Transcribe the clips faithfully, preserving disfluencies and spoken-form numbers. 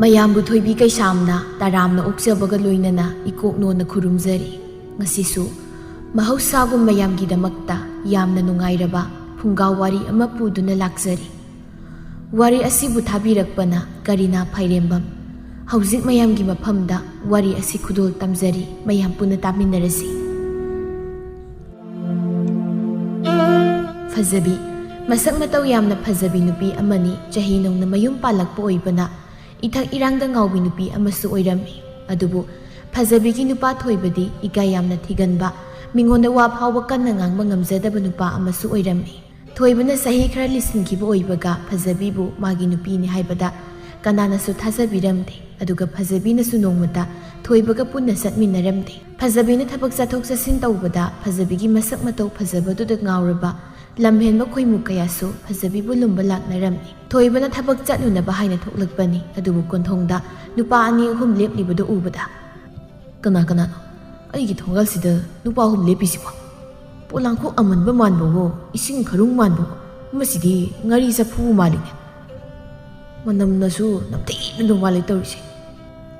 ꯃꯌꯥꯝꯕꯨ ꯊꯣꯏꯕꯤ ꯀꯩꯁꯥꯝꯅ ꯇꯔꯥꯝꯅ ꯑꯣꯛꯆꯕꯒ ꯂꯣꯏꯅꯅ ꯏꯀꯣꯛꯅꯣꯅ ꯈꯨꯔꯨꯝꯖꯔꯤ꯫ ꯉꯁꯤꯁꯨ ꯃꯍꯧꯁꯥꯒꯨꯝ ꯃꯌꯥꯝꯒꯤꯗꯃꯛꯇ ꯌꯥꯝꯅ ꯅꯨꯡꯉꯥꯏꯔꯕ ꯐꯨꯡꯒꯥ ꯋꯥꯔꯤ ꯑꯃ ꯄꯨꯗꯨꯅ ꯂꯥꯛꯆꯔꯤ꯫ ꯋꯥꯔꯤ ꯑꯁꯤꯕꯨ ꯊꯥꯕꯤꯔꯛꯄꯅ ꯀꯔꯤꯅꯥ ꯐꯥꯏꯔꯦꯝꯕꯝ꯫ ꯍꯧꯖꯤꯛ ꯃꯌꯥꯝꯒꯤ ꯃꯐꯝꯗ ꯋꯥꯔꯤ ꯑꯁꯤ ꯈꯨꯗꯣꯜ ꯇꯝꯖꯔꯤ, ꯃꯌꯥꯝ ꯄꯨꯟꯅ ꯇꯥꯃꯤꯟꯅꯔꯁꯤ꯫ ꯐꯖꯕꯤ꯫ ꯃꯁꯛ ꯃꯇꯧ ꯌꯥꯝꯅ ꯐꯖꯕꯤ ꯅꯨꯄꯤ ꯑꯃꯅꯤ꯫ ꯆꯍꯤ ꯅꯧꯅ ꯃꯌꯨꯝ ꯄꯥꯜꯂꯛꯄ ꯑꯣꯏꯕꯅ ꯏꯊꯛ ꯏꯔꯥꯡꯗ ꯉꯥꯎꯕꯤ ꯅꯨꯄꯤ ꯑꯃꯁꯨ ꯑꯣꯏꯔꯝꯃꯤ꯫ ꯑꯗꯨꯕꯨ ꯐꯖꯕꯤꯒꯤ ꯅꯨꯄꯥ ꯊꯣꯏꯕꯗꯤ ꯏꯀꯥꯏ ꯌꯥꯝꯅ ꯊꯤꯒꯟꯕ, ꯃꯤꯉꯣꯟꯗ ꯋꯥ ꯐꯥꯎꯕ ꯀꯟꯅ ꯉꯥꯡꯕ ꯉꯝꯖꯗꯕ ꯅꯨꯄꯥ ꯑꯃꯁꯨ ꯑꯣꯏꯔꯝꯃꯤ꯫ ꯊꯣꯏꯕꯅ ꯆꯍꯤ ꯈꯔ ꯂꯤꯁꯤꯟꯈꯤꯕ ꯑꯣꯏꯕꯒ ꯐꯖꯕꯤꯕꯨ ꯃꯥꯒꯤ ꯅꯨꯄꯤꯅꯤ ꯍꯥꯏꯕꯗ ꯀꯅꯥꯅꯁꯨ ꯊꯥꯖꯕꯤꯔꯝꯗꯦ꯫ ꯑꯗꯨꯒ ꯐꯖꯕꯤꯅꯁꯨ ꯅꯣꯡꯃꯇ ꯊꯣꯏꯕꯒ ꯄꯨꯟꯅ ꯆꯠꯃꯤꯟꯅꯔꯝꯗꯦ꯫ ꯐꯖꯕꯤꯅ ꯊꯕꯛ ꯆꯠꯊꯣꯛ ꯆꯠꯁꯤꯟ ꯇꯧꯕꯗ ꯐꯖꯕꯤꯒꯤ ꯃꯁꯛ ꯃꯇꯧ ꯐꯖꯕꯗꯨꯗ ꯉꯥꯎꯔꯕ ꯂꯝꯍꯦꯟꯕ ꯈꯣꯏꯃꯨ ꯀꯌꯥꯁꯨ ꯐꯖꯕꯤꯕꯨ ꯂꯨꯝꯕ ꯂꯥꯛꯅꯔꯝꯃꯤ꯫ ꯊꯣꯏꯕꯅ ꯊꯕꯛ ꯆꯠꯂꯨꯅꯕ ꯍꯥꯏꯅ ꯊꯣꯛꯂꯛꯄꯅꯤ꯫ ꯑꯗꯨꯕꯨ ꯀꯣꯟꯊꯣꯡꯗ ꯅꯨꯄꯥ ꯑꯅꯤ ꯑꯍꯨꯝ ꯂꯦꯞꯂꯤꯕꯗꯨ ꯎꯕꯗ, "ꯀꯅꯥ ꯀꯅꯥꯅꯣ ꯑꯩꯒꯤ ꯊꯣꯡꯒꯥꯜꯁꯤꯗ ꯅꯨꯄꯥ ꯑꯍꯨꯝ ꯂꯦꯞꯄꯤꯁꯤꯕꯣ? ꯄꯣꯂꯥꯡꯈꯣꯛ ꯑꯃꯟꯕ ꯃꯥꯟꯕꯋꯣ, ꯏꯁꯤꯡ ꯈꯔꯨꯡ ꯃꯥꯟꯕꯋꯣ, ꯃꯁꯤꯗꯤ ꯉꯥꯔꯤ ꯆꯐꯨ ꯃꯥꯜꯂꯤꯅꯦ꯫ ꯃꯅꯝꯅꯁꯨ ꯅꯝꯊꯤꯅ ꯅꯝ ꯃꯥꯜꯂꯦ ꯇꯧꯔꯤꯁꯦ꯫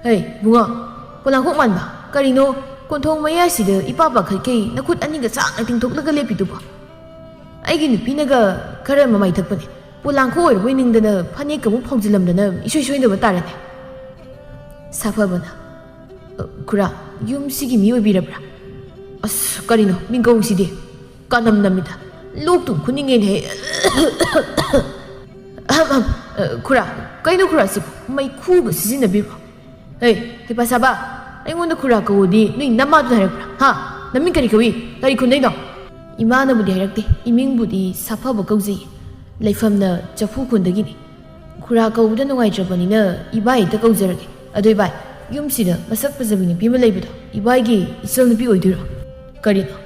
ꯍꯦ, ꯏꯕꯨꯡꯉꯣ, ꯄꯣꯂꯥꯡꯈꯣꯛ ꯃꯥꯟꯕ, ꯀꯔꯤꯅꯣ ꯀꯣꯟꯊꯣꯡ ꯃꯌꯥꯏꯁꯤꯗ ꯏꯄꯥ ꯄꯥꯈꯠꯀꯩ ꯅꯈꯨꯠ ꯑꯅꯤꯒ ꯆꯥꯛꯅ ꯇꯤꯡꯊꯣꯛꯂꯒ ꯂꯦꯞꯄꯤꯗꯨꯕꯣ? ꯑꯩꯒꯤ ꯅꯨꯄꯤꯅꯒ ꯈꯔ ꯃꯃꯥꯏ ꯊꯛꯄꯅꯦ, ꯄꯣꯂꯥꯡꯈꯣꯛ ꯑꯣꯏꯔꯕꯣꯏ ꯅꯤꯡꯗꯅ ꯐꯅꯦꯛꯀ ꯑꯃꯨꯛ ꯐꯥꯎꯖꯤꯜꯂꯝꯗꯅ ꯏꯁꯣꯏ ꯁꯣꯏꯗꯕ ꯇꯥꯔꯦꯅꯦ꯫" ꯁꯥꯐꯕꯅ, "ꯑ, ꯈꯨꯔꯥ, ꯌꯨꯝꯁꯤꯒꯤ ꯃꯤ ꯑꯣꯏꯕꯤꯔꯕ꯭ꯔꯥ? ꯑꯁ, ꯀꯔꯤꯅꯣ ꯃꯤꯡꯒꯧꯁꯤꯗꯤ? ꯀꯥꯅꯝ ꯅꯝꯃꯤꯗ꯫ ꯂꯣꯛ ꯇꯨꯝ ꯈꯨꯅꯤꯡꯉꯦꯅꯦꯍꯦ꯫" "ꯑꯍꯝ, ꯑꯍꯝ, ꯑ, ꯈꯨꯔꯥ, ꯀꯩꯅꯣ ꯈꯨꯔꯥꯁꯤꯕꯨ ꯃꯩꯈꯨꯒ ꯁꯤꯖꯤꯟꯅꯕꯤꯕ꯭ꯔꯣ? ꯍꯦ, ꯍꯩꯄꯥ ꯁꯥꯕ, ꯑꯩꯉꯣꯟꯗ ꯈꯨꯔꯥ ꯀꯧꯋꯣꯗꯤ ꯅꯣꯏ ꯅꯃꯥꯗꯨꯅ ꯍꯥꯏꯔꯛꯄ꯭ꯔꯥ? ꯍꯥ? ꯅꯃꯤꯡ ꯀꯔꯤ ꯀꯧꯏ? ꯀꯔꯤ ꯈꯨꯟꯗꯩꯅꯣ?" "ꯏꯃꯥꯅꯕꯨꯗꯤ ꯍꯥꯏꯔꯛꯇꯦ, ꯏꯃꯤꯡꯕꯨꯗꯤ ꯁꯥꯐꯕ ꯀꯧꯖꯩ꯫ ꯂꯩꯐꯝꯅ ꯆꯐꯨ ꯈꯨꯟꯗꯒꯤꯅꯤ꯫ ꯈꯨꯔꯥ ꯀꯧꯕꯗ ꯅꯨꯡꯉꯥꯏꯇ꯭ꯔꯕꯅꯤꯅ ꯏꯕꯥꯏ ꯍꯦꯛꯇ ꯀꯧꯖꯔꯒꯦ꯫ ꯑꯗꯣ ꯏꯕꯥꯏ, ꯌꯨꯝꯁꯤꯗ ꯃꯁꯛ ꯐꯖꯕꯤ ꯅꯨꯄꯤ ꯑꯃ ꯂꯩꯕꯗꯣ ꯏꯕꯥꯏꯒꯤ ꯏꯆꯜ ꯅꯨꯄꯤ ꯑꯣꯏꯗꯣꯏꯔꯣ?" "ꯀꯔꯤꯅꯣ?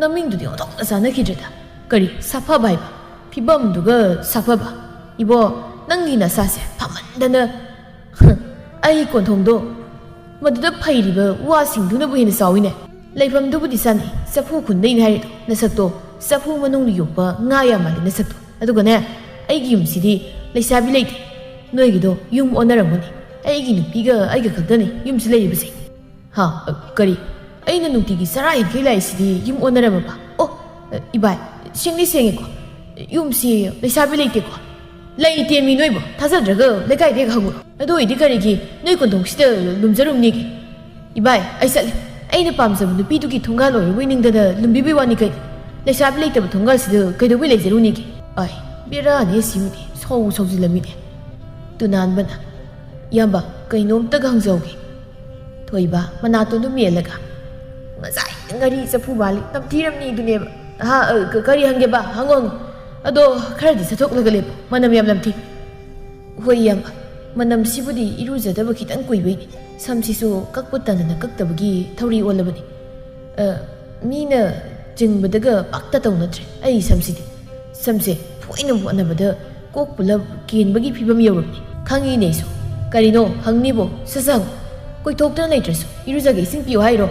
ꯅꯃꯤꯡꯗꯨꯗꯤ ꯑꯣꯟꯊꯣꯛꯅ ꯆꯥꯟꯅꯈꯤꯗ꯭ꯔꯦꯗ꯫ ꯀꯔꯤ ꯁꯥꯐꯕ ꯍꯥꯏꯕ? ꯐꯤꯕꯝꯗꯨꯒ ꯁꯥꯐꯕ꯫ ꯏꯕꯣ, ꯅꯪꯒꯤ ꯅꯁꯥꯁꯦ ꯐꯃꯟꯗꯅ ꯑꯩ ꯀꯣꯟꯊꯣꯡꯗꯣ ꯃꯗꯨꯗ ꯐꯩꯔꯤꯕ ꯋꯥꯁꯤꯡꯗꯨꯅꯕꯨ ꯍꯦꯟꯅ ꯆꯥꯎꯏꯅꯦ꯫ ꯂꯩꯐꯝꯗꯨꯕꯨꯗꯤ ꯆꯥꯅꯩ, ꯆꯐꯨ ꯈꯨꯟꯗꯩꯅꯦ ꯍꯥꯏꯔꯤꯗꯣ꯫ ꯅꯁꯛꯇꯣ ꯆꯐꯨ ꯃꯅꯨꯡꯗ ꯌꯣꯛꯄ ꯉꯥ ꯌꯥꯝ ꯃꯥꯜꯂꯤ ꯅꯁꯛꯇꯣ꯫ ꯑꯗꯨꯒꯅꯦ, ꯑꯩꯒꯤ ꯌꯨꯝꯁꯤꯗꯤ ꯂꯩꯁꯥꯕꯤ ꯂꯩꯇꯦ꯫ ꯅꯣꯏꯒꯤꯗꯣ ꯌꯨꯝ ꯑꯣꯟꯅꯔꯝꯒꯅꯤ꯫ ꯑꯩꯒꯤ ꯅꯨꯄꯤꯒ ꯑꯩꯒ ꯈꯛꯇꯅꯤ ꯌꯨꯝꯁꯤ ꯂꯩꯔꯤꯕꯁꯦ꯫ ꯍꯥ? ꯑ, ꯀꯔꯤ? ꯑꯩꯅ ꯅꯨꯡꯇꯤꯒꯤ ꯆꯔꯥ ꯍꯦꯟꯈꯩ ꯂꯥꯛꯏꯁꯤꯗꯤ ꯌꯨꯝ ꯑꯣꯟꯅꯔꯝꯃꯕ? ꯑꯣ, ꯑ, ꯏꯕꯥꯏ, ꯁꯦꯡꯗꯤ ꯁꯦꯡꯉꯦꯀꯣ꯫ ꯌꯨꯝꯁꯤ ꯂꯩꯁꯥꯕꯤ ꯂꯩꯇꯦꯀꯣ꯫ ꯂꯩꯇꯦꯃꯤ ꯅꯣꯏꯕꯨ꯫ ꯊꯥꯖꯗ꯭ꯔꯒ ꯂꯩꯀꯥꯏꯗ ꯍꯦꯛ ꯍꯪꯉꯨꯔꯣ꯫ ꯑꯗꯨ ꯑꯣꯏꯗꯤ ꯀꯔꯤꯒꯤ ꯅꯣꯏ ꯀꯣꯟꯊꯣꯡꯁꯤꯗ ꯂꯨꯝꯖꯔꯨꯝꯅꯤꯒꯦ? ꯏꯕꯥꯏ, ꯑꯩ ꯆꯠꯂꯦ꯫ ꯑꯩꯅ ꯄꯥꯝꯖꯕ ꯅꯨꯄꯤꯗꯨꯒꯤ ꯊꯣꯡꯒꯥꯜ ꯑꯣꯏꯔꯕꯣꯏ ꯅꯤꯡꯗꯅ ꯂꯨꯝꯕꯤꯕꯩ ꯋꯥꯅꯤ ꯀꯩꯅꯣ꯫ ꯂꯩꯁꯥꯕꯤ ꯂꯩꯇꯕ ꯊꯣꯡꯒꯥꯜꯁꯤꯗ ꯀꯩꯗꯧꯕꯩ ꯂꯩꯖꯔꯨꯅꯤꯒꯦ? ꯑꯥꯏ, ꯕꯦꯔꯥꯅꯤ ꯁꯤꯃꯗꯤ꯫ ꯁꯥꯎ ꯁꯥꯎꯖꯤꯜꯂꯝꯃꯤꯅꯦ꯫ ꯇꯨꯅꯥꯟꯕꯅ, "ꯏꯌꯥꯝꯕ, ꯀꯩꯅꯣꯝꯇꯒ ꯍꯪꯖꯍꯧꯒꯦ꯫" ꯊꯣꯏꯕ ꯃꯅꯥꯇꯣꯟꯗꯨ ꯃꯦꯜꯂꯒ, "ꯉꯁꯥꯏ ꯉꯥꯔꯤ ꯆꯐꯨ ꯕꯥꯂꯤ ꯅꯝꯊꯤꯔꯝꯅꯤ ꯑꯗꯨꯅꯦꯕ꯫ ꯍꯥ, ꯑ, ꯀ-, ꯀꯔꯤ ꯍꯪꯒꯦꯕ? ꯍꯪꯉꯣ, ꯍꯪꯉꯣ꯫ ꯑꯗꯣ ꯈꯔꯗꯤ ꯆꯠꯊꯣꯛꯂꯒ ꯂꯦꯞꯄꯣ, ꯃꯅꯝ ꯌꯥꯝ ꯅꯝꯊꯤ꯫" "ꯍꯣꯏ ꯏꯌꯥꯝꯕ, ꯃꯅꯝꯁꯤꯕꯨꯗꯤ ꯏꯔꯨꯖꯗꯕ ꯈꯤꯇꯪ ꯀꯨꯏꯕꯩꯅꯤ꯫ ꯁꯝꯁꯤꯁꯨ ꯀꯛꯄ ꯇꯟꯗꯅ ꯀꯛꯇꯕꯒꯤ ꯊꯧꯔꯤ ꯑꯣꯜꯂꯕꯅꯤ꯫ ꯑ, ꯃꯤꯅ ꯆꯤꯡꯕꯗꯒ ꯄꯥꯛꯇ ꯇꯧꯅꯗ꯭ꯔꯦ ꯑꯩ ꯁꯝꯁꯤꯗꯤ꯫ ꯁꯝꯁꯦ ꯐꯣꯏꯅꯕ ꯍꯣꯠꯅꯕꯗ ꯀꯣꯛ ꯄꯨꯂꯞ ꯀꯦꯟꯕꯒꯤ ꯐꯤꯕꯝ ꯌꯧꯔꯕꯅꯤ꯫" "ꯈꯪꯉꯤꯅꯦ ꯑꯩꯁꯨ꯫ ꯀꯔꯤꯅꯣ ꯍꯪꯅꯤꯕꯣ? ꯁꯠ ꯁꯠ ꯍꯪꯉꯨ꯫ ꯀꯣꯏꯊꯣꯛꯇꯅ ꯂꯩꯇ꯭ꯔꯁꯨ ꯏꯔꯨꯖꯒꯦ ꯏꯁꯤꯡ ꯄꯤꯌꯨ ꯍꯥꯏꯔꯣ?"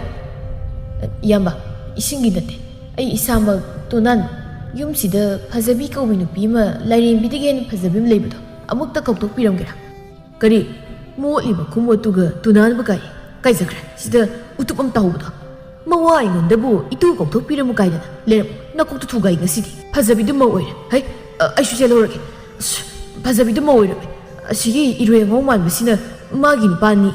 "ꯑ, ꯏꯌꯥꯝꯕ, ꯏꯁꯤꯡꯒꯤ ꯅꯠꯇꯦ꯫ ꯑꯩ ꯏꯁꯥꯃꯛ ꯇꯣꯅꯥꯟ ꯌꯨꯝꯁꯤꯗ ꯐꯖꯕꯤ ꯀꯧꯕꯤ ꯅꯨꯄꯤ ꯑꯃ ꯂꯥꯏꯔꯦꯝꯕꯤꯗꯒꯤ ꯍꯦꯟꯅ ꯐꯖꯕꯤ ꯑꯃ ꯂꯩꯕꯗꯣ ꯑꯃꯨꯛꯇ ꯀꯧꯊꯣꯛꯄꯤꯔꯝꯒꯦꯔꯥ?" "ꯀꯔꯤ? ꯃꯣꯠꯂꯤꯕ ꯈꯨꯃꯣꯠꯇꯨꯒ ꯇꯨꯅꯥꯟꯕꯨ ꯀꯥꯏ? ꯀꯥꯏ ꯆꯠꯈ꯭ꯔꯦ? ꯁꯤꯗ ꯎꯇꯨꯞ ꯑꯃ ꯇꯥꯍꯧꯕꯗꯣ꯫ ꯃꯋꯥ ꯑꯩꯉꯣꯟꯗꯕꯨ ꯏꯇꯨ ꯀꯧꯊꯣꯛꯄꯤꯔꯝꯃꯨ ꯀꯥꯏꯗꯅ ꯂꯩꯔꯝꯃꯨ꯫ ꯅꯀꯣꯛꯇꯨ ꯊꯨꯒꯥꯏ ꯉꯁꯤꯗꯤ꯫ ꯐꯖꯕꯤꯗꯨ ꯃꯧ ꯑꯣꯏꯔꯦ꯫ ꯍꯩ, ꯑ, ꯑꯩꯁꯨ ꯆꯦꯜꯍꯧꯔꯒꯦ꯫ ꯑꯁ, ꯐꯖꯕꯤꯗꯨ ꯃꯧ ꯑꯣꯏꯔꯝꯃꯦ꯫ ꯑꯁꯤꯒꯤ ꯏꯔꯣꯏ ꯑꯉꯧ ꯃꯥꯟꯕꯁꯤꯅ ꯃꯥꯒꯤ ꯅꯨꯄꯥꯅꯤ꯫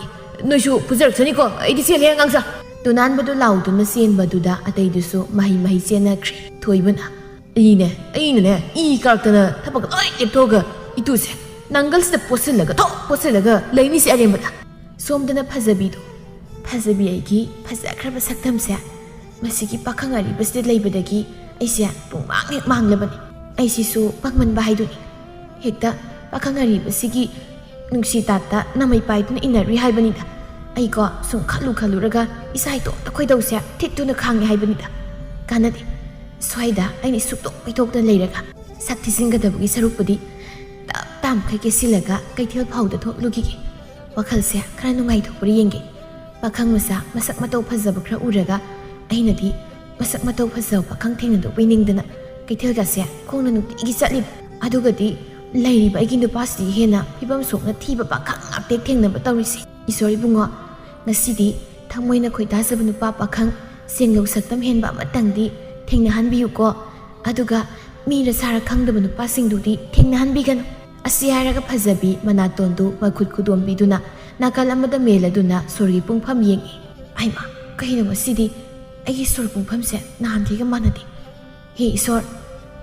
ꯅꯣꯏꯁꯨ ꯐꯨꯖꯔꯛꯁꯅꯤꯀꯣ꯫ ꯑꯩꯗꯤ ꯆꯦꯜꯂꯦ ꯑꯉꯥꯡꯁꯥ꯫" ꯇꯨꯅꯥꯟꯕꯗꯨ ꯂꯥꯎꯗꯨꯅ ꯆꯦꯟꯕꯗꯨꯗ ꯑꯇꯩꯗꯨꯁꯨ ꯃꯍꯩ ꯃꯍꯩ ꯆꯦꯟꯅꯈ꯭ꯔꯦ꯫ ꯊꯣꯏꯕꯅ, "ꯑꯩꯅꯦ, ꯑꯩꯅꯅꯦ, ꯏ ꯀꯥꯔꯛꯇꯅ ꯊꯕꯛ ꯂꯣꯏ ꯂꯦꯞꯊꯣꯛꯑꯒ ꯏꯇꯨꯁꯦ ꯅꯪꯒꯜꯁꯤꯗ ꯄꯣꯠꯁꯤꯜꯂꯒ, ꯊꯣꯛ ꯄꯣꯠꯁꯤꯜꯂꯒ ꯂꯩꯅꯤꯁꯦ ꯑꯔꯦꯝꯕꯗ꯫" ꯁꯣꯝꯗꯅ ꯐꯖꯕꯤꯗꯣ, ꯐꯖꯕꯤ ꯑꯩꯒꯤ ꯐꯖꯈ꯭ꯔꯕ ꯁꯛꯇꯝꯁꯦ ꯃꯁꯤꯒꯤ ꯄꯥꯈꯪ ꯑꯔꯤꯕꯁꯤꯗ ꯂꯩꯕꯗꯒꯤ ꯑꯩꯁꯦ ꯄꯨꯡꯃꯥꯡ ꯍꯦꯛ ꯃꯥꯡꯂꯕꯅꯤ꯫ ꯑꯩꯁꯤꯁꯨ ꯄꯪꯃꯟꯕ ꯍꯥꯏꯗꯨꯅꯤ꯫ ꯍꯦꯛꯇ ꯄꯥꯈꯪ ꯑꯔꯤꯕꯁꯤꯒꯤ ꯅꯨꯡꯁꯤ ꯇꯥꯠꯇ ꯅꯃꯩ ꯄꯥꯏꯗꯨꯅ ꯏꯟꯅꯔꯨꯏ ꯍꯥꯏꯕꯅꯤꯗ꯫ ꯑꯩꯀꯣ ꯁꯨꯝ ꯈꯜꯂꯨ ꯈꯜꯂꯨꯔꯒ ꯏꯁꯥ ꯏꯇꯣꯝꯇ ꯈꯣꯏꯗꯧꯁꯦ ꯊꯤꯠꯇꯨꯅ ꯈꯥꯡꯉꯦ ꯍꯥꯏꯕꯅꯤꯗ꯫ ꯀꯥꯟꯅꯗꯦ꯫ ꯁ꯭ꯋꯥꯏꯗ ꯑꯩꯅ ꯁꯨꯛꯇꯣꯛ ꯄꯩꯊꯣꯛꯇ ꯂꯩꯔꯒ ꯁꯛ ꯊꯤꯖꯤꯟꯒꯗꯕꯒꯤ ꯁꯔꯨꯛꯄꯨꯗꯤ ꯇꯞ ꯇꯥꯃꯈꯩ ꯀꯦꯁꯤꯜꯂꯒ ꯀꯩꯊꯦꯜ ꯐꯥꯎꯗ ꯊꯣꯛꯂꯨꯈꯤꯒꯦ꯫ ꯋꯥꯈꯜꯁꯦ ꯈꯔ ꯅꯨꯡꯉꯥꯏꯊꯣꯛꯄ꯭ꯔꯥ ꯌꯦꯡꯒꯦ꯫ ꯄꯥꯈꯪ ꯃꯆꯥ ꯃꯁꯛ ꯃꯇꯧ ꯐꯖꯕ ꯈꯔ ꯎꯔꯒ ꯑꯩꯅꯗꯤ ꯃꯁꯛ ꯃꯇꯧ ꯐꯖꯕ ꯄꯥꯈꯪ ꯊꯦꯡꯅꯗꯧꯕꯩ ꯅꯤꯡꯗꯅ ꯀꯩꯊꯦꯜꯒꯁꯦ ꯈꯣꯡꯅ ꯅꯨꯡꯇꯤꯒꯤ ꯆꯠꯂꯤꯕ꯫ ꯑꯗꯨꯒꯗꯤ ꯂꯩꯔꯤꯕ ꯑꯩꯒꯤ ꯅꯨꯄꯥꯁꯤꯗꯤ ꯍꯦꯟꯅ ꯐꯤꯕꯝ ꯁꯣꯛꯅ ꯊꯤꯕ ꯄꯥꯈꯪ ꯉꯥꯛꯇ ꯍꯦꯛ ꯊꯦꯡꯅꯕ ꯇꯧꯔꯤꯁꯦ꯫ ꯏꯁꯣꯔ ꯏꯕꯨꯡꯉꯣ, ꯉꯁꯤꯗꯤ ꯊꯃꯣꯏꯅ ꯈꯣꯏꯗꯥꯖꯕ ꯅꯨꯄꯥ ꯄꯥꯈꯪ, ꯁꯦꯡꯗꯧ ꯁꯛꯇꯝ ꯍꯦꯟꯕ ꯑꯃꯇꯪꯗꯤ ꯊꯦꯡꯅꯍꯟꯕꯤꯌꯨꯀꯣ꯫ ꯑꯗꯨꯒ ꯃꯤꯔ ꯁꯥꯔ ꯈꯪꯗꯕ ꯅꯨꯄꯥꯁꯤꯡꯗꯨꯗꯤ ꯊꯦꯡꯅꯍꯟꯕꯤꯒꯅꯨ꯫ ꯑꯁꯤ ꯍꯥꯏꯔꯒ ꯐꯖꯕꯤ ꯃꯅꯥꯇꯣꯟꯗꯨ ꯃꯈꯨꯠ ꯈꯨꯗꯣꯝꯕꯤꯗꯨꯅ ꯅꯥꯀꯜ ꯑꯃꯗ ꯃꯦꯜꯂꯗꯨꯅ ꯁꯣꯔꯒꯤ ꯄꯨꯡꯐꯝ ꯌꯦꯡꯉꯤ꯫ "ꯍꯩꯃꯥ, ꯀꯩꯅꯣ ꯉꯁꯤꯗꯤ ꯑꯩꯒꯤ ꯁꯣꯔ ꯄꯨꯡꯐꯝꯁꯦ ꯅꯍꯥꯟꯈꯩꯒ ꯃꯥꯟꯅꯗꯦ꯫ ꯍꯦ ꯏꯁꯣꯔ,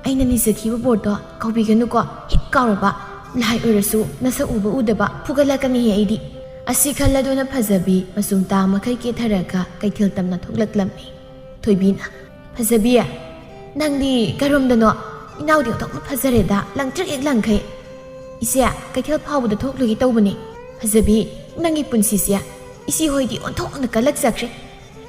ꯑꯩꯅ ꯅꯤꯖꯈꯤꯕ ꯕꯣꯔꯗꯣ ꯀꯥꯎꯕꯤꯒꯅꯨꯀꯣ, ꯍꯦꯛ ꯀꯥꯎꯔꯕ ꯂꯥꯏ ꯑꯣꯏꯔꯁꯨ ꯅꯁꯛ ꯎꯕ ꯎꯗꯕ ꯐꯨꯒꯠꯂꯛꯀꯅꯤꯍꯦ ꯑꯩꯗꯤ"꯫ ꯑꯁꯤ ꯈꯜꯂꯗꯨꯅ ꯐꯖꯕꯤ ꯃꯆꯨꯝ ꯇꯥ ꯃꯈꯩ ꯀꯦꯊꯔꯒ ꯀꯩꯊꯦꯜ ꯇꯝꯅ ꯊꯣꯛꯂꯛꯂꯝꯃꯤ꯫ ꯊꯣꯏꯕꯤꯅ, "ꯐꯖꯕꯤ, ꯅꯪꯗꯤ ꯀꯔꯣꯝꯗꯅꯣ? ꯏꯅꯥꯎꯗꯤ ꯑꯣꯟꯊꯣꯛꯅ ꯐꯖꯔꯦꯗ, ꯂꯪꯇ꯭ꯔꯤꯛ ꯍꯦꯛ ꯂꯪꯈꯩ꯫ ꯏꯆꯦ, ꯀꯩꯊꯦꯜ ꯐꯥꯎꯕꯗ ꯊꯣꯛꯂꯨꯒꯦ ꯇꯧꯕꯅꯤ꯫ ꯐꯖꯕꯤ, ꯅꯪꯒꯤ ꯄꯨꯟꯁꯤꯁꯦ ꯏꯆꯦ ꯍꯣꯏꯗꯤ ꯑꯣꯟꯊꯣꯛꯅ ꯀꯜꯂꯛꯆꯈ꯭ꯔꯦ꯫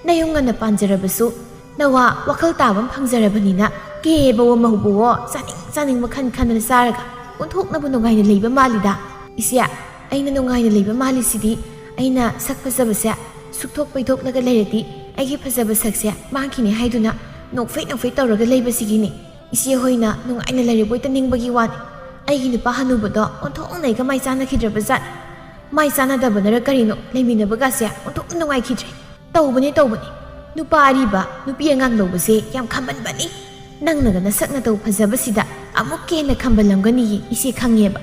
ꯅꯌꯨꯝ ꯉꯟꯅ ꯄꯥꯟꯖꯔꯕꯁꯨ ꯅꯋꯥ ꯋꯥꯈꯜ ꯇꯥꯕ ꯑꯃ ꯐꯪꯖꯔꯕꯅꯤꯅ ꯀꯦꯕꯋꯣ ꯃꯧꯕꯋꯣ ꯆꯥꯅꯤꯡ ꯆꯥꯅꯤꯡꯕ ꯈꯟ ꯈꯟꯗꯅ ꯆꯥꯔꯒ ꯑꯣꯟꯊꯣꯛꯅꯕꯨ ꯅꯨꯡꯉꯥꯏꯅ ꯂꯩꯕ ꯃꯥꯜꯂꯤꯗ꯫ ꯏꯆꯦ, ꯑꯩꯅ ꯅꯨꯡꯉꯥꯏꯅ ꯂꯩꯕ ꯃꯥꯜꯂꯤꯁꯤꯗꯤ ꯑꯩꯅ ꯁꯛ ꯐꯖꯕꯁꯦ ꯁꯨꯛꯊꯣꯛ ꯄꯩꯊꯣꯛꯂꯒ ꯂꯩꯔꯗꯤ ꯑꯩꯒꯤ ꯐꯖꯕ ꯁꯛꯁꯦ ꯃꯥꯡꯈꯤꯅꯤ ꯍꯥꯏꯗꯨꯅ ꯅꯣꯛꯐꯦꯠ ꯅꯣꯛꯐꯦꯠ ꯇꯧꯔꯒ ꯂꯩꯕꯁꯤꯒꯤꯅꯤ꯫ ꯏꯆꯦ ꯍꯣꯏꯅ ꯅꯨꯡꯉꯥꯏꯅ ꯂꯩꯔꯕꯣꯏꯇ ꯅꯤꯡꯕꯒꯤ ꯋꯥꯅꯤ꯫ ꯑꯩꯒꯤ ꯅꯨꯄꯥ ꯍꯅꯨꯕꯗꯣ ꯑꯣꯟꯊꯣꯛꯅ ꯑꯩꯒ ꯃꯥꯏ ꯆꯥꯟꯅꯈꯤꯗ꯭ꯔꯕ ꯖꯥꯠ꯫ ꯃꯥꯏ ꯆꯥꯟꯅꯗꯕꯅꯔ ꯀꯔꯤꯅꯣ, ꯂꯩꯃꯤꯟꯅꯕꯒꯁꯦ ꯑꯣꯟꯊꯣꯛꯅ ꯅꯨꯡꯉꯥꯏꯈꯤꯗ꯭ꯔꯦ꯫ ꯇꯧꯕꯅꯦ, ꯇꯧꯕꯅꯦ꯫ ꯅꯨꯄꯥ ꯑꯔꯤꯕ, ꯅꯨꯄꯤ ꯑꯉꯥꯡ ꯂꯧꯕꯁꯦ ꯌꯥꯝ ꯈꯝꯕꯟꯕꯅꯤ꯫ ꯅꯪꯅꯒ ꯅꯁꯛ ꯅꯇꯧ ꯐꯖꯕꯁꯤꯗ ꯑꯃꯨꯛꯀ ꯍꯦꯟꯅ ꯈꯝꯕꯜꯂꯝꯒꯅꯤꯌꯦ, ꯏꯆꯦ ꯈꯪꯉꯦꯕ꯫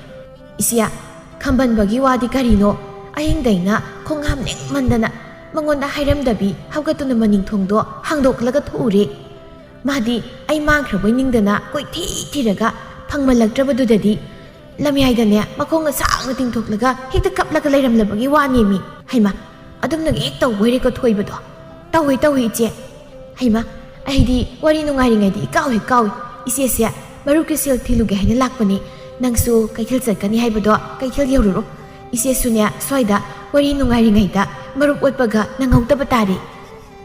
ꯏꯆꯦ, ꯈꯝꯕꯟꯕꯒꯤ ꯋꯥꯗꯤ ꯀꯔꯤꯅꯣ? ꯑꯍꯤꯡꯗꯩꯅ ꯈꯣꯡ ꯍꯥꯝꯅꯤꯡꯃꯟꯗꯅ ꯃꯉꯣꯟꯗ ꯍꯥꯏꯔꯝꯗꯕꯤ ꯍꯧꯒꯠꯇꯨꯅ ꯃꯅꯤꯡ ꯊꯣꯡꯗꯣ ꯍꯥꯡꯗꯣꯛꯂꯒ ꯊꯣꯛꯎꯔꯦ꯫ ꯃꯥꯗꯤ ꯑꯩ ꯃꯥꯡꯈ꯭ꯔꯕꯣꯏ ꯅꯤꯡꯗꯅ ꯀꯣꯏꯊꯤ ꯊꯤꯔꯒ ꯐꯪꯃꯜꯂꯛꯇ꯭ꯔꯕꯗꯨꯗꯗꯤ ꯂꯝꯌꯥꯏꯗꯅꯦ ꯃꯈꯣꯡꯒ ꯁꯥꯡꯅ ꯇꯤꯡꯊꯣꯛꯂꯒ ꯍꯦꯛꯇ ꯀꯞꯂꯒ ꯂꯩꯔꯝꯂꯕꯒꯤ ꯋꯥꯅꯦꯃꯤ꯫ ꯍꯩꯃꯥ, ꯑꯗꯨꯝꯅꯒ ꯍꯦꯛ ꯇꯧꯕꯣꯏꯔꯦꯀꯣ ꯊꯣꯏꯕꯗꯣ꯫ ꯇꯧꯏ, ꯇꯧꯏ, ꯏꯆꯦ꯫ ꯍꯩꯃꯥ, ꯑꯩꯗꯤ ꯋꯥꯔꯤ ꯅꯨꯡꯉꯥꯏꯔꯤꯉꯩꯗ ꯏꯀꯥꯎ ꯍꯦꯛ ꯀꯥꯎꯏ꯫ ꯏꯆꯦꯁꯦ ꯃꯔꯨꯞꯀꯤ ꯁꯦꯜ ꯊꯤꯜꯂꯨꯒꯦ ꯍꯥꯏꯅ ꯂꯥꯛꯄꯅꯤ꯫ ꯅꯪꯁꯨ ꯀꯩꯊꯦꯜ ꯆꯠꯀꯅꯤ ꯍꯥꯏꯕꯗꯣ ꯀꯩꯊꯦꯜ ꯌꯧꯔꯨꯔꯣ꯫ ꯏꯆꯦꯁꯨꯅꯦ ꯁ꯭ꯋꯥꯏꯗ ꯋꯥꯔꯤ ꯅꯨꯡꯉꯥꯏꯔꯤꯉꯩꯗ ꯃꯔꯨꯞ ꯑꯣꯠꯄꯒ ꯅꯪꯍꯧꯗꯕ ꯇꯥꯔꯦ꯫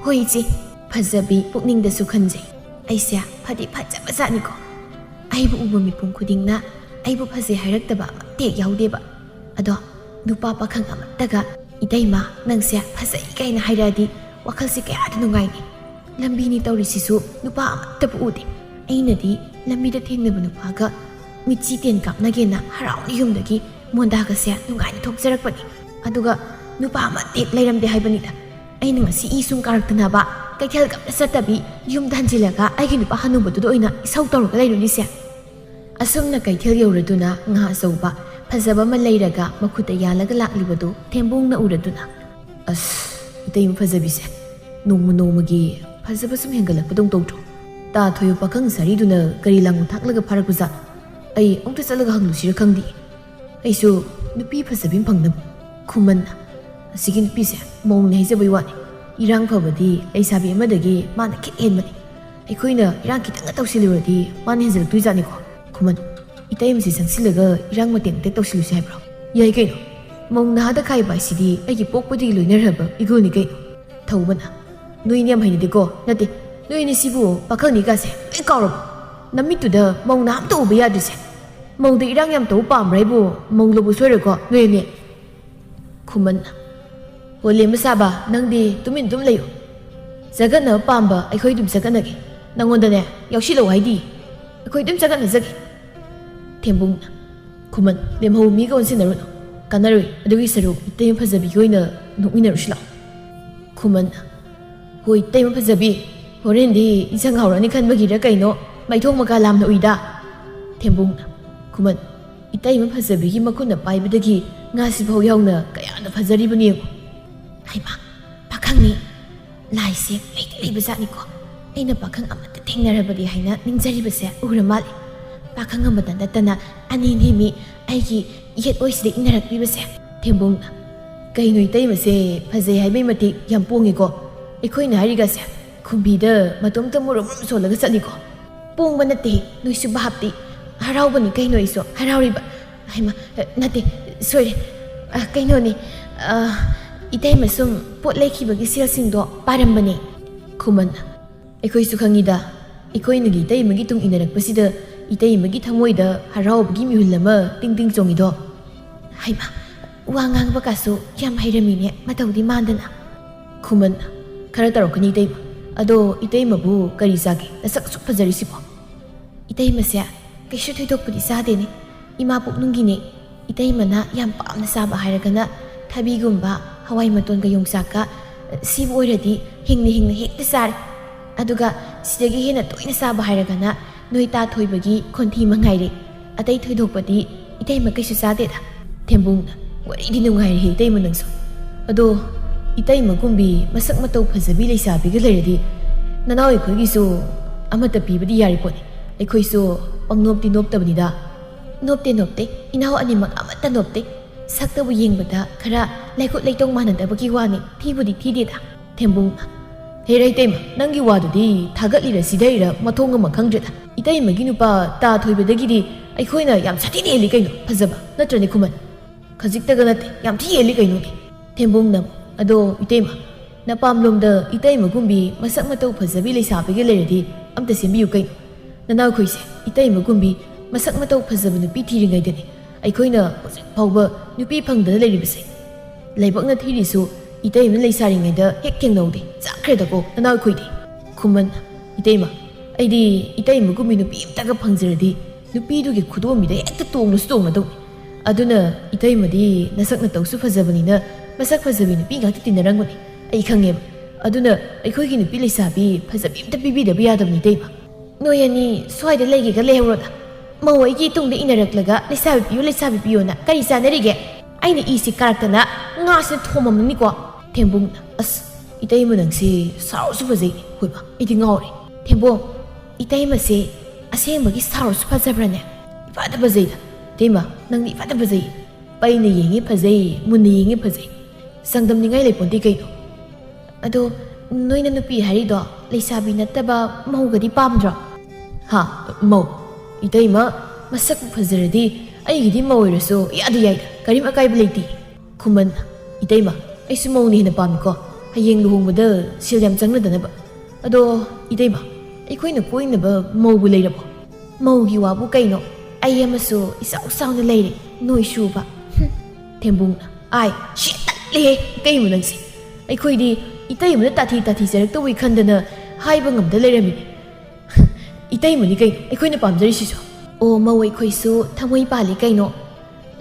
ꯍꯣꯏ ꯏꯆꯦ꯫ ꯐꯖꯕꯤ ꯄꯨꯛꯅꯤꯡꯗꯁꯨ ꯈꯟꯖꯩ, "ꯑꯩꯁꯦ ꯐꯗꯤ ꯐꯖꯕ ꯖꯥꯠꯅꯤꯀꯣ꯫ ꯑꯩꯕꯨ ꯎꯕ ꯃꯤꯄꯨꯝ ꯈꯨꯗꯤꯡꯅ ꯑꯩꯕꯨ ꯐꯖꯩ ꯍꯥꯏꯔꯛꯇꯕ ꯑꯃꯠꯇ ꯍꯦꯛ ꯌꯥꯎꯗꯦꯕ꯫ ꯑꯗꯣ ꯅꯨꯄꯥ ꯄꯥꯈꯪ ꯑꯃꯠꯇꯒ 'ꯏꯇꯩꯃ, ꯅꯪꯁꯦ ꯐꯖꯩ' ꯀꯥꯏꯅ ꯍꯥꯏꯔꯛꯑꯗꯤ ꯋꯥꯈꯜꯁꯦ ꯀꯌꯥꯗ ꯅꯨꯡꯉꯥꯏꯅꯤ꯫ ꯂꯝꯕꯤꯅꯤ ꯇꯧꯔꯤꯁꯤꯁꯨ ꯅꯨꯄꯥ ꯑꯃꯠꯇꯕꯨ ꯎꯗꯦ꯫ ꯑꯩꯅꯗꯤ ꯂꯝꯕꯤꯗ ꯊꯦꯡꯅꯕ ꯅꯨꯄꯥꯒ ꯃꯤꯠꯆꯤ ꯇꯦꯟ ꯀꯥꯞꯅꯒꯦꯅ ꯍꯔꯥꯎꯅ ꯌꯨꯝꯗꯒꯤ ꯃꯣꯟꯗꯥꯒꯁꯦ ꯅꯨꯡꯉꯥꯏꯅ ꯊꯣꯛꯆꯔꯛꯄꯅꯤ꯫ ꯑꯗꯨꯒ ꯅꯨꯄꯥ ꯑꯃ ꯇꯦꯛ ꯂꯩꯔꯝꯗꯦ ꯍꯥꯏꯕꯅꯤꯗ꯫ ꯑꯩꯅ ꯉꯁꯤ ꯏ ꯁꯨꯝ ꯀꯥꯔꯛꯇꯅꯕ ꯀꯩꯊꯦꯜꯒ ꯑꯝꯇ ꯆꯠꯇꯕꯤ ꯌꯨꯝꯗ ꯍꯟꯖꯤꯜꯂꯒ ꯑꯩꯒꯤ ꯅꯨꯄꯥ ꯍꯅꯨꯕꯗꯨꯗ ꯑꯣꯏꯅ ꯏꯁꯧ ꯇꯧꯔꯒ ꯂꯩꯔꯨꯅꯤꯁꯦ꯫ ꯑꯁꯨꯝꯅ ꯀꯩꯊꯦꯜ ꯌꯧꯔꯗꯨꯅ ꯉꯥ ꯑꯆꯧꯕ ꯐꯖꯕ ꯑꯃ ꯂꯩꯔꯒ ꯃꯈꯨꯠꯇ ꯌꯥꯜꯂꯒ ꯂꯥꯛꯂꯤꯕꯗꯨ ꯊꯦꯝꯕꯨꯡꯅ ꯎꯔꯗꯨꯅ, "ꯑꯁ, ꯏꯇꯩꯃ ꯐꯖꯕꯤꯁꯦ ꯅꯣꯡꯃ ꯅꯣꯡꯃꯒꯤ ꯐꯖꯕ ꯁꯨꯝ ꯍꯦꯟꯒꯠꯂꯛꯄꯗꯧ ꯇꯧꯗ꯭ꯔꯣ? ꯇꯥ ꯊꯣꯏꯕ ꯄꯥꯈꯪ ꯁꯥꯔꯤꯗꯨꯅ ꯀꯔꯤ ꯂꯥꯡꯕ ꯊꯥꯛꯂꯒ ꯐꯥꯔꯛꯄꯖꯥꯠꯅꯣ? ꯑꯩ ꯑꯃꯨꯛꯇ ꯆꯠꯂꯒ ꯍꯪꯂꯨꯁꯤꯔ ꯈꯪꯗꯦ꯫ ꯑꯩꯁꯨ ꯅꯨꯄꯤ ꯐꯖꯕꯤ ꯑꯃ ꯐꯪꯅꯕ꯫" ꯈꯨꯃꯟ, "ꯑꯁꯤꯒꯤ ꯅꯨꯄꯤꯁꯦ ꯃꯧꯅꯦ ꯍꯥꯏꯖꯕꯩ ꯋꯥꯅꯤ꯫ ꯏꯔꯥꯡ ꯐꯕꯗꯤ ꯂꯩꯁꯥꯕꯤ ꯑꯃꯗꯒꯤ ꯃꯥꯅ ꯈꯤꯠ ꯍꯦꯟꯕꯅꯤ꯫ ꯑꯩꯈꯣꯏꯅ ꯏꯔꯥꯡ ꯈꯤꯇꯪꯒ ꯇꯧꯁꯤꯜꯂꯨꯔꯗꯤ ꯃꯥꯅ ꯍꯦꯟꯖꯜꯂꯛꯇꯣꯏꯖꯥꯠꯅꯤꯀꯣ꯫" ꯈꯨꯃꯟ, "ꯏꯇꯩꯃꯁꯤ ꯆꯪꯁꯤꯜꯂꯒ ꯏꯔꯥꯡ ꯃꯇꯦꯛ ꯃꯇꯦꯛ ꯇꯧꯁꯤꯜꯂꯨꯁꯤ ꯍꯥꯏꯕ꯭ꯔꯣ? ꯌꯥꯏ ꯀꯩꯅꯣ꯫ ꯃꯧ ꯅꯍꯥꯗ ꯈꯥꯏꯕ ꯍꯥꯏꯁꯤꯗꯤ ꯑꯩꯒꯤ ꯄꯣꯛꯄꯗꯒꯤ ꯂꯣꯏꯅꯔꯕ ꯏꯒꯨꯜꯅꯤ ꯀꯩꯅꯣ꯫" ꯊꯧꯕꯅ, "ꯅꯣꯏꯅꯤ ꯌꯥꯝ ꯍꯩꯅꯗꯦꯀꯣ꯫ ꯅꯠꯇꯦ, ꯅꯣꯏ ꯑꯅꯤꯁꯤꯕꯨ ꯄꯥꯈꯪꯅꯤ ꯀꯥꯁꯦ ꯂꯣꯏ ꯀꯥꯎꯔꯕꯣ? ꯅꯃꯤꯠꯇꯨꯗ ꯃꯧ ꯅꯍꯥ ꯑꯝꯇ ꯎꯕ ꯌꯥꯗ꯭ꯔꯤꯁꯦ꯫ ꯃꯧꯗ ꯏꯔꯥꯡ ꯌꯥꯝ ꯇꯧꯕ ꯄꯥꯝꯕ꯭ꯔꯥ ꯍꯥꯏꯕꯨ? ꯃꯧ ꯂꯧꯕ ꯁꯣꯏꯔꯣꯏꯀꯣ ꯅꯣꯏ ꯑꯅꯤ꯫" ꯈꯨꯃꯟ, "ꯍꯣ, ꯂꯦꯝꯕ ꯁꯥꯕ, ꯅꯪꯗꯤ ꯇꯨꯃꯤꯟ ꯑꯗꯨꯝ ꯂꯩꯌꯨ꯫ ꯆꯒꯠꯅꯕ ꯄꯥꯝꯕ ꯑꯩꯈꯣꯏ ꯑꯗꯨꯝ ꯆꯒꯠꯅꯒꯦ꯫ ꯅꯪꯉꯣꯟꯗꯅꯦ ꯌꯥꯎꯁꯤꯜꯂꯛꯑꯣ ꯍꯥꯏꯗꯤ꯫ ꯑꯩꯈꯣꯏ ꯑꯗꯨꯝ ꯆꯒꯠꯅꯖꯒꯦ꯫" ꯊꯦꯝꯕꯨꯡꯅ, "ꯈꯨꯃꯟ, ꯂꯦꯝꯍꯧꯕ ꯃꯤꯒ ꯑꯣꯟꯁꯤꯟꯅꯔꯨꯅꯨ꯫ ꯀꯥꯟꯅꯔꯣꯏ꯫ ꯑꯗꯨꯒꯤ ꯁꯔꯨꯛ ꯏꯇꯩꯃ ꯐꯖꯕꯤꯒꯤ ꯑꯣꯏꯅ ꯅꯣꯛꯃꯤꯟꯅꯔꯨꯁꯤ ꯂꯥꯛꯑꯣ꯫" ꯈꯨꯃꯟ, "ꯍꯣꯏ, ꯏꯇꯩꯃ ꯐꯖꯕꯤ, ꯍꯣꯔꯦꯟꯗꯤ ꯏꯟꯁꯥꯡ ꯍꯥꯎꯔꯅꯤ ꯈꯟꯕꯒꯤꯔ ꯀꯩꯅꯣ, ꯃꯩꯊꯣꯡ ꯃꯀꯥ ꯂꯥꯝꯅ ꯎꯏꯗ꯫" ꯊꯦꯝꯕꯨꯡꯅ, "ꯈꯨꯃꯟ, ꯏꯇꯩꯃ ꯐꯖꯕꯤꯒꯤ ꯃꯈꯨꯠꯅ ꯄꯥꯏꯕꯗꯒꯤ ꯉꯥꯁꯤꯐꯥꯎ ꯌꯥꯎꯅ ꯀꯌꯥꯗ ꯐꯖꯔꯤꯕꯅꯤ ꯌꯦꯡꯉꯨ꯫" ꯍꯩꯃꯥ, ꯄꯥꯈꯪꯅꯤ꯫ ꯂꯥꯏꯁꯦ ꯂꯩꯗꯤ ꯂꯩꯕ ꯖꯥꯠꯅꯤꯀꯣ꯫ ꯑꯩꯅ ꯄꯥꯈꯪ ꯑꯃꯠꯇ ꯊꯦꯡꯅꯔꯕꯗꯤ ꯍꯥꯏꯅ ꯅꯤꯡꯖꯔꯤꯕꯁꯦ ꯎꯔ ꯃꯥꯜꯂꯦ꯫ ꯄꯥꯈꯪ ꯑꯃꯗ ꯅꯠꯇꯅ ꯑꯅꯤ ꯅꯦꯝꯃꯤ ꯑꯩꯒꯤ ꯌꯦꯠ ꯑꯣꯏꯁꯤꯗ ꯏꯟꯅꯔꯛꯂꯤꯕꯁꯦ꯫ ꯊꯦꯝꯕꯨꯡꯅ, "ꯀꯩꯅꯣ ꯏꯇꯩꯃꯁꯦ ꯐꯖꯩ ꯍꯥꯏꯕꯩ ꯃꯇꯤꯛ ꯌꯥꯝ ꯄꯣꯡꯉꯤꯀꯣ꯫ ꯑꯩꯈꯣꯏꯅ ꯍꯥꯏꯔꯤꯒꯁꯦ ꯈꯨꯝꯕꯤꯗ ꯃꯇꯣꯝꯇ ꯃꯨꯔꯨꯝ ꯃꯨꯔꯨꯝ ꯁꯣꯜꯂꯒ ꯆꯠꯂꯤꯀꯣ꯫" "ꯄꯣꯡꯕ ꯅꯠꯇꯦ, ꯅꯣꯏꯁꯨ ꯚꯥꯞꯇꯤ꯫ ꯍꯔꯥꯎꯕꯅꯤ ꯀꯩꯅꯣ ꯑꯩꯁꯨ ꯍꯔꯥꯎꯔꯤꯕ꯫ ꯍꯩꯃꯥ, ꯑ, ꯅꯠꯇꯦ, ꯁꯣꯏꯔꯦ꯫ ꯑ, ꯀꯩꯅꯣꯅꯦ, ꯑ, ꯏꯇꯩꯃ ꯁꯨꯝ ꯄꯣꯠ ꯂꯩꯈꯤꯕꯒꯤ ꯁꯦꯜꯁꯤꯡꯗꯣ ꯄꯥꯔꯝꯕꯅꯦ꯫" ꯈꯨꯃꯟ, "ꯑꯩꯈꯣꯏꯁꯨ ꯈꯪꯉꯤꯗ꯫ ꯑꯩꯈꯣꯏꯅꯒꯤ ꯏꯇꯩꯃꯒꯤ ꯇꯨꯡ ꯏꯟꯅꯔꯛꯄꯁꯤꯗ ꯏꯇꯩꯃꯒꯤ ꯊꯃꯣꯏꯗ ꯍꯔꯥꯎꯕꯒꯤ ꯃꯤꯍꯨꯜ ꯑꯃ ꯇꯤꯡ ꯇꯤꯡ ꯆꯣꯡꯉꯤꯗꯣ꯫" ꯍꯩꯃꯥ, ꯋꯥ ꯉꯥꯡꯕ ꯀꯥꯁꯨ ꯌꯥꯝ ꯍꯩꯔꯝꯃꯤꯅꯦ, ꯃꯇꯧꯗꯤ ꯃꯥꯟꯗꯅ꯫ ꯈꯨꯃꯟ, "ꯈꯔ ꯇꯧꯔꯛꯀꯅꯤ ꯏꯇꯩꯃ꯫ ꯑꯗꯣ ꯏꯇꯩꯃꯕꯨ ꯀꯔꯤ ꯆꯥꯒꯦ? ꯅꯁꯛ ꯑꯁꯨꯛ ꯐꯖꯔꯤꯁꯤꯕꯣ?" "ꯏꯇꯩꯃꯁꯦ ꯀꯩꯁꯨ ꯊꯣꯏꯗꯣꯛꯄꯗꯤ ꯆꯥꯗꯦꯅꯦ꯫ ꯏꯃꯥ ꯄꯨꯛꯅꯨꯡꯒꯤꯅꯦ꯫ ꯏꯇꯩꯃꯅ ꯌꯥꯝ ꯄꯥꯝꯅ ꯆꯥꯕ ꯍꯥꯏꯔꯒꯅ ꯊꯕꯤꯒꯨꯝꯕ, ꯍꯋꯥꯏ ꯃꯇꯣꯟꯒ ꯌꯣꯡꯆꯥꯛꯀ, ꯁꯤꯕꯨ ꯑꯣꯏꯔꯗꯤ ꯍꯤꯡꯅ ꯍꯤꯡꯅ ꯍꯦꯛꯇ ꯆꯥꯔꯦ꯫ ꯑꯗꯨꯒ ꯁꯤꯗꯒꯤ ꯍꯦꯟꯅ ꯇꯣꯏꯅ ꯆꯥꯕ ꯍꯥꯏꯔꯒꯅ ꯅꯣꯏ ꯇꯥ ꯊꯣꯏꯕꯒꯤ ꯈꯣꯟꯊꯤ ꯃꯉꯥꯏꯔꯦ꯫ ꯑꯇꯩ ꯊꯣꯏꯗꯣꯛꯄꯗꯤ ꯏꯇꯩꯃ ꯀꯩꯁꯨ ꯆꯥꯗꯦꯗ꯫ ꯊꯦꯝꯕꯨꯡꯅ, "ꯋꯥꯔꯤꯗꯤ ꯅꯨꯡꯉꯥꯏꯔꯦꯍꯦ ꯏꯇꯩꯃ ꯅꯪꯁꯨ꯫ ꯑꯗꯣ ꯏꯇꯩꯃꯒꯨꯝꯕꯤ ꯃꯁꯛ ꯃꯇꯧ ꯐꯖꯕꯤ ꯂꯩꯁꯥꯕꯤꯒ ꯂꯩꯔꯗꯤ ꯅꯅꯥꯎ ꯑꯩꯈꯣꯏꯒꯤꯁꯨ ꯑꯃꯠꯇ ꯄꯤꯕꯗꯤ ꯌꯥꯔꯤ ꯄꯣꯠꯅꯤ꯫ ꯑꯩꯈꯣꯏꯁꯨ ꯄꯪꯅꯣꯞꯇꯤ ꯅꯣꯞꯇꯕꯅꯤꯗ꯫" "ꯅꯣꯞꯇꯦ, ꯅꯣꯞꯇꯦ꯫ ꯏꯅꯥꯎ ꯑꯅꯤꯃꯛ ꯑꯃꯠꯇ ꯅꯣꯞꯇꯦ꯫ ꯁꯛꯇꯕꯨ ꯌꯦꯡꯕꯗ ꯈꯔ ꯂꯩꯈꯨꯠ ꯂꯩꯇꯣꯡ ꯃꯥꯟꯅꯗꯕꯒꯤ ꯋꯥꯅꯤ, ꯊꯤꯕꯨꯗꯤ ꯊꯤꯗꯦꯗ꯫" ꯊꯦꯝꯕꯨꯡꯅ, "ꯍꯦꯔꯥ ꯏꯇꯩꯃ, ꯅꯪꯒꯤ ꯋꯥꯗꯨꯗꯤ ꯊꯥꯒꯠꯂꯤꯔ ꯁꯤꯗꯩꯔ ꯃꯊꯣꯡ ꯑꯃ ꯈꯪꯗ꯭ꯔꯦꯗ꯫ ꯏꯇꯩꯃꯒꯤ ꯅꯨꯄꯥ ꯇꯥ ꯊꯣꯏꯕꯗꯒꯤꯗꯤ ꯑꯩꯈꯣꯏꯅ ꯌꯥꯝ ꯁꯥꯊꯤꯅ ꯍꯦꯜꯂꯤ ꯀꯩꯅꯣ ꯐꯖꯕ, ꯅꯠꯇ꯭ꯔꯅꯦ ꯈꯨꯃꯟ? ꯈꯖꯤꯛꯇꯒ ꯅꯠꯇꯦ, ꯌꯥꯝ ꯊꯤ ꯍꯦꯜꯂꯤ ꯀꯩꯅꯣꯅꯦ꯫" ꯊꯦꯝꯕꯨꯡꯅ, "ꯑꯗꯣ ꯏꯇꯩꯃ, ꯅꯄꯥꯝꯂꯣꯝꯗ ꯏꯇꯩꯃꯒꯨꯝꯕꯤ ꯃꯁꯛ ꯃꯇꯧ ꯐꯖꯕꯤ ꯂꯩꯁꯥꯕꯤꯒ ꯂꯩꯔꯗꯤ ꯑꯝꯇ ꯁꯦꯝꯕꯤꯌꯨ ꯀꯩꯅꯣ꯫ ꯅꯅꯥꯎꯈꯣꯏꯁꯦ ꯏꯇꯩꯃꯒꯨꯝꯕꯤ ꯃꯁꯛ ꯃꯇꯧ ꯐꯖꯕ ꯅꯨꯄꯤ ꯊꯤꯔꯤꯉꯩꯗꯅꯦ ꯑꯩꯈꯣꯏꯅ ꯍꯧꯖꯤꯛ ꯐꯥꯎꯕ ꯅꯨꯄꯤ ꯐꯪꯗꯅ ꯂꯩꯔꯤꯕꯁꯦ꯫ ꯂꯥꯏꯕꯛꯅ ꯊꯤꯔꯤꯁꯨ ꯏꯇꯩꯃ ꯂꯩꯁꯥꯔꯤꯉꯩꯗ ꯍꯦꯛ ꯊꯦꯡꯅꯍꯧꯗꯦ꯫ ꯆꯥꯛꯈ꯭ꯔꯦꯗꯀꯣ ꯅꯅꯥꯎꯈꯣꯏꯗꯤ꯫" ꯈꯨꯃꯟ, "ꯏꯇꯩꯃ, ꯑꯩꯗꯤ ꯏꯇꯩꯃꯒꯨꯝꯕꯤ ꯅꯨꯄꯤ ꯑꯝꯇꯒ ꯐꯪꯖꯔꯗꯤ ꯅꯨꯄꯤꯗꯨꯒꯤ ꯈꯨꯗꯣꯝꯕꯤꯗ ꯍꯦꯛꯇ ꯇꯣꯡꯂꯁꯨ ꯇꯣꯡꯂꯗꯧꯅꯤ꯫ ꯑꯗꯨꯅ ꯏꯇꯩꯃꯗꯤ ꯅꯁꯛ ꯅꯇꯧꯁꯨ ꯐꯖꯕꯅꯤꯅ ꯃꯁꯛ ꯐꯖꯕꯤ ꯅꯨꯄꯤ ꯉꯥꯛꯇ ꯇꯤꯟꯅꯔꯝꯒꯅꯤ꯫ ꯑꯩ ꯈꯪꯉꯦꯕ꯫ ꯑꯗꯨꯅ ꯑꯩꯈꯣꯏꯒꯤ ꯅꯨꯄꯤ ꯂꯩꯁꯥꯕꯤ ꯐꯖꯕꯤ ꯑꯝꯇ ꯄꯤꯕꯤꯗꯕ ꯌꯥꯗꯕꯅꯤ ꯏꯇꯩꯃ꯫" "ꯅꯣꯏ ꯑꯅꯤ ꯁ꯭ꯋꯥꯏꯗ ꯂꯩꯒꯦꯒ ꯂꯩꯍꯧꯔꯣꯗ꯫ ꯃꯧ ꯑꯩꯒꯤ ꯇꯨꯡꯗ ꯏꯟꯅꯔꯛꯂꯒ ꯂꯩꯁꯥꯕꯤ ꯄꯤꯌꯨ, ꯂꯩꯁꯥꯕꯤ ꯄꯤꯌꯨꯅ ꯀꯔꯤ ꯆꯥꯟꯅꯔꯤꯒꯦ? ꯑꯩꯅ ꯏꯁꯤ ꯀꯥꯔꯛꯇꯅ ꯉꯥꯁꯤꯅ ꯊꯣꯝꯃꯝꯃꯅꯤꯀꯣ꯫" ꯊꯦꯝꯕꯨꯡꯅ, "ꯑꯁ, ꯏꯇꯩꯃ ꯅꯪꯁꯤ ꯁꯥꯎꯔꯁꯨ ꯐꯖꯩ꯫ ꯍꯣꯏꯕ, ꯑꯩꯗꯤ ꯉꯥꯎꯔꯦ꯫" ꯊꯦꯝꯕꯣꯡ, "ꯏꯇꯩꯃꯁꯦ ꯑꯁꯦꯡꯕꯒꯤ ꯁꯥꯎꯔꯁꯨ ꯐꯖꯕ꯭ꯔꯅꯦ? ꯏꯐꯗ ꯐꯖꯩꯗ꯫ ꯏꯇꯩꯃ, ꯅꯪꯗꯤ ꯏꯐꯗ ꯐꯖꯩ꯫ ꯄꯩꯅ ꯌꯦꯡꯉꯤ ꯐꯖꯩ, ꯃꯨꯟꯅ ꯌꯦꯡꯉꯤ ꯐꯖꯩ꯫ ꯆꯥꯡꯗꯝꯅꯤꯡꯉꯥꯏ ꯂꯩꯄꯣꯟꯇꯦ ꯀꯩꯅꯣ꯫" "ꯑꯗꯣ ꯅꯣꯏꯅ ꯅꯨꯄꯤ ꯍꯥꯏꯔꯤꯗꯣ ꯂꯩꯁꯥꯕꯤ ꯅꯠꯇꯕ ꯃꯧꯒꯗꯤ ꯄꯥꯝꯗ꯭ꯔꯣ?" "ꯍꯥ? ꯃꯧ? ꯏꯇꯩꯃ, ꯃꯁꯛꯄꯨ ꯐꯖꯔꯗꯤ ꯑꯩꯒꯤꯗꯤ ꯃꯧ ꯑꯣꯏꯔꯁꯨ ꯌꯥꯗ ꯌꯥꯏꯗ, ꯀꯔꯤꯝ ꯑꯀꯥꯏꯕ ꯂꯩꯇꯦ꯫" ꯈꯨꯃꯟ, "ꯏꯇꯩꯃ, ꯑꯩꯁꯨ ꯃꯧꯅ ꯍꯦꯟꯅ ꯄꯥꯝꯃꯤꯀꯣ, ꯍꯌꯦꯡ ꯂꯨꯍꯣꯡꯕꯗ ꯁꯦꯜ ꯌꯥꯝ ꯆꯪꯅꯗꯅꯕ꯫ ꯑꯗꯣ ꯏꯇꯩꯃ, ꯑꯩꯈꯣꯏꯅ ꯀꯣꯏꯅꯕ ꯃꯧꯕꯨ ꯂꯩꯔꯕꯣ?" "ꯃꯧꯒꯤ ꯋꯥꯕꯨ ꯀꯩꯅꯣ, ꯑꯩ ꯑꯃꯁꯨ ꯏꯆꯥꯎ ꯆꯥꯎꯅ ꯂꯩꯔꯦ, ꯅꯣꯏ ꯁꯨꯕ꯫" ꯍꯨꯝ꯫ ꯊꯦꯝꯕꯨꯡꯅ, "ꯑꯥꯏ, ꯁꯤ ꯇꯠꯂꯦꯍꯦ ꯏꯇꯩꯃ ꯅꯪꯁꯦ꯫ ꯑꯩꯈꯣꯏꯗꯤ ꯏꯇꯩꯃꯅ ꯇꯥꯊꯤ ꯇꯥꯊꯤꯖꯔꯛꯇꯧꯕꯩ ꯈꯟꯗꯅ ꯍꯥꯏꯕ ꯉꯝꯗ ꯂꯩꯔꯝꯃꯤꯅꯦ꯫ ꯏꯇꯩꯃꯅꯤ ꯀꯩꯅꯣ ꯑꯩꯈꯣꯏꯅ ꯄꯥꯝꯖꯔꯤꯁꯤꯁꯨ꯫" ꯑꯣ, ꯃꯧ ꯑꯩꯈꯣꯏꯁꯨ ꯊꯃꯣꯏ ꯄꯥꯜꯂꯤ ꯀꯩꯅꯣ꯫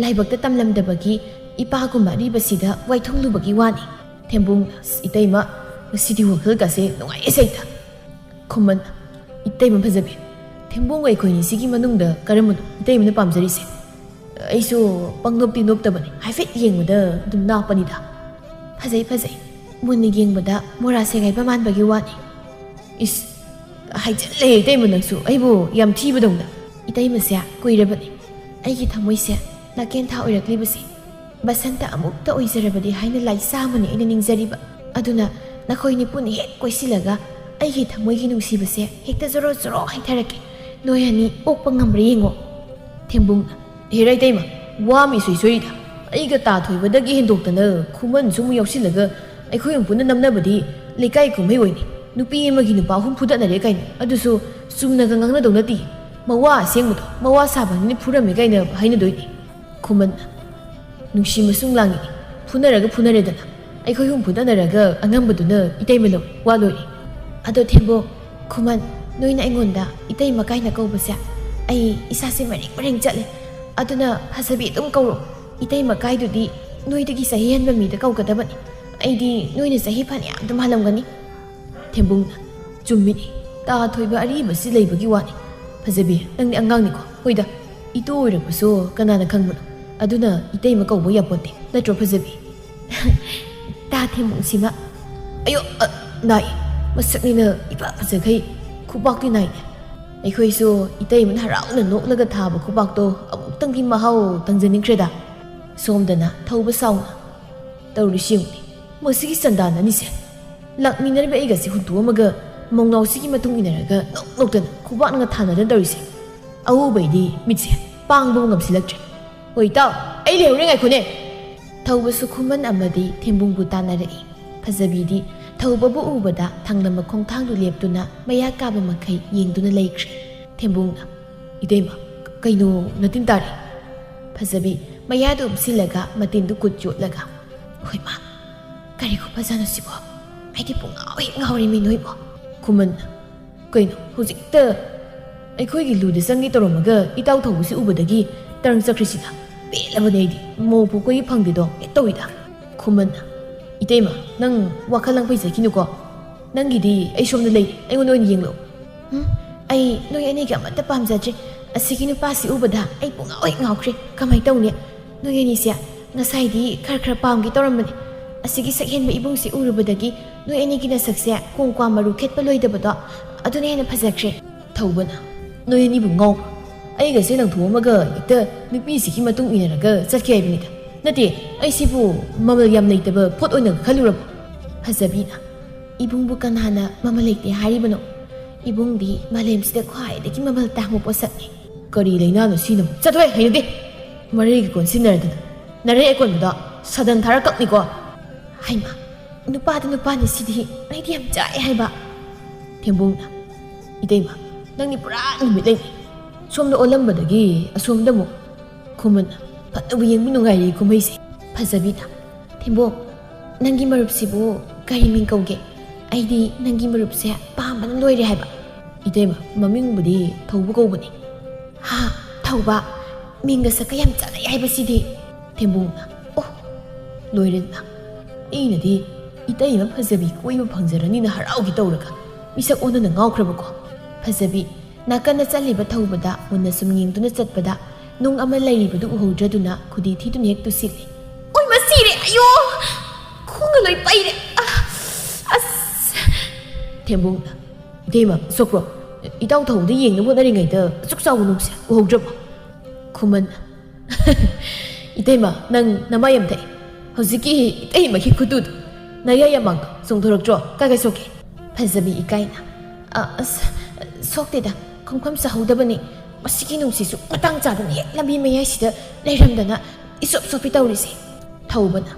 ꯂꯥꯏꯕꯛꯇ ꯇꯝꯂꯝꯗꯕꯒꯤ ꯏꯄꯥꯒꯨꯝꯕ ꯑꯔꯤꯕꯁꯤꯗ ꯋꯥꯏꯊꯨꯡꯂꯨꯕꯒꯤ ꯋꯥꯅꯤ꯫ ꯊꯦꯝꯕꯨꯡ, "ꯑꯁ, ꯏꯇꯩꯃ, ꯉꯁꯤꯗꯤ ꯋꯥꯈꯜꯒꯁꯦ ꯅꯨꯡꯉꯥꯏꯌꯦ ꯁꯩꯇ"꯫ ꯈꯨꯃꯟ, "ꯏꯇꯩꯃ ꯐꯖꯕꯤ, ꯊꯦꯝꯕꯨꯡꯒ ꯑꯩꯈꯣꯏꯅꯤ ꯁꯤꯒꯤ ꯃꯅꯨꯡꯗ ꯀꯔꯝꯕꯅꯣ ꯏꯇꯩꯃꯅ ꯄꯥꯝꯖꯔꯤꯁꯦ? ꯑꯩꯁꯨ ꯄꯪꯅꯣꯞꯇꯤ ꯅꯣꯞꯇꯕꯅꯤ, ꯍꯥꯏꯐꯦꯠ ꯌꯦꯡꯕꯗ ꯑꯗꯨꯝ ꯅꯥꯞꯄꯅꯤꯗ"꯫ "ꯐꯖꯩ, ꯐꯖꯩ꯫ ꯃꯨꯟꯅ ꯌꯦꯡꯕꯗ ꯃꯣꯔꯥ ꯁꯦꯒꯥꯏꯕ ꯃꯥꯟꯕꯒꯤ ꯋꯥꯅꯤ"꯫ "ꯏꯁ, ꯍꯥꯏꯖꯤꯜꯂꯦ ꯏꯇꯩꯃ, ꯅꯪꯁꯨ ꯑꯩꯕꯨ ꯌꯥꯝ ꯊꯤꯕꯗꯧꯅ"꯫ "ꯏꯇꯩꯃꯁꯦ ꯀꯨꯏꯔꯕꯅꯤ ꯑꯩꯒꯤ ꯊꯃꯣꯏꯁꯦ ꯅꯥꯀꯦꯟꯊꯥ ꯑꯣꯏꯔꯛꯂꯤꯕꯁꯦ꯫ ꯕꯁꯟꯇ ꯑꯃꯨꯛꯇ ꯑꯣꯏꯖꯔꯕꯗꯤ ꯍꯥꯏꯅ ꯂꯥꯏꯁꯥ ꯑꯃꯅꯤ ꯑꯩꯅ ꯅꯤꯡꯖꯔꯤꯕ꯫ ꯑꯗꯨꯅ ꯅꯈꯣꯏ ꯅꯤꯄꯨꯅ ꯍꯦꯛ ꯀꯣꯏꯁꯤꯜꯂꯒ ꯑꯩꯒꯤ ꯊꯃꯣꯏꯒꯤ ꯅꯨꯡꯁꯤꯕꯁꯦ ꯍꯦꯛꯇ ꯖꯣꯔꯣ ꯖꯣꯔꯣ ꯍꯩꯊꯔꯛꯀꯦ꯫ ꯅꯣꯏ ꯑꯅꯤ ꯑꯣꯛꯄ ꯉꯝꯕ꯭ꯔꯥ ꯌꯦꯡꯉꯣ"꯫ ꯊꯦꯝꯕꯨꯡ, "ꯍꯦꯔꯥ ꯏꯇꯩꯃ, ꯋꯥ ꯑꯃ ꯏꯁꯣꯏ ꯁꯣꯏꯔꯤꯗ꯫ ꯑꯩꯒ ꯇꯥ ꯊꯣꯏꯕꯗꯒꯤ ꯍꯦꯟꯗꯣꯛꯇꯅ ꯈꯨꯃꯟꯁꯨ ꯑꯃꯨꯛ ꯌꯥꯎꯁꯤꯜꯂꯒ ꯑꯩꯈꯣꯏ ꯑꯍꯨꯝ ꯄꯨꯟꯅ ꯅꯝꯅꯕꯗꯤ ꯂꯩꯀꯥꯏ ꯀꯨꯝꯍꯩ ꯑꯣꯏꯅꯤ꯫ ꯅꯨꯄꯤ ꯑꯃꯒꯤ ꯅꯨꯄꯥ ꯑꯍꯨꯝ ꯐꯨꯗꯠꯅꯔꯦ ꯀꯥꯏꯅ, ꯑꯗꯨꯁꯨ ꯆꯨꯝꯅꯒ ꯉꯥꯡꯅꯗꯧ ꯅꯠꯇꯦ꯫ ꯃꯋꯥ ꯑꯁꯦꯡꯕꯗꯣ ꯃꯋꯥ ꯁꯥꯕꯅꯤꯅ ꯐꯨꯔꯝꯃꯦ ꯀꯥꯏꯅ ꯍꯥꯏꯅꯗꯣꯏꯅꯤ"꯫ ꯈꯨꯃꯟ, "ꯅꯨꯡꯁꯤ ꯃꯁꯨꯡ ꯂꯥꯡꯉꯤ꯫ ꯐꯨꯅꯔꯒ ꯐꯨꯅꯔꯦꯗꯅ꯫ ꯑꯩꯈꯣꯏ ꯑꯍꯨꯝ ꯐꯨꯗꯅꯔꯒ ꯑꯉꯝꯕꯗꯨꯅ ꯏꯇꯩꯃ ꯂꯧꯔꯦ꯫ ꯋꯥ ꯂꯣꯏꯔꯦ"꯫ ꯑꯗꯣ ꯊꯦꯝꯕꯣ, ꯈꯨꯃꯟ, ꯅꯣꯏꯅ ꯑꯩꯉꯣꯟꯗ ꯏꯇꯩꯃ ꯀꯥꯏꯅ ꯀꯧꯕꯁꯦ ꯑꯩ ꯏꯁꯥꯁꯦ ꯃꯔꯦꯡ ꯃꯔꯦꯡ ꯆꯠꯂꯦ꯫ ꯑꯗꯨꯅ ꯐꯖꯕꯤ ꯑꯗꯨꯝ ꯀꯧꯔꯣ꯫ ꯏꯇꯩꯃ ꯀꯥꯏꯗꯨꯗꯤ ꯅꯣꯏꯗꯒꯤ ꯆꯍꯤ ꯍꯟꯕ ꯃꯤꯗ ꯀꯧꯒꯗꯕꯅꯤ꯫ ꯑꯩꯗꯤ ꯅꯣꯏꯅ ꯆꯍꯤ ꯐꯅꯌꯥꯝ ꯑꯗꯨꯝ ꯍꯜꯂꯝꯒꯅꯤ꯫ ꯊꯦꯝꯕꯨꯡꯅ, "ꯆꯨꯝꯃꯤꯅꯤ, ꯇꯥ ꯊꯣꯏꯕ ꯑꯔꯤꯕꯁꯤ ꯂꯩꯕꯒꯤ ꯋꯥꯅꯤ꯫ ꯐꯖꯕꯤ, ꯅꯪꯗꯤ ꯑꯉꯥꯡꯅꯤꯀꯣ꯫ ꯍꯣꯏꯗ, ꯏꯇꯨ ꯑꯣꯏꯔꯕꯁꯨ ꯀꯅꯥꯅ ꯈꯪꯕꯅꯣ? ꯑꯗꯨꯅ ꯏꯇꯩꯃ ꯀꯧꯕ ꯌꯥꯄꯣꯠꯇꯦ, ꯅꯠꯇ꯭ꯔꯣ ꯐꯖꯕꯤ?" "ꯇꯥ ꯊꯦꯝꯕꯨꯡꯁꯤꯃ"꯫ "ꯑꯌꯣ, ꯑ, ꯅꯥꯏ꯫ ꯃꯁꯛꯅꯤꯅ ꯏꯄꯥ ꯐꯖꯈꯩ ꯈꯨꯕꯥꯛꯇꯤ ꯅꯥꯏꯅꯦ꯫ ꯑꯩꯈꯣꯏꯁꯨ ꯏꯇꯩꯃꯅ ꯍꯔꯥꯎꯅ ꯅꯣꯛꯂꯒ ꯊꯥꯕ ꯈꯨꯕꯥꯛꯇꯣ ꯑꯃꯨꯛꯇꯪꯗꯤ ꯃꯍꯥꯎ ꯇꯪꯖꯅꯤꯡꯈ꯭ꯔꯦꯗ"꯫ ꯁꯣꯝꯗꯅ ꯊꯧꯕ ꯁꯥꯎꯅ, "ꯇꯧꯔꯤꯁꯤ ꯌꯦꯡꯉꯨꯅꯦ, ꯃꯁꯤꯒꯤ ꯆꯟꯗꯥꯟ ꯑꯅꯤꯁꯦ꯫ ꯂꯥꯛꯃꯤꯟꯅꯔꯤꯕ ꯑꯩꯒꯁꯦ ꯍꯨꯟꯇꯣꯛꯑꯝꯃꯒ ꯃꯧꯅꯥꯎꯁꯤꯒꯤ ꯃꯇꯨꯡ ꯏꯟꯅꯔꯒ ꯅꯣꯛ ꯅꯣꯛꯇꯅ ꯈꯨꯕꯥꯛꯅꯒ ꯊꯥꯅꯗꯅ ꯇꯧꯔꯤꯁꯦ꯫ ꯑꯎꯕꯩꯗꯤ ꯃꯤꯠꯁꯦ ꯄꯥꯡꯕꯕꯨ ꯉꯝꯁꯤꯜꯂꯛꯇ꯭ꯔꯦ꯫ ꯍꯣꯏ ꯏꯇꯥꯎ, ꯑꯩ ꯂꯩꯍꯧꯔꯦ, ꯉꯥꯏꯈꯣꯅꯦ"꯫ ꯊꯧꯕꯁꯨ ꯈꯨꯃꯟ ꯑꯃꯗꯤ ꯊꯦꯝꯕꯨꯡꯕꯨ ꯇꯥꯟꯅꯔꯛꯏ꯫ ꯐꯖꯕꯤꯗꯤ ꯊꯧꯕꯕꯨ ꯎꯕꯗ ꯊꯥꯡꯂꯝꯕ ꯈꯣꯡꯊꯥꯡꯗꯨ ꯂꯦꯞꯇꯨꯅ ꯃꯌꯥ ꯀꯥꯕ ꯃꯈꯩ ꯌꯦꯡꯗꯨꯅ ꯂꯩꯈ꯭ꯔꯦ꯫ ꯊꯦꯝꯕꯨꯡꯅ, "ꯏꯇꯩꯃ, ꯀꯩꯅꯣ ꯅꯇꯤꯟ ꯇꯥꯔꯦ?" ꯐꯖꯕꯤ ꯃꯌꯥꯗꯨ ꯎꯞꯁꯤꯜꯂꯒ ꯃꯇꯤꯟꯗꯨ ꯀꯨꯠ ꯆꯣꯠꯂꯒ, "ꯍꯣꯏ ꯃꯥ, ꯀꯔꯤ ꯈꯨꯐꯖꯅꯣ ꯁꯤꯕꯣ? ꯑꯩꯗꯤ ꯄꯨꯡꯉꯥꯎ ꯍꯦꯛ ꯉꯥꯎꯔꯦꯃꯤ ꯅꯣꯏꯕꯣ"꯫ ꯈꯨꯃꯟ, "ꯀꯩꯅꯣ ꯍꯧꯖꯤꯛꯇ ꯑꯩꯈꯣꯏꯒꯤ ꯂꯨꯗ ꯆꯪꯒꯦ ꯇꯧꯔꯝꯃꯒ ꯏꯇꯥꯎ ꯊꯧꯕꯁꯤ ꯎꯕꯗꯒꯤ ꯇꯔꯪ ꯆꯠꯈ꯭ꯔꯤꯁꯤꯗ꯫ ꯄꯦꯜꯂꯕꯅꯦ ꯑꯩꯗꯤ꯫ ꯃꯧ ꯄꯨ ꯀꯣꯏꯕ ꯐꯪꯗꯦꯗꯣ ꯍꯦꯛ ꯇꯧꯏꯗ꯫ ꯈꯨꯃꯟꯅ, "ꯏꯇꯩꯃ, ꯅꯪ ꯋꯥꯈꯜ ꯂꯥꯡꯐꯩ ꯆꯠꯈꯤꯅꯨꯀꯣ꯫ ꯅꯪꯒꯤꯗꯤ ꯑꯩ ꯁꯣꯝꯗ ꯂꯩꯔꯤ, ꯑꯩꯉꯣꯟꯗ ꯑꯣꯏꯅ ꯌꯦꯡꯂꯛꯎ꯫" "ꯎꯝ, ꯑꯩ ꯅꯣꯏ ꯑꯅꯤꯒꯤ ꯑꯃꯠꯇ ꯄꯥꯝꯖꯗ꯭ꯔꯦ꯫ ꯑꯁꯤꯒꯤ ꯅꯨꯄꯥꯁꯤ ꯎꯕꯗ ꯑꯩ ꯄꯨꯡꯉꯥꯎ ꯍꯦꯛ ꯉꯥꯎꯈ꯭ꯔꯦ꯫ ꯀꯃꯥꯏꯅ ꯇꯧꯅꯤ? ꯅꯣꯏ ꯑꯅꯤꯁꯦ ꯉꯁꯥꯏꯗꯤ ꯈꯔ ꯈꯔ ꯄꯥꯝꯒꯦ ꯇꯧꯔꯝꯕꯅꯦ꯫ ꯑꯁꯤꯒꯤ ꯁꯛꯍꯦꯟꯕ ꯏꯕꯨꯡꯁꯤ ꯎꯔꯨꯕꯗꯒꯤ ꯅꯣꯏ ꯑꯅꯤꯒꯤ ꯅꯁꯛꯁꯦ ꯀꯣꯡꯀ꯭ꯋꯥ ꯃꯔꯨ ꯈꯦꯠꯄ ꯂꯣꯏꯗꯕꯗꯣ ꯑꯗꯨꯅ ꯍꯦꯟꯅ ꯐꯖꯈ꯭ꯔꯦ꯫" ꯊꯧꯕꯅ, "ꯅꯣꯏ ꯑꯅꯤꯕꯨ ꯉꯥꯎꯕ꯭ꯔꯣ? ꯑꯩꯒꯁꯦ ꯂꯪꯊꯣꯛꯑꯝꯃꯒ ꯍꯦꯛꯇ ꯅꯨꯄꯤꯁꯤꯒꯤ ꯃꯇꯨꯡ ꯏꯟꯅꯔꯒ ꯆꯠꯈꯤ ꯍꯥꯏꯕꯅꯤꯗ꯫ ꯅꯠꯇꯦ, ꯑꯩꯁꯤꯕꯨ ꯃꯃꯜ ꯌꯥꯝ ꯂꯩꯇꯕ ꯄꯣꯠ ꯑꯣꯏꯅ ꯈꯜꯂꯨꯔꯕꯣ?" ꯐꯖꯕꯤꯅ, "ꯏꯕꯨꯡꯕꯨ ꯀꯅꯥꯅ ꯃꯃꯜ ꯂꯩꯇꯦ ꯍꯥꯏꯔꯤꯕꯅꯣ? ꯏꯕꯨꯡꯗꯤ ꯃꯥꯂꯦꯝꯁꯤꯗ ꯈ꯭ꯋꯥꯏꯗꯒꯤ ꯃꯃꯜ ꯇꯥꯡꯕ ꯄꯣꯠꯁꯛꯅꯤ꯫" "ꯀꯔꯤ ꯂꯩꯅꯥꯅꯣ ꯁꯤꯅꯕꯨ? ꯆꯠꯊꯣꯛꯑꯦ, ꯍꯩꯅꯗꯦ꯫ ꯃꯔꯩꯒ ꯀꯣꯟꯁꯤꯟꯅꯔꯗꯅ ꯅꯔꯩ ꯑꯀꯣꯟꯕꯗꯣ ꯁꯥꯗꯟ ꯊꯥꯔ ꯀꯛꯅꯤꯀꯣ꯫" ꯍꯩꯃꯥ, ꯅꯨꯄꯥꯗ ꯅꯨꯄꯥꯅꯤ ꯁꯤꯗꯤ, ꯑꯩꯗꯤ ꯌꯥꯝ ꯆꯥꯛꯑꯦ ꯍꯥꯏꯕ꯫ ꯊꯦꯝꯕꯨꯡꯅ, "ꯏꯇꯩꯃ, ꯅꯪꯗꯤ ꯄꯨꯔꯥ ꯅꯨꯃꯤꯠ ꯂꯩꯅꯤ꯫ ꯁꯣꯝꯗ ꯑꯣꯜꯂꯝꯕꯗꯒꯤ ꯑꯁꯣꯝꯗ ꯑꯃꯨꯛ꯫" ꯈꯨꯃꯟꯅ, "ꯐꯅꯕꯨ ꯌꯦꯡꯕ ꯅꯨꯡꯉꯥꯏꯔꯤ ꯀꯨꯝꯍꯩꯁꯦ꯫" ꯐꯖꯕꯤꯅ, "ꯊꯦꯝꯕꯣꯡ, ꯅꯪꯒꯤ ꯃꯔꯨꯞꯁꯤꯕꯨ ꯀꯔꯤ ꯃꯤꯡ ꯀꯧꯒꯦ? ꯑꯩꯗꯤ ꯅꯪꯒꯤ ꯃꯔꯨꯞꯁꯦ ꯄꯥꯝꯕꯅ ꯂꯣꯏꯔꯦ ꯍꯥꯏꯕ꯫" "ꯏꯇꯩꯃ, ꯃꯃꯤꯡꯕꯨꯗꯤ ꯊꯧꯕ ꯀꯧꯕꯅꯤ꯫" "ꯍꯥ, ꯊꯧꯕ? ꯃꯤꯡꯒ ꯁꯛꯀ ꯌꯥꯝ ꯆꯥꯟꯅꯩ ꯍꯥꯏꯕꯁꯤꯗꯤ꯫" ꯊꯦꯝꯕꯣꯡꯅ, "ꯑꯣ, ꯂꯣꯏꯔꯦꯗꯅ꯫ ꯑꯩꯅꯗꯤ ꯏꯇꯩꯃ ꯐꯖꯕꯤ ꯀꯣꯏꯕ ꯐꯪꯖꯔꯅꯤꯅ ꯍꯔꯥꯎꯒꯦ ꯇꯧꯔꯒ ꯃꯤꯁꯛ ꯑꯣꯟꯅꯅ ꯉꯥꯎꯈ꯭ꯔꯕꯀꯣ꯫" ꯐꯖꯕꯤ, ꯅꯥꯀꯟꯗ ꯆꯠꯂꯤꯕ ꯊꯧꯕꯗ ꯃꯨꯟꯅ ꯁꯨꯝ ꯌꯦꯡꯗꯨꯅ ꯆꯠꯄꯗ ꯅꯨꯡ ꯑꯃ ꯂꯩꯔꯤꯕꯗꯨ ꯎꯍꯧꯗ꯭ꯔꯗꯨꯅ ꯈꯨꯗꯤ ꯊꯤꯗꯨꯅ ꯍꯦꯛ ꯇꯨꯁꯤꯜꯂꯤ꯫ "ꯑꯣꯏ, ꯃꯁꯤꯔꯦ! ꯑꯌꯣ! ꯈꯣꯡꯒ ꯂꯣꯏ ꯄꯩꯔꯦ! ꯑ, ꯑꯁ!" ꯊꯦꯝꯕꯨꯡꯅ, "ꯏꯇꯩꯃ, ꯁꯣꯛꯄ꯭ꯔꯣ? ꯏꯇꯥꯎ ꯊꯧꯕꯗ ꯌꯦꯡꯅꯕ ꯍꯣꯠꯅꯔꯤꯉꯩꯗ ꯑꯁꯨꯛ ꯆꯥꯎꯕ ꯅꯨꯡꯁꯦ ꯎꯍꯧꯗ꯭ꯔꯕꯣ?" ꯈꯨꯃꯟ, "ꯏꯇꯩꯃ, ꯅꯪ ꯅꯃꯥꯏ ꯌꯥꯝ ꯊꯛꯏ꯫ ꯍꯧꯖꯤꯛꯀꯤ ꯏꯇꯩꯃꯒꯤ ꯈꯨꯇꯨꯗꯣ, ꯅꯌꯥ ꯌꯥꯝꯃꯥꯡꯗꯣ ꯆꯣꯡꯊꯣꯔꯛꯇ꯭ꯔꯣ? ꯀꯥꯏ ꯀꯥꯏ ꯁꯣꯛꯀꯦ?" ꯐꯖꯕꯤ ꯏꯀꯥꯏꯅ, "ꯑ, ꯑꯁ, ꯁꯣꯛꯇꯦꯗ, ꯈꯣꯡꯐꯝ ꯆꯥꯍꯧꯗꯕꯅꯤ꯫ ꯃꯁꯤꯒꯤ ꯅꯨꯡꯁꯤꯠꯁꯨ ꯃꯇꯥꯡ ꯆꯥꯗꯅ ꯍꯦꯛ ꯂꯝꯕꯤ ꯃꯌꯥꯏꯁꯤꯗ ꯂꯩꯔꯝꯗꯅ ꯏꯁꯣꯞ ꯁꯣꯞꯄꯤ ꯇꯧꯔꯤꯁꯦ꯫" ꯊꯧꯕꯅ,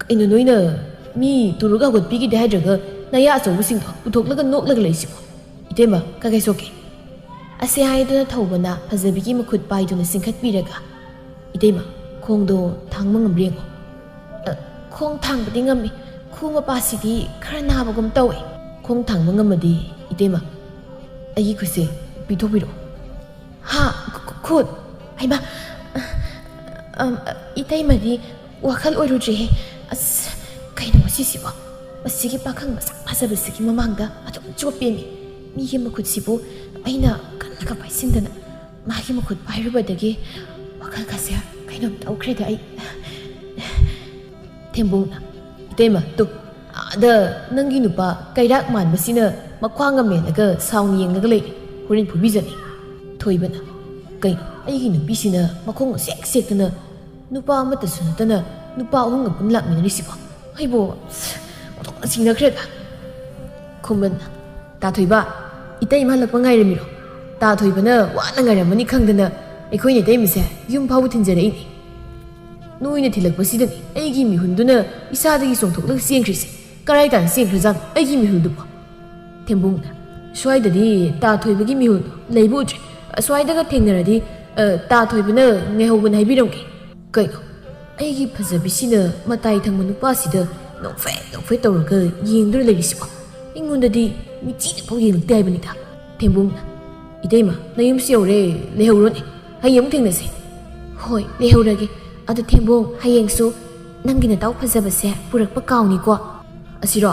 "ꯀꯩꯅꯣ ꯅꯣꯏꯅ ꯃꯤ ꯇꯨꯔꯒ ꯍꯧꯒꯠꯄꯤꯈꯤꯗꯦ ꯍꯥꯏꯗ꯭ꯔꯒ ꯅꯌꯥ ꯑꯆꯧꯕꯁꯤꯡꯗꯣ ꯄꯨꯊꯣꯛꯂꯒ ꯅꯣꯛꯂꯒ ꯂꯩꯁꯤꯕꯣ? ꯏꯇꯩꯃ, ꯀꯥꯏ ꯀꯥꯏ ꯁꯣꯛꯀꯦ?" ꯑꯁꯤ ꯍꯥꯏꯗꯨꯅ ꯊꯧꯕꯅ ꯐꯖꯕꯤꯒꯤ ꯃꯈꯨꯠ ꯄꯥꯏꯗꯨꯅ ꯆꯤꯡꯈꯠꯄꯤꯔꯒ, "ꯏꯇꯩꯃ, ꯈꯣꯡꯗꯣ ꯊꯥꯡꯕ ꯉꯝꯕ꯭ꯔꯥ ꯌꯦꯡꯉꯣ꯫" "ꯑ, ꯈꯣꯡ ꯊꯥꯡꯕꯗꯤ ꯉꯝꯃꯤ꯫ ꯈꯨ ꯃꯄꯥꯁꯤꯗꯤ ꯈꯔ ꯅꯥꯕꯒꯨꯝ ꯇꯧꯏ꯫" "ꯈꯣꯡ ꯊꯥꯡꯕ ꯉꯝꯃꯗꯤ, ꯏꯇꯩꯃ, ꯑꯩꯒꯤ ꯈꯨꯠꯁꯦ ꯄꯤꯊꯣꯛꯄꯤꯔꯛꯑꯣ꯫ ꯍꯥ? ꯈꯨ-, ꯈꯨ-, ꯈꯨꯠ? ꯍꯩꯃꯥ, ꯑꯝ, ꯏꯇꯩꯃꯗꯤ ꯋꯥꯈꯜ ꯑꯣꯏꯔꯨꯗ꯭ꯔꯦꯍꯦ꯫ ꯑꯁ, ꯀꯩꯅꯣ ꯉꯁꯤꯁꯤꯕꯣ? ꯃꯁꯤꯒꯤ ꯄꯥꯈꯪ ꯃꯁꯛ ꯐꯖꯕꯁꯤꯒꯤ ꯃꯃꯥꯡꯗ ꯑꯗꯨꯝ ꯆꯣꯞꯄꯦꯃꯤ꯫ ꯃꯤꯒꯤ ꯃꯈꯨꯠꯁꯤꯕꯨ ꯑꯩꯅ ꯀꯟꯅꯒ ꯄꯥꯏꯁꯤꯟꯗꯅ ꯃꯥꯒꯤ ꯃꯈꯨꯠ ꯄꯥꯏꯔꯨꯕꯗꯒꯤ ꯋꯥꯈꯜꯒꯁꯦ ꯀꯩꯅꯣꯝ ꯇꯧꯈ꯭ꯔꯦꯗ ꯑꯩ꯫ ꯊꯦꯝꯕꯨꯡꯅ, "ꯏꯇꯩꯃ, ꯇꯨ, ꯑꯥꯗ ꯅꯪꯒꯤ ꯅꯨꯄꯥ ꯀꯩꯔꯥꯛ ꯃꯥꯟꯕꯁꯤꯅ ꯃꯈ꯭ꯋꯥꯡꯒ ꯃꯦꯜꯂꯒ ꯁꯥꯎꯅ ꯌꯦꯡꯂꯒ ꯂꯩꯔꯦ꯫ ꯍꯣꯔꯦꯟ ꯐꯨꯕꯤꯖꯅꯤ꯫" ꯊꯣꯏꯕꯅ, "ꯀꯩꯅꯣ, ꯑꯩꯒꯤ ꯅꯨꯄꯤꯁꯤꯅ ꯃꯈꯣꯡ ꯁꯦꯛ ꯁꯦꯛꯇꯅ ꯅꯨꯄꯥ ꯑꯃꯠꯇꯁꯨ ꯅꯠꯇꯅ ꯅꯨꯄꯥ ꯑꯍꯨꯝꯒ ꯄꯨꯟꯅ ꯂꯥꯛꯃꯤꯟꯅꯔꯤꯁꯤꯕꯣ? ꯑꯩꯕꯨ ꯑꯣꯟꯊꯣꯛꯅ ꯁꯤꯡꯅꯈ꯭ꯔꯦꯗ꯫" ꯈꯨꯃꯟꯅ, "ꯇꯥ ꯊꯣꯏꯕ, ꯏꯇꯩꯃ ꯍꯜꯂꯛꯄ ꯉꯥꯏꯔꯝꯃꯤꯔꯣ? ꯇꯥ ꯊꯣꯏꯕꯅ ꯋꯥꯅ ꯉꯥꯏꯔꯝꯃꯅꯤ ꯈꯪꯗꯅ ꯑꯩꯈꯣꯏꯅ ꯏꯇꯩꯃꯁꯦ ꯌꯨꯝ ꯐꯥꯎꯕ ꯊꯤꯟꯖꯔꯛꯏꯅꯤ꯫ ꯅꯣꯏꯅ ꯊꯤꯜꯂꯛꯄꯁꯤꯗꯅꯤ ꯑꯩꯒꯤ ꯃꯤꯍꯨꯟꯗꯨꯅ ꯏꯁꯥꯗꯒꯤ ꯆꯣꯡꯊꯣꯛꯂꯒ ꯆꯦꯟꯈ꯭ꯔꯤꯁꯦ꯫ ꯀꯔꯥꯏ ꯇꯥꯟꯅ ꯆꯦꯟꯈ꯭ꯔꯖꯥꯠꯅꯣ ꯑꯩꯒꯤ ꯃꯤꯍꯨꯜꯗꯨꯕꯣ?" ꯊꯦꯝꯕꯨꯡꯅ, "ꯁ꯭ꯋꯥꯏꯗꯗꯤ ꯇꯥ ꯊꯣꯏꯕꯒꯤ ꯃꯤꯍꯨꯜꯗꯣ ꯂꯩꯕ ꯎꯗ꯭ꯔꯦ꯫ ꯑꯁ꯭ꯋꯥꯏꯗꯒ ꯊꯦꯡꯅꯔꯗꯤ, ꯑ, ꯇꯥ ꯊꯣꯏꯕꯅ ꯉꯥꯏꯍꯧꯕꯅ ꯍꯥꯏꯕꯤꯔꯝꯒꯦ꯫" "ꯀꯩꯅꯣ, ꯑꯩꯒꯤ ꯐꯖꯕꯤꯁꯤꯅ ꯃꯇꯥꯏ ꯊꯪꯕ ꯅꯨꯄꯥꯁꯤꯗ ꯅꯣꯛꯐꯦꯠ ꯅꯣꯛꯐꯦꯠ ꯇꯧꯔꯒ ꯌꯦꯡꯗꯨꯅ ꯂꯩꯔꯤꯁꯤꯕꯣ? ꯑꯩꯉꯣꯟꯗꯗꯤ ꯃꯤꯆꯤꯅꯐꯥꯎ ꯌꯦꯡꯂꯛꯇꯦ ꯍꯥꯏꯕꯅꯤꯗ꯫" ꯊꯦꯝꯕꯨꯡꯅ, "ꯏꯇꯩꯃ, ꯅꯌꯨꯝꯁꯨ ꯌꯧꯔꯦ, ꯂꯩꯍꯧꯔꯣꯅꯦ, ꯍꯌꯦꯡ ꯑꯃꯨꯛ ꯊꯦꯡꯅꯁꯦ꯫" "ꯍꯣꯏ, ꯂꯩꯍꯧꯔꯒꯦ꯫ ꯑꯗꯨ ꯊꯦꯝꯕꯨꯡ, ꯍꯌꯦꯡꯁꯨ ꯅꯪꯒꯤ ꯅꯇꯥꯎ ꯐꯖꯕꯁꯦ ꯄꯨꯔꯛꯄ ꯀꯥꯎꯅꯤꯀꯣ꯫" "ꯑꯁꯤꯔꯣ?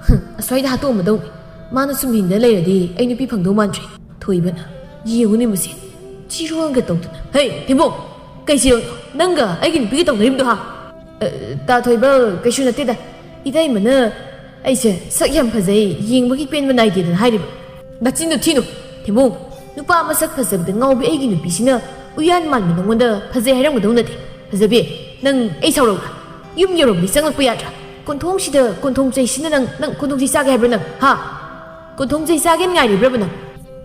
ꯍꯨꯝ, ꯑꯁ꯭ꯋꯥꯏꯗ ꯍꯥꯠꯇꯣꯛꯑꯝꯃꯗꯧꯅꯤ꯫ ꯃꯥꯅ ꯁꯨꯝ ꯍꯤꯡꯗ ꯂꯩꯔꯗꯤ ꯑꯩ ꯅꯨꯄꯤ ꯐꯪꯗꯧ ꯃꯥꯟꯗ꯭ꯔꯦ꯫" ꯊꯣꯏꯕꯅ, "ꯌꯦꯡꯉꯨꯅꯦ ꯃꯁꯤ, ꯆꯤꯔꯣꯜꯒ ꯇꯧꯗꯅ꯫ ꯍꯦ, ꯊꯦꯝꯕꯨꯡ, ꯀꯩ ꯆꯤꯔꯣꯜꯅꯣ? ꯅꯪꯒ ꯑꯩꯒꯤ ꯅꯨꯄꯤꯒ ꯇꯧꯅꯔꯤꯕꯗꯣ, ꯍꯥ?" "ꯑ, ꯇꯥ ꯊꯣꯏꯕ, ꯀꯩꯁꯨ ꯅꯠꯇꯦꯗ꯫ ꯏꯇꯩꯃꯅ ꯑꯩꯁꯦ ꯁꯛ ꯌꯥꯝ ꯐꯖꯩ, ꯌꯦꯡꯕꯒꯤ ꯄꯦꯟꯕ ꯅꯥꯏꯗꯦꯗꯅ ꯍꯥꯏꯔꯤꯕ꯫" "ꯅꯆꯤꯟꯗꯣ ꯊꯤꯅꯨ, ꯊꯦꯝꯕꯨꯡ꯫ ꯅꯨꯄꯥ ꯃꯁꯛ ꯐꯖꯕꯗ ꯉꯥꯎꯕꯤ ꯑꯩꯒꯤ ꯅꯨꯄꯤꯁꯤꯅ ꯎꯌꯥꯟ ꯃꯥꯟꯕ ꯅꯉꯣꯟꯗ ꯐꯖꯩ ꯍꯥꯏꯔꯝꯒꯗꯧ ꯅꯠꯇꯦ꯫ ꯐꯖꯕꯤ, ꯅꯪ ꯑꯩ ꯁꯥꯎꯔꯛꯎꯔꯥ? ꯌꯨꯝ ꯌꯧꯔꯕꯗꯤ ꯆꯪꯂꯛꯄ ꯌꯥꯗ꯭ꯔꯥ? ꯀꯣꯟꯊꯣꯡꯁꯤꯗ ꯀꯣꯟꯊꯣꯡ ꯆꯩꯁꯤꯅ ꯅꯪ, ꯅꯪ ꯀꯣꯟꯊꯣꯡ ꯆꯩ ꯆꯥꯒꯦ ꯍꯥꯏꯕ꯭ꯔꯥ ꯅꯪ? ꯍꯥ? ꯀꯣꯟꯊꯣꯡ ꯆꯩ ꯆꯥꯒꯦꯅ ꯉꯥꯏꯔꯤꯕ꯭ꯔꯕ ꯅꯪ?"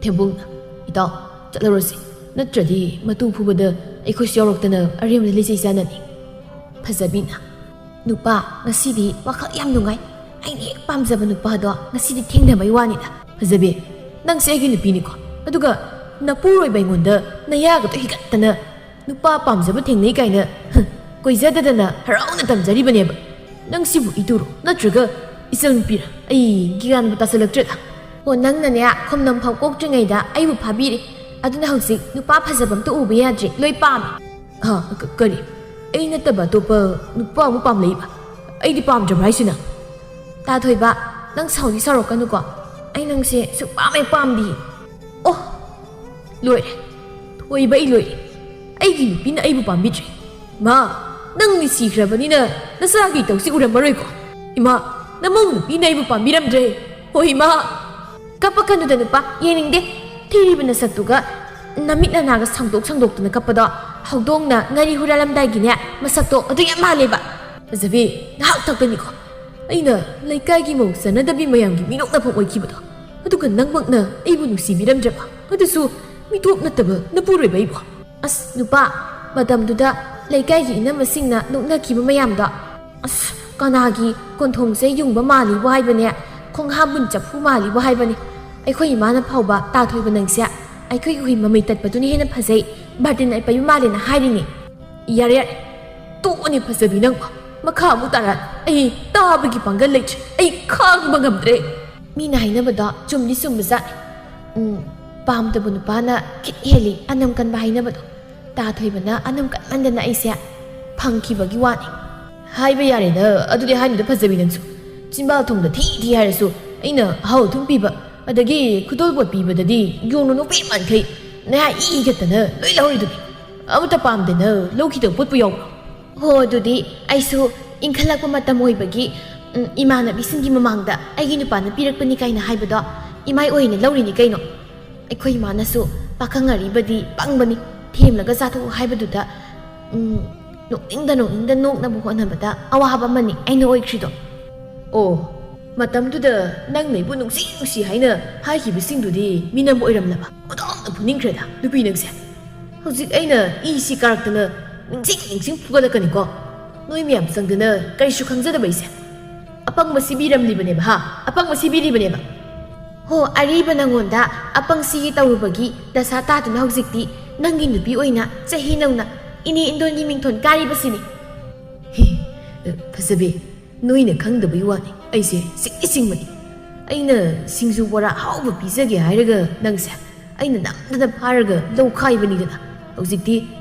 ꯊꯦꯝꯕꯨꯡꯅ, "ꯏꯇꯥꯎ, ꯆꯠꯂꯔꯣꯁꯤ꯫ ꯅꯠꯇ꯭ꯔꯗꯤ ꯃꯇꯨ ꯐꯨꯕꯗ ꯑꯩꯈꯣꯏꯁꯨ ꯌꯥꯎꯔꯛꯇꯅ ꯑꯔꯦꯝꯕꯗ ꯂꯤꯆꯩ ꯆꯥꯅꯅꯤ꯫" ꯐꯖꯕꯤꯅ, "ꯅꯨꯄꯥ, ꯉꯁꯤꯗꯤ ꯋꯥꯈꯜ ꯌꯥꯝ ꯅꯨꯡꯉꯥꯏ꯫ ꯑꯩꯅ ꯍꯦꯛ ꯄꯥꯝꯖꯕ ꯅꯨꯄꯥꯗꯣ ꯉꯁꯤꯗꯤ ꯊꯦꯡꯅꯕꯩ ꯋꯥꯅꯤꯗ꯫" "ꯐꯖꯕꯤ, ꯅꯪꯁꯦ ꯑꯩꯒꯤ ꯅꯨꯄꯤꯅꯤꯀꯣ꯫ ꯑꯗꯨꯒ ꯅꯄꯨꯔꯣꯏꯕ ꯑꯩꯉꯣꯟꯗ ꯅꯌꯥꯒꯗꯣ ꯍꯤꯒꯠꯇꯅ ꯅꯨꯄꯥ ꯄꯥꯝꯖꯕ ꯊꯦꯡꯅꯩ ꯀꯥꯏꯅ, ꯍ, ꯀꯣꯏꯖꯗꯗꯅ ꯍꯔꯥꯎꯅ ꯇꯝꯖꯔꯤꯕꯅꯦꯕ꯫ ꯅꯪ ꯁꯤꯕꯨ ꯏꯇꯨꯔꯣ? ꯅꯠꯇ꯭ꯔꯒ ꯏꯆꯜ ꯅꯨꯄꯤꯔ? ꯑꯩ ꯒ꯭ꯌꯥꯟꯕꯨ ꯇꯥꯁꯜꯂꯛꯇ꯭ꯔꯦꯗ꯫" ꯍꯣ, ꯅꯪꯅꯅꯦ ꯈꯣꯝꯅꯝ ꯐꯥꯎ ꯀꯣꯛꯇ꯭ꯔꯤꯉꯩꯗ ꯑꯩꯕꯨ ꯐꯥꯕꯤꯔꯦ꯫ ꯑꯗꯨꯅ ꯍꯧꯖꯤꯛ ꯅꯨꯄꯥ ꯐꯖꯕ ꯑꯝꯇ ꯎꯕ ꯌꯥꯗ꯭ꯔꯦ, ꯂꯣꯏ ꯄꯥꯝꯃꯦ꯫ ꯍꯥ? ꯀ- ꯀꯔꯤ? ꯑꯩ ꯅꯠꯇꯕ ꯑꯇꯣꯞꯄ ꯅꯨꯄꯥ ꯑꯃꯨꯛ ꯄꯥꯝꯂꯛꯏꯕ? ꯑꯩꯗꯤ ꯄꯥꯝꯗ꯭ꯔꯕ꯭ꯔꯥ ꯍꯥꯏꯁꯤꯅ? ꯇꯥ ꯊꯣꯏꯕ, ꯅꯪ ꯁꯥꯎꯗꯤ ꯁꯥꯎꯔꯛꯀꯅꯨꯀꯣ꯫ ꯑꯩ ꯅꯪꯁꯦ ꯁꯨꯛꯄꯥꯝ ꯍꯦꯛ ꯄꯥꯝꯗꯤꯌꯦ꯫ ꯑꯣ, ꯂꯣꯏꯔꯦ꯫ ꯊꯣꯏꯕ, ꯑꯩ ꯂꯣꯏꯔꯦ꯫ ꯑꯩꯒꯤ ꯅꯨꯄꯤꯅ ꯑꯩꯕꯨ ꯄꯥꯝꯕꯤꯗ꯭ꯔꯦ꯫ ꯏꯃꯥ, ꯅꯪꯗꯤ ꯁꯤꯈ꯭ꯔꯕꯅꯤꯅ ꯅꯆꯥꯒꯤ ꯇꯧꯁꯤ ꯎꯔꯝꯃꯔꯣꯏꯀꯣ? ꯏꯃꯥ, ꯅꯃꯧ ꯅꯨꯄꯤꯅ ꯑꯩꯕꯨ ꯄꯥꯝꯕꯤꯔꯝꯗ꯭ꯔꯦ꯫ ꯍꯣꯏ, ꯏꯃꯥ꯫ ꯀꯞꯄꯛꯀꯅꯨꯗ ꯅꯨꯄꯥ, ꯌꯦꯡꯅꯤꯡꯗꯦ꯫ ꯊꯤꯔꯤꯕ ꯅꯁꯛꯇꯨꯒ ꯅꯃꯤꯠ ꯅꯅꯥꯒ ꯁꯪꯗꯣꯛ ꯁꯪꯗꯣꯛꯇꯅ ꯀꯞꯄꯗꯣ ꯍꯧꯗꯣꯡꯅ ꯉꯥꯔꯤ ꯍꯨꯔꯥꯜꯂꯝꯗꯥꯏꯒꯤꯅꯦ, ꯃꯁꯛꯇꯣ ꯑꯗꯨ ꯌꯥꯝ ꯃꯥꯜꯂꯦꯕ꯫ ꯐꯖꯕꯤ, ꯉꯥꯏꯍꯥꯛ ꯊꯛꯀꯅꯤꯀꯣ꯫ ꯑꯩꯅ ꯂꯩꯀꯥꯏꯒꯤ ꯃꯧ ꯆꯠꯅꯗꯕꯤ ꯃꯌꯥꯝꯒꯤ ꯃꯤꯅꯣꯛꯅꯐꯝ ꯑꯣꯏꯈꯤꯕꯗꯣ, ꯑꯗꯨꯒ ꯅꯪꯃꯛꯅ ꯑꯩꯕꯨ ꯅꯨꯡꯁꯤꯕꯤꯔꯝꯗ꯭ꯔꯕ? ꯑꯗꯨꯁꯨ ꯃꯤꯇꯣꯞ ꯅꯠꯇꯕ ꯅꯄꯨꯔꯣꯏꯕ ꯑꯩꯕꯨ꯫ ꯑꯁ ꯅꯨꯄꯥ, ꯃꯇꯝꯗꯨꯗ ꯂꯩꯀꯥꯏꯒꯤ ꯏꯅꯝꯃꯁꯤꯡꯅ ꯅꯣꯛꯅꯈꯤꯕ ꯃꯌꯥꯝꯗꯣ, ꯑꯁ, ꯀꯅꯥꯒꯤ ꯀꯣꯟꯊꯣꯡꯁꯦ ꯌꯨꯡꯕ ꯃꯥꯜꯂꯤꯕꯨ ꯍꯥꯏꯕꯅꯦ, ꯈꯣꯡꯍꯥꯝꯕꯨꯟ ꯆꯐꯨ ꯃꯥꯜꯂꯤꯕꯨ ꯍꯥꯏꯕꯅꯦ꯫ ꯑꯩꯈꯣꯏ ꯏꯃꯥꯅ ꯐꯥꯎꯕ ꯇꯥ ꯊꯣꯏꯕ ꯅꯪꯁꯦ ꯑꯩꯈꯣꯏꯒꯤ ꯍꯨꯏ ꯃꯃꯩ ꯇꯠꯄꯗꯨꯅ ꯍꯦꯟꯅ ꯐꯖꯩ, ꯕꯥꯔꯇꯤꯟ ꯑꯄꯩꯕ ꯃꯥꯜꯂꯦꯅ ꯍꯥꯏꯔꯤꯅꯦ꯫ ꯌꯥꯔꯦ, ꯌꯥꯔꯦ, ꯇꯣꯛꯑꯣꯅꯦ ꯐꯖꯕꯤ ꯅꯪꯕꯣ꯫ ꯃꯈꯥ ꯑꯃꯨꯛ ꯇꯥꯔꯛꯑꯗꯤ ꯑꯩ ꯇꯥꯕꯒꯤ ꯄꯥꯡꯒꯜ ꯂꯩꯇ꯭ꯔꯦ, ꯑꯩ ꯈꯥꯡꯕ ꯉꯝꯗ꯭ꯔꯦ꯫ ꯃꯤꯅ ꯍꯥꯏꯅꯕꯗꯣ ꯆꯨꯝꯗꯤ ꯆꯨꯝꯕꯖꯥꯠꯅꯤ꯫ ꯎꯝ, ꯄꯥꯝꯗꯕ ꯅꯨꯄꯥꯅ ꯈꯤꯠ ꯍꯦꯜꯂꯤ ꯑꯅꯝ ꯀꯟꯕ ꯍꯥꯏꯅꯕꯗꯣ꯫ ꯇꯥ ꯊꯣꯏꯕꯅ ꯑꯅꯝ ꯀꯟꯃꯟꯗꯅ ꯑꯩꯁꯦ ꯐꯪꯈꯤꯕꯒꯤ ꯋꯥꯅꯤ꯫ ꯍꯥꯏꯕ ꯌꯥꯔꯦꯗ, ꯑꯗꯨꯗꯤ ꯍꯥꯏꯅꯨꯗ ꯐꯖꯕꯤ ꯅꯪꯁꯨ꯫ ꯆꯤꯟꯕꯥꯜ ꯊꯣꯡꯗ ꯊꯤ ꯊꯤ ꯍꯥꯏꯔꯁꯨ ꯑꯩꯅ ꯑꯍꯥꯎ ꯑꯊꯨꯝ ꯄꯤꯕ, ꯑꯗꯒꯤ ꯈꯨꯗꯣꯜꯄꯣꯠ ꯄꯤꯕꯗꯗꯤ ꯌꯣꯡꯅ ꯅꯣꯛꯄꯤ ꯃꯥꯟꯈꯩ ꯅꯌꯥ ꯏ ꯏꯒꯠꯇꯅ ꯂꯣꯏ ꯂꯧꯔꯤꯗꯨꯅꯤ꯫ ꯑꯃꯠꯇ ꯄꯥꯝꯗꯅ ꯂꯧꯈꯤꯗꯕ ꯄꯣꯠꯄꯨ ꯌꯥꯎꯕ꯭ꯔꯣ? ꯍꯣ, ꯑꯗꯨꯗꯤ ꯑꯩꯁꯨ ꯏꯟꯈꯠꯂꯛꯄ ꯃꯇꯝ ꯑꯣꯏꯕꯒꯤ, ꯎꯝ, ꯏꯃꯥꯟꯅꯕꯤꯁꯤꯡꯒꯤ ꯃꯃꯥꯡꯗ ꯑꯩꯒꯤ ꯅꯨꯄꯥꯅ ꯄꯤꯔꯛꯄꯅꯤ ꯀꯥꯏꯅ ꯍꯥꯏꯕꯗꯣ ꯏꯃꯥꯏ ꯑꯣꯏꯅ ꯂꯧꯔꯤꯅꯤ ꯀꯩꯅꯣ꯫ ꯑꯩꯈꯣꯏ ꯏꯃꯥꯅꯁꯨ ꯄꯥꯈꯪ ꯑꯔꯤꯕꯗꯤ ꯄꯪꯕꯅꯤ, ꯊꯦꯝꯂꯒ ꯆꯥꯊꯣꯛꯎ ꯍꯥꯏꯕꯗꯨꯗ, ꯎꯝ, ꯅꯣꯛꯅꯤꯡꯗ ꯅꯣꯛꯅꯤꯡꯗ ꯅꯣꯛꯅꯕ ꯍꯣꯠꯅꯕꯗ ꯑꯋꯥꯕ ꯑꯃꯅꯤ ꯑꯩꯅ ꯑꯣꯏꯈ꯭ꯔꯤꯗꯣ꯫ ꯑꯣ, ꯃꯇꯝꯗꯨꯗ ꯅꯪꯅ ꯑꯩꯕꯨ ꯅꯨꯡꯁꯤ ꯅꯨꯡꯁꯤ ꯍꯥꯏꯅ ꯍꯥꯏꯈꯤꯕꯁꯤꯡꯗꯨꯗꯤ ꯃꯤꯅꯝ ꯑꯣꯏꯔꯝꯂꯕ? ꯑꯣꯟꯊꯣꯛꯅ ꯐꯨꯅꯤꯡꯈ꯭ꯔꯦꯗ ꯅꯨꯄꯤ ꯅꯪꯁꯦ꯫ ꯍꯧꯖꯤꯛ ꯑꯩꯅ ꯏꯁꯤ ꯀꯥꯔꯛꯇꯅ ꯅꯤꯡꯁꯤꯡ ꯅꯤꯡꯁꯤꯡ ꯐꯨꯒꯠꯂꯛꯀꯅꯤꯀꯣ꯫ ꯅꯣꯏ ꯃꯌꯥꯝ ꯆꯪꯗꯅ ꯀꯔꯤꯁꯨ ꯈꯪꯖꯗꯕ ꯑꯩꯁꯦ꯫ ꯑꯄꯪꯕ ꯁꯤꯕꯤꯔꯝꯂꯤꯕꯅꯦꯕ, ꯍꯥ? ꯑꯄꯪꯕ ꯁꯤꯕꯤꯔꯤꯕꯅꯦꯕ꯫ ꯍꯣ, ꯑꯔꯤꯕ ꯅꯪꯉꯣꯟꯗ ꯑꯄꯪ ꯁꯤꯒꯦ ꯇꯧꯔꯨꯕꯒꯤ ꯗꯁꯥ ꯇꯥꯗꯨꯅ ꯍꯧꯖꯤꯛꯇꯤ ꯅꯪꯒꯤ ꯅꯨꯄꯤ ꯑꯣꯏꯅ ꯆꯍꯤ ꯅꯧꯅ ꯏꯅꯦ ꯏꯟꯗꯣꯟꯒꯤ ꯃꯤꯡꯊꯣꯟ ꯀꯥꯔꯤꯕꯁꯤꯅꯤ꯫ ꯍꯤ, ꯐꯖꯕꯤ, ꯅꯣꯏꯅ ꯈꯪꯗꯕꯒꯤ ꯋꯥꯅꯤ, ꯑꯩꯁꯦ ꯁꯤꯡꯗꯤ ꯁꯤꯡꯕꯅꯤ꯫ ꯑꯩꯅ ꯁꯤꯡꯖꯨ ꯕꯣꯔꯥ ꯑꯍꯥꯎꯕ ꯄꯤꯖꯒꯦ ꯍꯥꯏꯔꯒ ꯅꯪꯁꯦ ꯑꯩꯅ ꯅꯝꯗꯅ ꯐꯥꯔꯒ ꯂꯧꯈꯥꯏꯕꯅꯤꯗꯅ꯫ ꯍꯧꯖꯤꯛꯇꯤ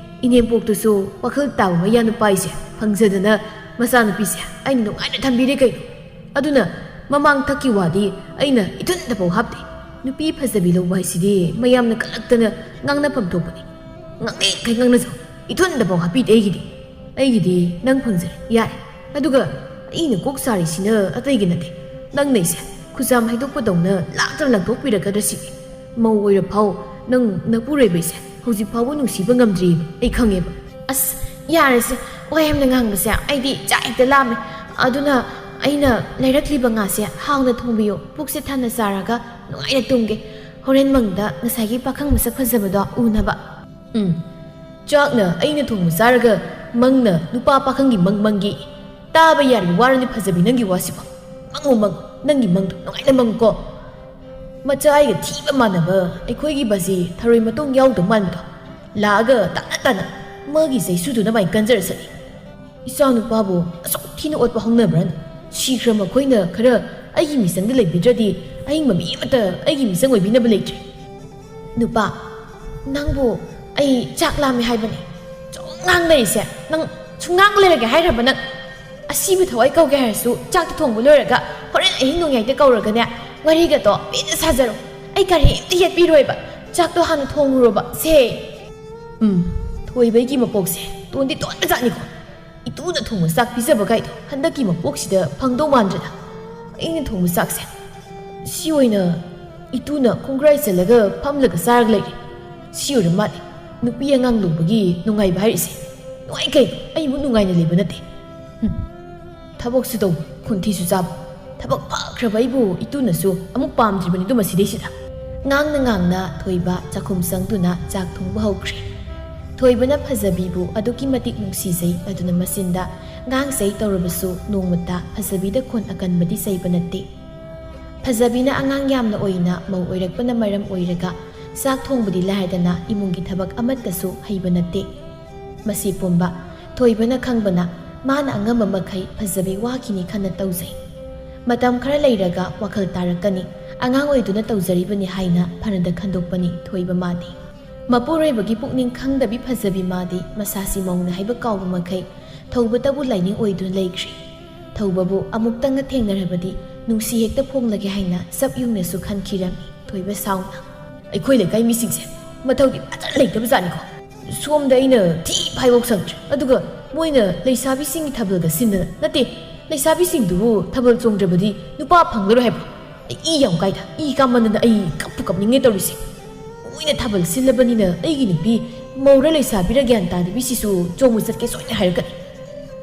ꯏꯅꯦꯝꯄꯣꯛꯇꯨꯁꯨ ꯋꯥꯈꯜ ꯇꯥꯕ ꯃꯌꯥ ꯅꯨꯄꯥ ꯑꯩꯁꯦ ꯐꯪꯖꯗꯅ ꯃꯆꯥꯅꯨꯄꯤꯁꯦ ꯑꯩꯅ ꯅꯨꯡꯉꯥꯏꯅ ꯊꯝꯕꯤꯔꯦ ꯀꯩꯅꯣ꯫ ꯑꯗꯨꯅ ꯃꯃꯥꯡ ꯊꯛꯀꯤ ꯋꯥꯗꯤ ꯑꯩꯅ ꯏꯊꯨꯟꯗꯐꯥꯎ ꯍꯥꯞꯇꯦ꯫ ꯅꯨꯄꯤ ꯐꯖꯕꯤ ꯂꯧꯕ ꯍꯥꯏꯁꯤꯗꯤ ꯃꯌꯥꯝꯅ ꯀꯜꯂꯛꯇꯅ ꯉꯥꯡꯅꯐꯝ ꯊꯣꯛꯄꯅꯤ꯫ ꯉꯥꯡꯅꯤꯡꯈꯩ ꯉꯥꯡꯅꯖꯧ, ꯏꯊꯨꯟꯗꯐꯥꯎ ꯍꯥꯞꯄꯤꯗꯦ ꯑꯩꯒꯤꯗꯤ꯫ ꯑꯩꯒꯤꯗꯤ ꯅꯪ ꯐꯪꯖꯔꯦ, ꯌꯥꯔꯦ꯫ ꯑꯗꯨꯒ ꯑꯩꯅ ꯀꯣꯛ ꯁꯥꯔꯤꯁꯤꯅ ꯑꯇꯩꯒꯤ ꯅꯠꯇꯦ, ꯅꯪꯅ ꯑꯩꯁꯦ ꯈꯨꯖꯥꯝ ꯍꯩꯗꯣꯛꯄꯗꯧꯅ ꯂꯥꯛꯇ ꯂꯪꯊꯣꯛꯄꯤꯔꯛꯀꯗ꯭ꯔꯥ ꯁꯤꯅꯤ꯫ ꯃꯧ ꯑꯣꯏꯔ ꯐꯥꯎ ꯅꯪ ꯅꯄꯨꯔꯣꯏꯕꯩꯁꯦ ꯍꯧꯖꯤꯛ ꯐꯥꯎꯕ ꯅꯨꯡꯁꯤꯕ ꯉꯝꯗ꯭ꯔꯤꯕ ꯑꯩ ꯈꯪꯉꯦꯕ꯫ ꯑꯁ, ꯌꯥꯔꯦꯁꯦ, ꯋꯥ ꯌꯥꯝꯅ ꯉꯥꯡꯕꯁꯦ ꯑꯩꯗꯤ ꯆꯥꯛ ꯍꯦꯛꯇ ꯂꯥꯝꯃꯦ꯫ ꯑꯗꯨꯅ ꯑꯩꯅ ꯂꯩꯔꯛꯂꯤꯕ ꯉꯥꯁꯦ ꯍꯥꯎꯅ ꯊꯣꯡꯕꯤꯌꯨ, ꯄꯨꯛꯁꯦ ꯊꯟꯅ ꯆꯥꯔꯒ ꯅꯨꯡꯉꯥꯏꯅ ꯇꯨꯝꯒꯦ꯫ ꯍꯣꯔꯦꯟ ꯃꯪꯗ ꯉꯁꯥꯏꯒꯤ ꯄꯥꯈꯪ ꯃꯁꯛ ꯐꯖꯕꯗꯣ ꯎꯅꯕ꯫ ꯎꯝ, ꯆꯥꯛꯅ ꯑꯩꯅ ꯊꯣꯡꯕ ꯆꯥꯔꯒ ꯃꯪꯅ ꯅꯨꯄꯥ ꯄꯥꯈꯪꯒꯤ ꯃꯪ ꯃꯪꯒꯤ꯫ ꯇꯥꯕ ꯌꯥꯔꯤꯕ ꯋꯥꯔꯅꯤ ꯐꯖꯕꯤ, ꯅꯪꯒꯤ ꯋꯥꯁꯤꯕꯣ꯫ ꯃꯪꯉꯨ ꯃꯪꯉꯨ, ꯅꯪꯒꯤ ꯃꯪꯗꯣ ꯅꯨꯡꯉꯥꯏꯅ ꯃꯪꯉꯨꯀꯣ꯫ ꯃꯆꯥ ꯑꯩꯒ ꯊꯤꯕ ꯃꯥꯟꯅꯕ ꯑꯩꯈꯣꯏꯒꯤ ꯕꯥꯖꯤ ꯊꯔꯣꯏ ꯃꯇꯣꯡ ꯌꯥꯎꯗꯧ ꯃꯥꯟꯕꯗꯣ ꯂꯥꯛꯑꯒ ꯇꯥꯅ ꯇꯥꯅ ꯃꯥꯒꯤ ꯆꯩꯁꯨꯗꯨꯅ ꯃꯥꯏ ꯀꯟꯖꯔꯁꯅꯤ꯫ ꯏꯆꯥ ꯅꯨꯄꯥꯕꯨ ꯑꯁꯨꯛ ꯊꯤꯅ ꯑꯣꯠꯄ ꯍꯧꯅꯕ꯭ꯔꯅ? ꯁꯤꯈ꯭ꯔ ꯃꯈꯣꯏꯅ ꯈꯔ ꯑꯩꯒꯤ ꯃꯤꯆꯪꯗ ꯂꯩꯕꯤꯗ꯭ꯔꯗꯤ ꯑꯍꯤꯡꯕ ꯃꯤ ꯑꯃꯠꯇ ꯑꯩꯒꯤ ꯃꯤꯆꯪ ꯑꯣꯏꯕꯤꯅꯕ ꯂꯩꯇ꯭ꯔꯦ꯫ ꯅꯨꯄꯥ, ꯅꯪꯕꯨ ꯑꯩ ꯆꯥꯛ ꯂꯥꯝꯃꯦ ꯍꯥꯏꯕꯅꯤ꯫ ꯁꯨꯝ ꯉꯥꯡ ꯂꯩꯔꯤꯁꯦ ꯅꯪ, ꯁꯨꯝ ꯉꯥꯡ ꯂꯩꯔꯒꯦ ꯍꯥꯏꯔꯕ ꯅꯪ? ꯑꯁꯤꯕ ꯊꯋꯥꯏ ꯀꯧꯒꯦ ꯍꯥꯏꯔꯁꯨ ꯆꯥꯛꯇꯣ ꯊꯣꯡꯕ ꯂꯣꯏꯔꯒ ꯍꯣꯔꯦꯟ ꯑꯍꯤꯡ ꯅꯣꯡꯌꯥꯏꯗ ꯀꯧꯔꯒꯅꯦ, ꯋꯥꯔꯤꯒꯗꯣ ꯄꯦꯟꯅ ꯁꯥꯖꯔꯣ꯫ ꯑꯩ ꯀꯔꯤꯝꯇ ꯌꯦꯠꯄꯤꯔꯣꯏꯕ꯫ ꯆꯥꯛꯇꯣ ꯍꯥꯟꯅ ꯊꯣꯡꯉꯨꯔꯣꯕ ꯁꯦ꯫ ꯎꯝ, ꯊꯣꯏꯕꯒꯤ ꯃꯄꯣꯛꯁꯦ ꯇꯣꯟꯗꯤ ꯇꯣꯟꯕꯖꯥꯠꯅꯤꯀꯣ꯫ ꯏꯇꯨꯅ ꯊꯣꯡꯕ ꯆꯥꯛ ꯄꯤꯖꯕ ꯀꯥꯏꯗꯣ ꯍꯟꯗꯛꯀꯤ ꯃꯄꯣꯛꯁꯤꯗ ꯐꯪꯗꯧ ꯃꯥꯟꯗ꯭ꯔꯦꯗ꯫ ꯑꯩꯅ ꯊꯣꯡꯕ ꯆꯥꯛꯁꯦ ꯁꯤ ꯑꯣꯏꯅ ꯏꯇꯨꯅ ꯈꯣꯡꯒ꯭ꯔꯥꯏ ꯆꯜꯂꯒ ꯐꯝꯂꯒ ꯆꯥꯔꯒ ꯂꯩꯔꯦ꯫ ꯁꯤ ꯑꯣꯏꯔ ꯃꯥꯜꯂꯦ ꯅꯨꯄꯤ ꯑꯉꯥꯡ ꯂꯧꯕꯒꯤ ꯅꯨꯡꯉꯥꯏꯕ ꯍꯥꯏꯔꯤꯁꯦ꯫ ꯅꯨꯡꯉꯥꯏ ꯀꯩꯅꯣ, ꯑꯩꯕꯨ ꯅꯨꯡꯉꯥꯏꯅ ꯂꯩꯕ ꯅꯠꯇꯦ꯫ ꯍꯨꯝ, ꯊꯕꯛꯁꯨ ꯇꯧꯕ, ꯈꯣꯟꯊꯤꯁꯨ ꯆꯥꯕ꯫ ꯊꯕꯛ ꯐꯈ꯭ꯔꯕ ꯑꯩꯕꯨ ꯏꯇꯨꯅꯁꯨ ꯑꯃꯨꯛ ꯄꯥꯝꯗ꯭ꯔꯤꯕꯅꯤꯗꯣ ꯃꯁꯤꯗꯩꯁꯤꯗ꯫ ꯉꯥꯡꯅ ꯉꯥꯡꯅ ꯊꯣꯏꯕ ꯆꯥꯛꯈꯨꯝ ꯆꯪꯗꯨꯅ ꯆꯥꯛ ꯊꯣꯡꯕ ꯍꯧꯈ꯭ꯔꯦ꯫ ꯊꯣꯏꯕꯅ ꯐꯖꯕꯤꯕꯨ ꯑꯗꯨꯛꯀꯤ ꯃꯇꯤꯛ ꯅꯨꯡꯁꯤꯖꯩ꯫ ꯑꯗꯨꯅ ꯃꯆꯤꯟꯗ ꯉꯥꯡꯖꯩ ꯇꯧꯔꯕꯁꯨ ꯅꯣꯡꯃꯇ ꯐꯖꯕꯤꯗ ꯈꯣꯟ ꯑꯀꯟꯕꯗꯤ ꯆꯩꯕ ꯅꯠꯇꯦ꯫ ꯐꯖꯕꯤꯅ ꯑꯉꯥꯡ ꯌꯥꯝꯅ ꯑꯣꯏꯅ ꯃꯧ ꯑꯣꯏꯔꯛꯄꯅ ꯃꯔꯝ ꯑꯣꯏꯔꯒ ꯆꯥꯛ ꯊꯣꯡꯕꯗꯤ ꯂꯥꯏꯔꯗꯅ ꯏꯃꯨꯡꯒꯤ ꯊꯕꯛ ꯑꯃꯠꯇꯁꯨ ꯍꯩꯕ ꯅꯠꯇꯦ꯫ ꯃꯁꯤ ꯄꯨꯝꯕ ꯊꯣꯏꯕꯅ ꯈꯪꯕꯅ ꯃꯥꯅ ꯑꯉꯝꯕ ꯃꯈꯩ ꯐꯖꯕꯤ ꯋꯥꯈꯤꯅꯤ ꯈꯟꯅ ꯇꯧꯖꯩ꯫ ꯃꯇꯝ ꯈꯔ ꯂꯩꯔꯒ ꯋꯥꯈꯜ ꯇꯥꯔꯛꯀꯅꯤ꯫ ꯑꯉꯥꯡ ꯑꯣꯏꯗꯨꯅ ꯇꯧꯖꯔꯤꯕꯅꯤ ꯍꯥꯏꯅ ꯐꯅꯗ ꯈꯟꯗꯣꯛꯄꯅꯤ ꯊꯣꯏꯕ ꯃꯥꯗꯤ꯫ ꯃꯄꯨꯔꯣꯏꯕꯒꯤ ꯄꯨꯛꯅꯤꯡ ꯈꯪꯗꯕꯤ ꯐꯖꯕꯤ ꯃꯥꯗꯤ ꯃꯁꯥꯁꯤ ꯃꯧꯅ ꯍꯥꯏꯕ ꯀꯥꯎꯕ ꯃꯈꯩ ꯊꯧꯕꯇꯕꯨ ꯂꯥꯏꯅꯤꯡ ꯑꯣꯏꯗꯨꯅ ꯂꯩꯈ꯭ꯔꯤ꯫ ꯊꯧꯕꯕꯨ ꯑꯃꯨꯛꯇꯪꯒ ꯊꯦꯡꯅꯔꯕꯗꯤ ꯅꯨꯡꯁꯤ ꯍꯦꯛꯇ ꯐꯣꯡꯂꯒꯦ ꯍꯥꯏꯅ ꯆꯞ ꯌꯨꯡꯅꯁꯨ ꯈꯟꯈꯤꯔꯝꯃꯤ ꯊꯣꯏꯕ ꯁꯥꯎꯅ꯫ "ꯑꯩꯈꯣꯏ ꯂꯩꯀꯥꯏ ꯃꯤꯁꯤꯡꯁꯦ ꯃꯊꯧꯗꯤ ꯐꯖꯅ ꯂꯩꯇꯕꯖꯥꯠꯅꯤꯀꯣ꯫ ꯁꯣꯝꯗ ꯑꯩꯅ ꯊꯤ ꯐꯥꯏꯕꯣꯛ ꯁꯪꯗ꯭ꯔꯦ, ꯑꯗꯨꯒ ꯃꯣꯏꯅ ꯂꯩꯁꯥꯕꯤꯁꯤꯡꯒꯤ ꯊꯥꯕꯜꯒ ꯁꯤꯟꯗꯅ, ꯅꯠꯇꯦ, ꯂꯩꯁꯥꯕꯤꯁꯤꯡꯗꯨꯕꯨ ꯊꯥꯕꯜ ꯆꯣꯡꯗ꯭ꯔꯕꯗꯤ ꯅꯨꯄꯥ ꯐꯪꯂꯔꯣꯏ ꯍꯥꯏꯕ꯭ꯔꯣ? ꯑꯩ ꯏ ꯌꯥꯝ ꯀꯥꯏꯗ, ꯏ ꯀꯥꯃꯟꯗꯅ ꯑꯩ ꯀꯞꯄꯨ ꯀꯞꯅꯤꯡꯉꯦ ꯇꯧꯔꯤꯁꯦ꯫ ꯃꯣꯏꯅ ꯊꯥꯕꯜ ꯁꯤꯜꯂꯕꯅꯤꯅ ꯑꯩꯒꯤ ꯅꯨꯄꯤ ꯃꯧꯔ ꯂꯩꯁꯥꯕꯤꯔ ꯒ꯭ꯌꯥꯟ ꯇꯥꯗꯕꯤꯁꯤꯁꯨ ꯆꯣꯡꯕ ꯆꯠꯀꯦ ꯁꯣꯏꯅ ꯍꯥꯏꯔꯛꯀꯅꯤ꯫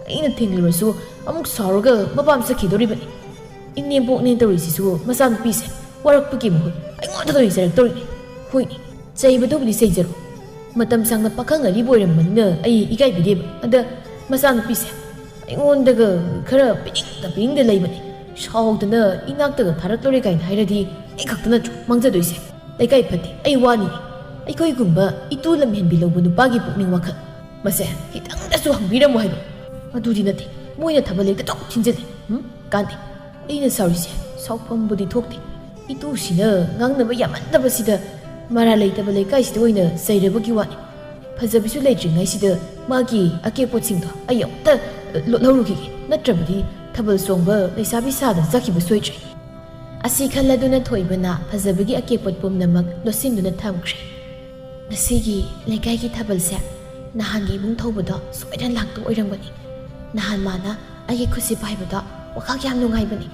ꯑꯩꯅ ꯊꯤꯡꯂꯨꯔꯁꯨ ꯑꯃꯨꯛ ꯁꯥꯎꯔꯒ ꯃꯄꯥꯝ ꯆꯠꯈꯤꯗꯧꯔꯤꯕꯅꯤ꯫ ꯏꯅꯦꯝꯕꯣꯛꯅꯦ ꯇꯧꯔꯤꯁꯤꯁꯨ ꯃꯆꯥꯅꯨꯄꯤꯁꯦ ꯋꯥꯔꯛꯄꯒꯤ ꯃꯍꯨꯠ ꯑꯩꯉꯣꯟꯗ ꯇꯧꯖꯔꯛꯇꯧꯔꯤꯅꯤ꯫ ꯍꯣꯏꯅꯦ, ꯆꯩꯕꯗꯨꯕꯨꯗꯤ ꯆꯩꯖꯔꯣ꯫ ꯃꯇꯝ ꯁꯥꯡꯅ ꯄꯥꯈꯪ ꯑꯔꯤꯕ ꯑꯣꯏꯔꯝꯕꯅꯤꯅ ꯑꯩ ꯏꯀꯥꯏꯕꯤꯗꯦꯕ꯫ ꯑꯗ ꯃꯆꯥꯅꯨꯄꯤꯁꯦ ꯑꯩꯉꯣꯟꯗꯒ ꯈꯔ ꯄꯤꯅꯤꯡꯗ ꯄꯤꯅꯤꯡꯗ ꯂꯩꯕꯅꯤ꯫ ꯁꯥꯎꯗꯅ ꯏꯅꯥꯛꯇꯒ ꯊꯥꯔꯛꯂꯣꯏꯔꯦ ꯀꯥꯏꯅ ꯍꯥꯏꯔꯗꯤ ꯑꯩ ꯈꯛꯇ ꯅꯠꯇ꯭ꯔꯣ ꯃꯥꯡꯖꯗꯣꯏꯁꯦ? ꯂꯩꯀꯥꯏ ꯐꯠꯇꯦ, ꯑꯩ ꯋꯥꯅꯤ꯫ ꯑꯩꯈꯣꯏꯒꯨꯝꯕ ꯏꯇꯨ ꯂꯝꯍꯦꯟꯕꯤ ꯂꯧꯕ ꯅꯨꯄꯥꯒꯤ ꯄꯨꯛꯅꯤꯡ ꯋꯥꯈꯜ ꯃꯁꯦ ꯈꯤꯇꯪꯗꯁꯨ ꯍꯪꯕꯤꯔꯝꯃꯣ ꯍꯥꯏꯕ꯫ ꯑꯗꯨꯗꯤ ꯅꯠꯇꯦ, ꯃꯣꯏꯅ ꯊꯥꯕꯜ ꯍꯦꯛꯇ ꯊꯣꯛ ꯊꯤꯟꯖꯤꯜꯂꯦ꯫ ꯎꯝ? ꯀꯥꯟꯗꯦ꯫ ꯑꯩꯅ ꯁꯥꯎꯔꯤꯁꯦ ꯁꯥꯎꯐꯝꯕꯨꯗꯤ ꯊꯣꯛꯇꯦ꯫ ꯏꯇꯨꯁꯤꯅ ꯉꯥꯡꯅꯕ ꯌꯥꯝꯃꯟꯗꯕꯁꯤꯗ ꯃꯔꯥ ꯂꯩꯇꯕ ꯂꯩꯀꯥꯏꯁꯤꯗ ꯑꯣꯏꯅ ꯆꯩꯔꯕꯒꯤ ꯋꯥꯅꯤ꯫ ꯐꯖꯕꯤꯁꯨ ꯂꯩꯇ꯭ꯔꯤꯉꯩꯁꯤꯗ ꯃꯥꯒꯤ ꯑꯀꯦꯛꯄꯣꯠꯁꯤꯡꯗꯣ ꯑꯩ ꯑꯃꯨꯛꯇ ꯂꯣꯠꯍꯧꯔꯨꯈꯤꯒꯦ, ꯅꯠꯇ꯭ꯔꯕꯗꯤ ꯊꯥꯕꯜ ꯆꯣꯡꯕ ꯂꯩꯁꯥꯕꯤ ꯁꯥꯗꯅ ꯆꯠꯈꯤꯕ ꯁꯣꯏꯗ꯭ꯔꯦ꯫ ꯑꯁꯤ ꯈꯜꯂꯗꯨꯅ ꯊꯣꯏꯕꯅ ꯐꯖꯕꯒꯤ ꯑꯀꯦꯛꯄꯣꯠ ꯄꯨꯝꯅꯃꯛ ꯂꯣꯠꯁꯤꯟꯗꯨꯅ ꯊꯝꯈ꯭ꯔꯦ꯫ ꯉꯁꯤꯒꯤ ꯂꯩꯀꯥꯏꯒꯤ ꯊꯥꯕꯜꯁꯦ ꯅꯍꯥꯟꯒꯤ ꯏꯕꯨꯡ ꯊꯧꯕꯗꯣ ꯁꯣꯏꯗꯅ ꯂꯥꯛꯇꯨ ꯑꯣꯏꯔꯝꯒꯅꯤ꯫ ꯅꯍꯥꯟ ꯃꯥꯅ ꯑꯩꯒꯤ ꯈꯨꯠꯁꯤ ꯄꯥꯏꯕꯗꯣ ꯋꯥꯈꯜ ꯌꯥꯝ ꯅꯨꯡꯉꯥꯏꯕꯅꯤ꯫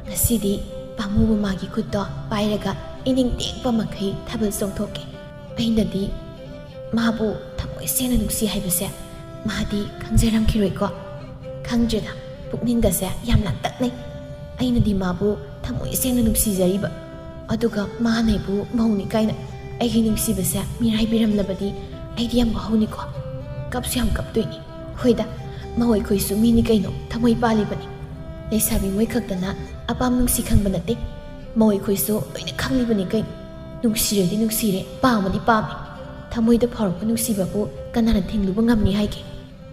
ꯉꯁꯤꯗꯤ ꯄꯥꯝꯃꯨꯕ ꯃꯥꯒꯤ ꯈꯨꯠꯇꯣ ꯄꯥꯏꯔꯒ ꯏꯅꯤꯡ ꯇꯦꯛꯄ ꯃꯈꯩ ꯊꯥꯕꯜ ꯆꯣꯡꯊꯣꯛꯀꯦ꯫ ꯑꯩꯅꯗꯤ ꯃꯥꯕꯨ ꯊꯃꯣꯏ ꯁꯦꯡꯅ ꯅꯨꯡꯁꯤ ꯍꯥꯏꯕꯁꯦ ꯃꯥꯗꯤ ꯈꯪꯖꯔꯝꯈꯤꯔꯣꯏꯀꯣ꯫ ꯈꯪꯗ꯭ꯔꯦꯗ, ꯄꯨꯛꯅꯤꯡꯒꯁꯦ ꯌꯥꯝ ꯂꯥꯡꯇꯛꯅꯩ꯫ ꯑꯩꯅꯗꯤ ꯃꯥꯕꯨ ꯊꯃꯣꯏ ꯁꯦꯡꯅ ꯅꯨꯡꯁꯤꯖꯔꯤꯕ, ꯑꯗꯨꯒ ꯃꯥꯅ ꯑꯩꯕꯨ ꯃꯧꯅꯤ ꯀꯥꯏꯅ ꯑꯩꯒꯤ ꯅꯨꯡꯁꯤꯕꯁꯦ ꯃꯤꯔꯥꯏꯕꯤꯔꯝꯂꯕꯗꯤ ꯑꯩꯗꯤ ꯌꯥꯝ ꯋꯥꯍꯧꯅꯤꯀꯣ꯫ ꯀꯞꯁꯨ ꯌꯥꯝ ꯀꯞꯇꯣꯏꯅꯤ꯫ ꯍꯣꯏꯗ, ꯃꯧ ꯑꯩꯈꯣꯏꯁꯨ ꯃꯤꯅꯤ ꯀꯩꯅꯣ, ꯊꯃꯣꯏ ꯄꯥꯜꯂꯤꯕꯅꯤ꯫ ꯂꯩꯁꯥꯕꯤ ꯃꯣꯏ ꯈꯛꯇꯅ ꯑꯄꯥꯝ ꯅꯨꯡꯁꯤ ꯈꯪꯕ ꯅꯠꯇꯦ꯫ ꯃꯧ ꯑꯩꯈꯣꯏꯁꯨ ꯂꯣꯏꯅ ꯈꯪꯂꯤꯕꯅꯤ ꯀꯩꯅꯣ꯫ ꯅꯨꯡꯁꯤꯔꯗꯤ ꯅꯨꯡꯁꯤꯔꯦ, ꯄꯥꯝꯃꯗꯤ ꯄꯥꯝꯃꯦ꯫ ꯊꯃꯣꯏꯗ ꯐꯥꯎꯔꯛꯄ ꯅꯨꯡꯁꯤꯕꯕꯨ ꯀꯅꯥꯅ ꯊꯤꯡꯂꯨꯕ ꯉꯝꯅꯤ ꯍꯥꯏꯒꯦ?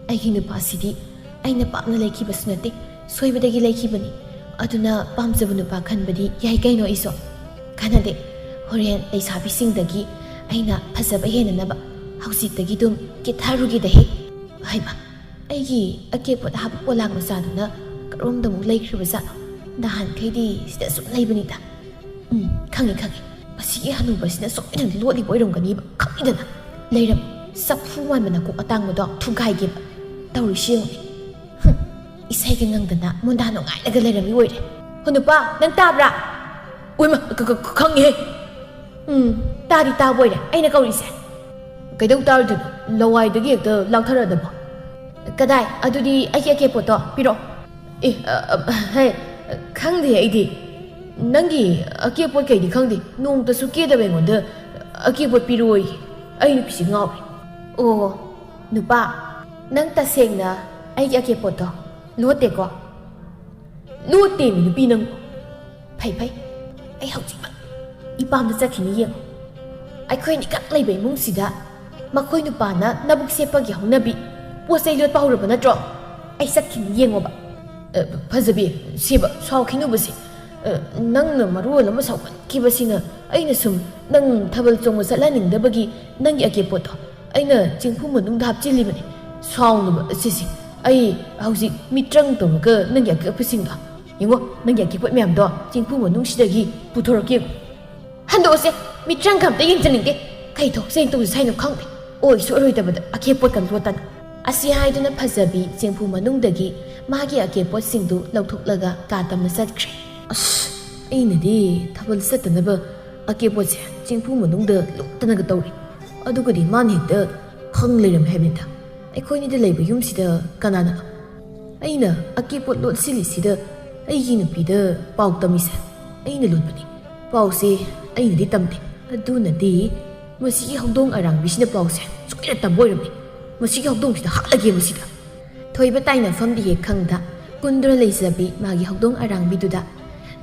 ꯑꯩꯒꯤ ꯅꯨꯄꯥꯁꯤꯗꯤ ꯑꯩꯅ ꯄꯥꯝꯅ ꯂꯩꯈꯤꯕꯁꯨ ꯅꯠꯇꯦ, ꯁꯣꯏꯕꯗꯒꯤ ꯂꯩꯈꯤꯕꯅꯤ꯫ ꯑꯗꯨꯅ ꯄꯥꯝꯖꯕ ꯅꯨꯄꯥ ꯈꯟꯕꯗꯤ ꯌꯥꯏ ꯀꯩꯅꯣ ꯑꯩꯁꯨ꯫ ꯀꯥꯟꯅꯗꯦ, ꯍꯣꯔꯦꯟ ꯂꯩꯁꯥꯕꯤꯁꯤꯡꯗꯒꯤ ꯑꯩꯅ ꯐꯖꯕ ꯍꯦꯟꯅꯅꯕ ꯍꯧꯖꯤꯛꯇꯒꯤ ꯑꯗꯨꯝ ꯀꯦꯊꯔꯨꯒꯦꯗ ꯍꯦꯛ꯫ ꯍꯩꯃ, ꯑꯩꯒꯤ ꯑꯀꯦꯄꯣꯠ ꯍꯥꯞꯄ ꯄꯣꯂꯥꯡ ꯃꯆꯥꯗꯨꯅ ꯀꯔꯣꯝꯗ ꯑꯃꯨꯛ ꯂꯩꯈ꯭ꯔꯤꯕ ꯖꯥꯠꯅꯣ? ꯅꯍꯥꯟꯈꯩꯗꯤ ꯁꯤꯗ ꯁꯨꯝ ꯂꯩꯕꯅꯤꯗ꯫ ꯎꯝ, ꯈꯪꯉꯤ, ꯈꯪꯉꯤ꯫ ꯃꯁꯤꯒꯤ ꯍꯅꯨꯕꯁꯤꯅ ꯁꯣꯏꯗꯅ ꯂꯣꯠꯂꯤꯕ ꯑꯣꯏꯔꯝꯒꯅꯤꯕ, ꯈꯪꯉꯤꯗꯅ꯫ ꯂꯩꯔꯝ, ꯆꯐꯨ ꯃꯥꯟꯕ ꯅꯀꯣꯛ ꯑꯇꯥꯡꯕꯗꯣ ꯊꯨꯒꯥꯏꯒꯦꯕ꯫ ꯇꯧꯔꯤꯁꯤ ꯌꯦꯡꯉꯨꯅꯦ꯫ ꯍꯨꯝ, ꯏꯁꯩꯒ ꯉꯪꯗꯅ ꯃꯣꯟꯗꯥ ꯅꯨꯡꯉꯥꯏꯔꯒ ꯂꯩꯔꯝꯃꯤ ꯑꯣꯏꯔꯦ꯫ "ꯍꯣ ꯅꯨꯄꯥ, ꯅꯪ ꯇꯥꯕ꯭ꯔꯥ?" "ꯑꯣꯏꯃ, ꯈ-, ꯈ-, ꯈꯪꯉꯤꯍꯦ꯫ ꯎꯝ, ꯇꯥꯗꯤ ꯇꯥꯕ ꯑꯣꯏꯔꯦ ꯑꯩꯅ ꯀꯧꯔꯤꯁꯦ꯫ ꯀꯩꯗꯧ ꯇꯥꯔꯣꯏꯗꯣꯏꯅꯣ? ꯂꯋꯥꯏꯗꯒꯤ ꯍꯦꯛꯇ ꯂꯥꯛꯊꯔꯛꯑꯗꯕ?" "ꯀꯗꯥꯏ? ꯑꯗꯨꯗꯤ ꯑꯩꯒꯤ ꯑꯀꯦꯄꯣꯠꯇꯣ ꯄꯤꯔꯛꯑꯣ꯫" "ꯑꯦ, ꯑ, ꯑ, ꯍꯦ, ꯈꯪꯗꯦ ꯑꯩꯗꯤ꯫ ꯅꯪꯒꯤ ꯑꯀꯦꯄꯣꯠ ꯀꯩꯗꯤ ꯈꯪꯗꯦ꯫ ꯅꯣꯡꯃꯇꯁꯨ ꯀꯦꯗꯕ ꯑꯩꯉꯣꯟꯗ ꯑꯀꯦꯄꯣꯠ ꯄꯤꯔꯛꯑꯣꯌꯦ꯫ ꯑꯩ ꯅꯨꯄꯤꯁꯦ ꯉꯥꯎꯔꯦ꯫" "ꯑꯣ, ꯅꯨꯄꯥ, ꯅꯪ ꯇꯁꯦꯡꯅ ꯑꯩꯒꯤ ꯑꯀꯦꯄꯣꯠꯇꯣ ꯂꯣꯠꯇꯦꯀꯣ?" "ꯂꯣꯠꯇꯦꯃꯤ ꯅꯨꯄꯤ ꯅꯪ꯫" "ꯐꯩ, ꯐꯩ, ꯑꯩ ꯍꯧꯖꯤꯛꯃꯛ ꯏꯄꯥꯝꯗ ꯆꯠꯈꯤꯅꯤ ꯌꯦꯡꯉꯨ꯫ ꯑꯩꯈꯣꯏ ꯑꯅꯤꯈꯛ ꯂꯩꯕ ꯏꯃꯨꯡꯁꯤꯗ ꯃꯈꯣꯏ ꯅꯨꯄꯥꯅ ꯅꯕꯨꯛ ꯁꯦꯞꯄꯒꯤ ꯍꯧꯅꯕꯤ ꯄꯣꯠ ꯆꯩ ꯂꯣꯠꯄ ꯍꯧꯔꯕ ꯅꯠꯇ꯭ꯔꯣ? ꯑꯩ ꯆꯠꯈꯤꯅꯤ ꯌꯦꯡꯉꯣꯕ꯫" "ꯑ, ꯐꯖꯕꯤ, ꯁꯤꯕ, ꯁꯥꯎꯈꯤꯅꯨꯕꯁꯦ꯫ ꯑ, ꯅꯪꯅ ꯃꯔꯣꯜ ꯑꯃ ꯁꯥꯎꯒꯟꯈꯤꯕꯁꯤꯅ ꯑꯩꯅ ꯁꯨꯝ ꯅꯪ ꯊꯥꯕꯜ ꯆꯣꯡꯕ ꯆꯠꯍꯟꯅꯤꯡꯗꯕꯒꯤ ꯅꯪꯒꯤ ꯑꯀꯦꯄꯣꯠꯇꯣ ꯑꯩꯅ ꯆꯦꯡꯐꯨ ꯃꯅꯨꯡꯗ ꯍꯥꯞꯆꯤꯜꯂꯤꯕꯅꯤ꯫ ꯁꯥꯎꯅꯨꯕ, ꯁꯤꯁꯦ, ꯑꯩ ꯍꯧꯖꯤꯛ ꯃꯤꯇ꯭ꯔꯪ ꯇꯧꯔꯒ ꯅꯪꯒꯤ ꯑꯀꯦꯄꯣꯠꯁꯤꯡꯗꯣ, ꯌꯦꯡꯉꯣ, ꯅꯪꯒꯤ ꯑꯀꯦꯄꯣꯠ ꯃꯌꯥꯝꯗꯣ ꯆꯦꯡꯐꯨ ꯃꯅꯨꯡꯁꯤꯗꯒꯤ ꯄꯨꯊꯣꯔꯛꯀꯦ꯫ ꯍꯟꯗꯣꯛꯑꯁꯦ, ꯃꯤꯇ꯭ꯔꯪꯒ ꯑꯝꯇ ꯌꯦꯡꯖꯅꯤꯡꯗꯦ꯫ ꯀꯩ ꯊꯣꯛꯆꯩ ꯇꯧꯁꯦ ꯍꯥꯏꯅꯣ ꯈꯪꯗꯦ꯫ ꯑꯣꯏꯁꯨ ꯑꯣꯏꯔꯣꯏꯗꯕꯗ ꯑꯀꯦꯄꯣꯠꯀ ꯂꯣꯠꯇꯅ꯫" ꯑꯁꯤ ꯍꯥꯏꯗꯨꯅ ꯐꯖꯕꯤ ꯆꯦꯡꯐꯨ ꯃꯅꯨꯡꯗꯒꯤ ꯃꯥꯒꯤ ꯑꯀꯦꯄꯣꯠꯁꯤꯡꯗꯨ ꯂꯧꯊꯣꯛꯂꯒ ꯀꯥ ꯇꯝꯅ ꯆꯠꯈ꯭ꯔꯦ꯫ ꯑꯁ, ꯑꯩꯅꯗꯤ ꯊꯥꯕꯜ ꯆꯠꯇꯅꯕ ꯑꯀꯦꯄꯣꯠꯁꯦ ꯆꯦꯡꯐꯨ ꯃꯅꯨꯡꯗ ꯂꯨꯞꯇꯅꯒ ꯇꯧꯔꯤ꯫ ꯑꯗꯨꯒꯗꯤ ꯃꯥꯅ ꯍꯦꯛꯇ ꯈꯪ ꯂꯩꯔꯝꯃꯦ ꯍꯥꯏꯕꯅꯤꯗ꯫ ꯑꯩꯈꯣꯏꯅꯤꯗ ꯂꯩꯕ ꯌꯨꯝꯁꯤꯗ ꯀꯅꯥꯅ ꯑꯩꯅ ꯑꯀꯦꯄꯣꯠ ꯂꯣꯠꯁꯤꯜꯂꯤꯁꯤꯗ ꯑꯩꯒꯤ ꯅꯨꯄꯤꯗ ꯄꯥꯎ ꯇꯝꯃꯤꯁꯦ ꯑꯩꯅ ꯂꯣꯠꯄꯅꯤ꯫ ꯄꯥꯎꯁꯦ ꯑꯩꯅꯗꯤ ꯇꯝꯗꯦ꯫ ꯑꯗꯨꯅꯗꯤ ꯃꯁꯤꯒꯤ ꯍꯧꯗꯣꯡ ꯑꯔꯥꯡꯕꯤꯁꯤꯅ ꯄꯥꯎꯁꯦ ꯁꯣꯏꯗꯅ ꯇꯝꯕ ꯑꯣꯏꯔꯝꯃꯤ꯫ ꯃꯁꯤꯒꯤ ꯍꯧꯗꯣꯡꯁꯤꯗ ꯍꯥꯠꯂꯒꯦ ꯃꯁꯤꯗ꯫ ꯊꯣꯏꯕ ꯇꯥꯏꯅꯐꯝꯗꯤ ꯍꯦꯛ ꯈꯪꯗ ꯀꯨꯟꯗꯨꯅ ꯂꯩꯖꯕꯤ ꯃꯥꯒꯤ ꯍꯧꯗꯣꯡ ꯑꯔꯥꯡꯕꯤꯗꯨꯗ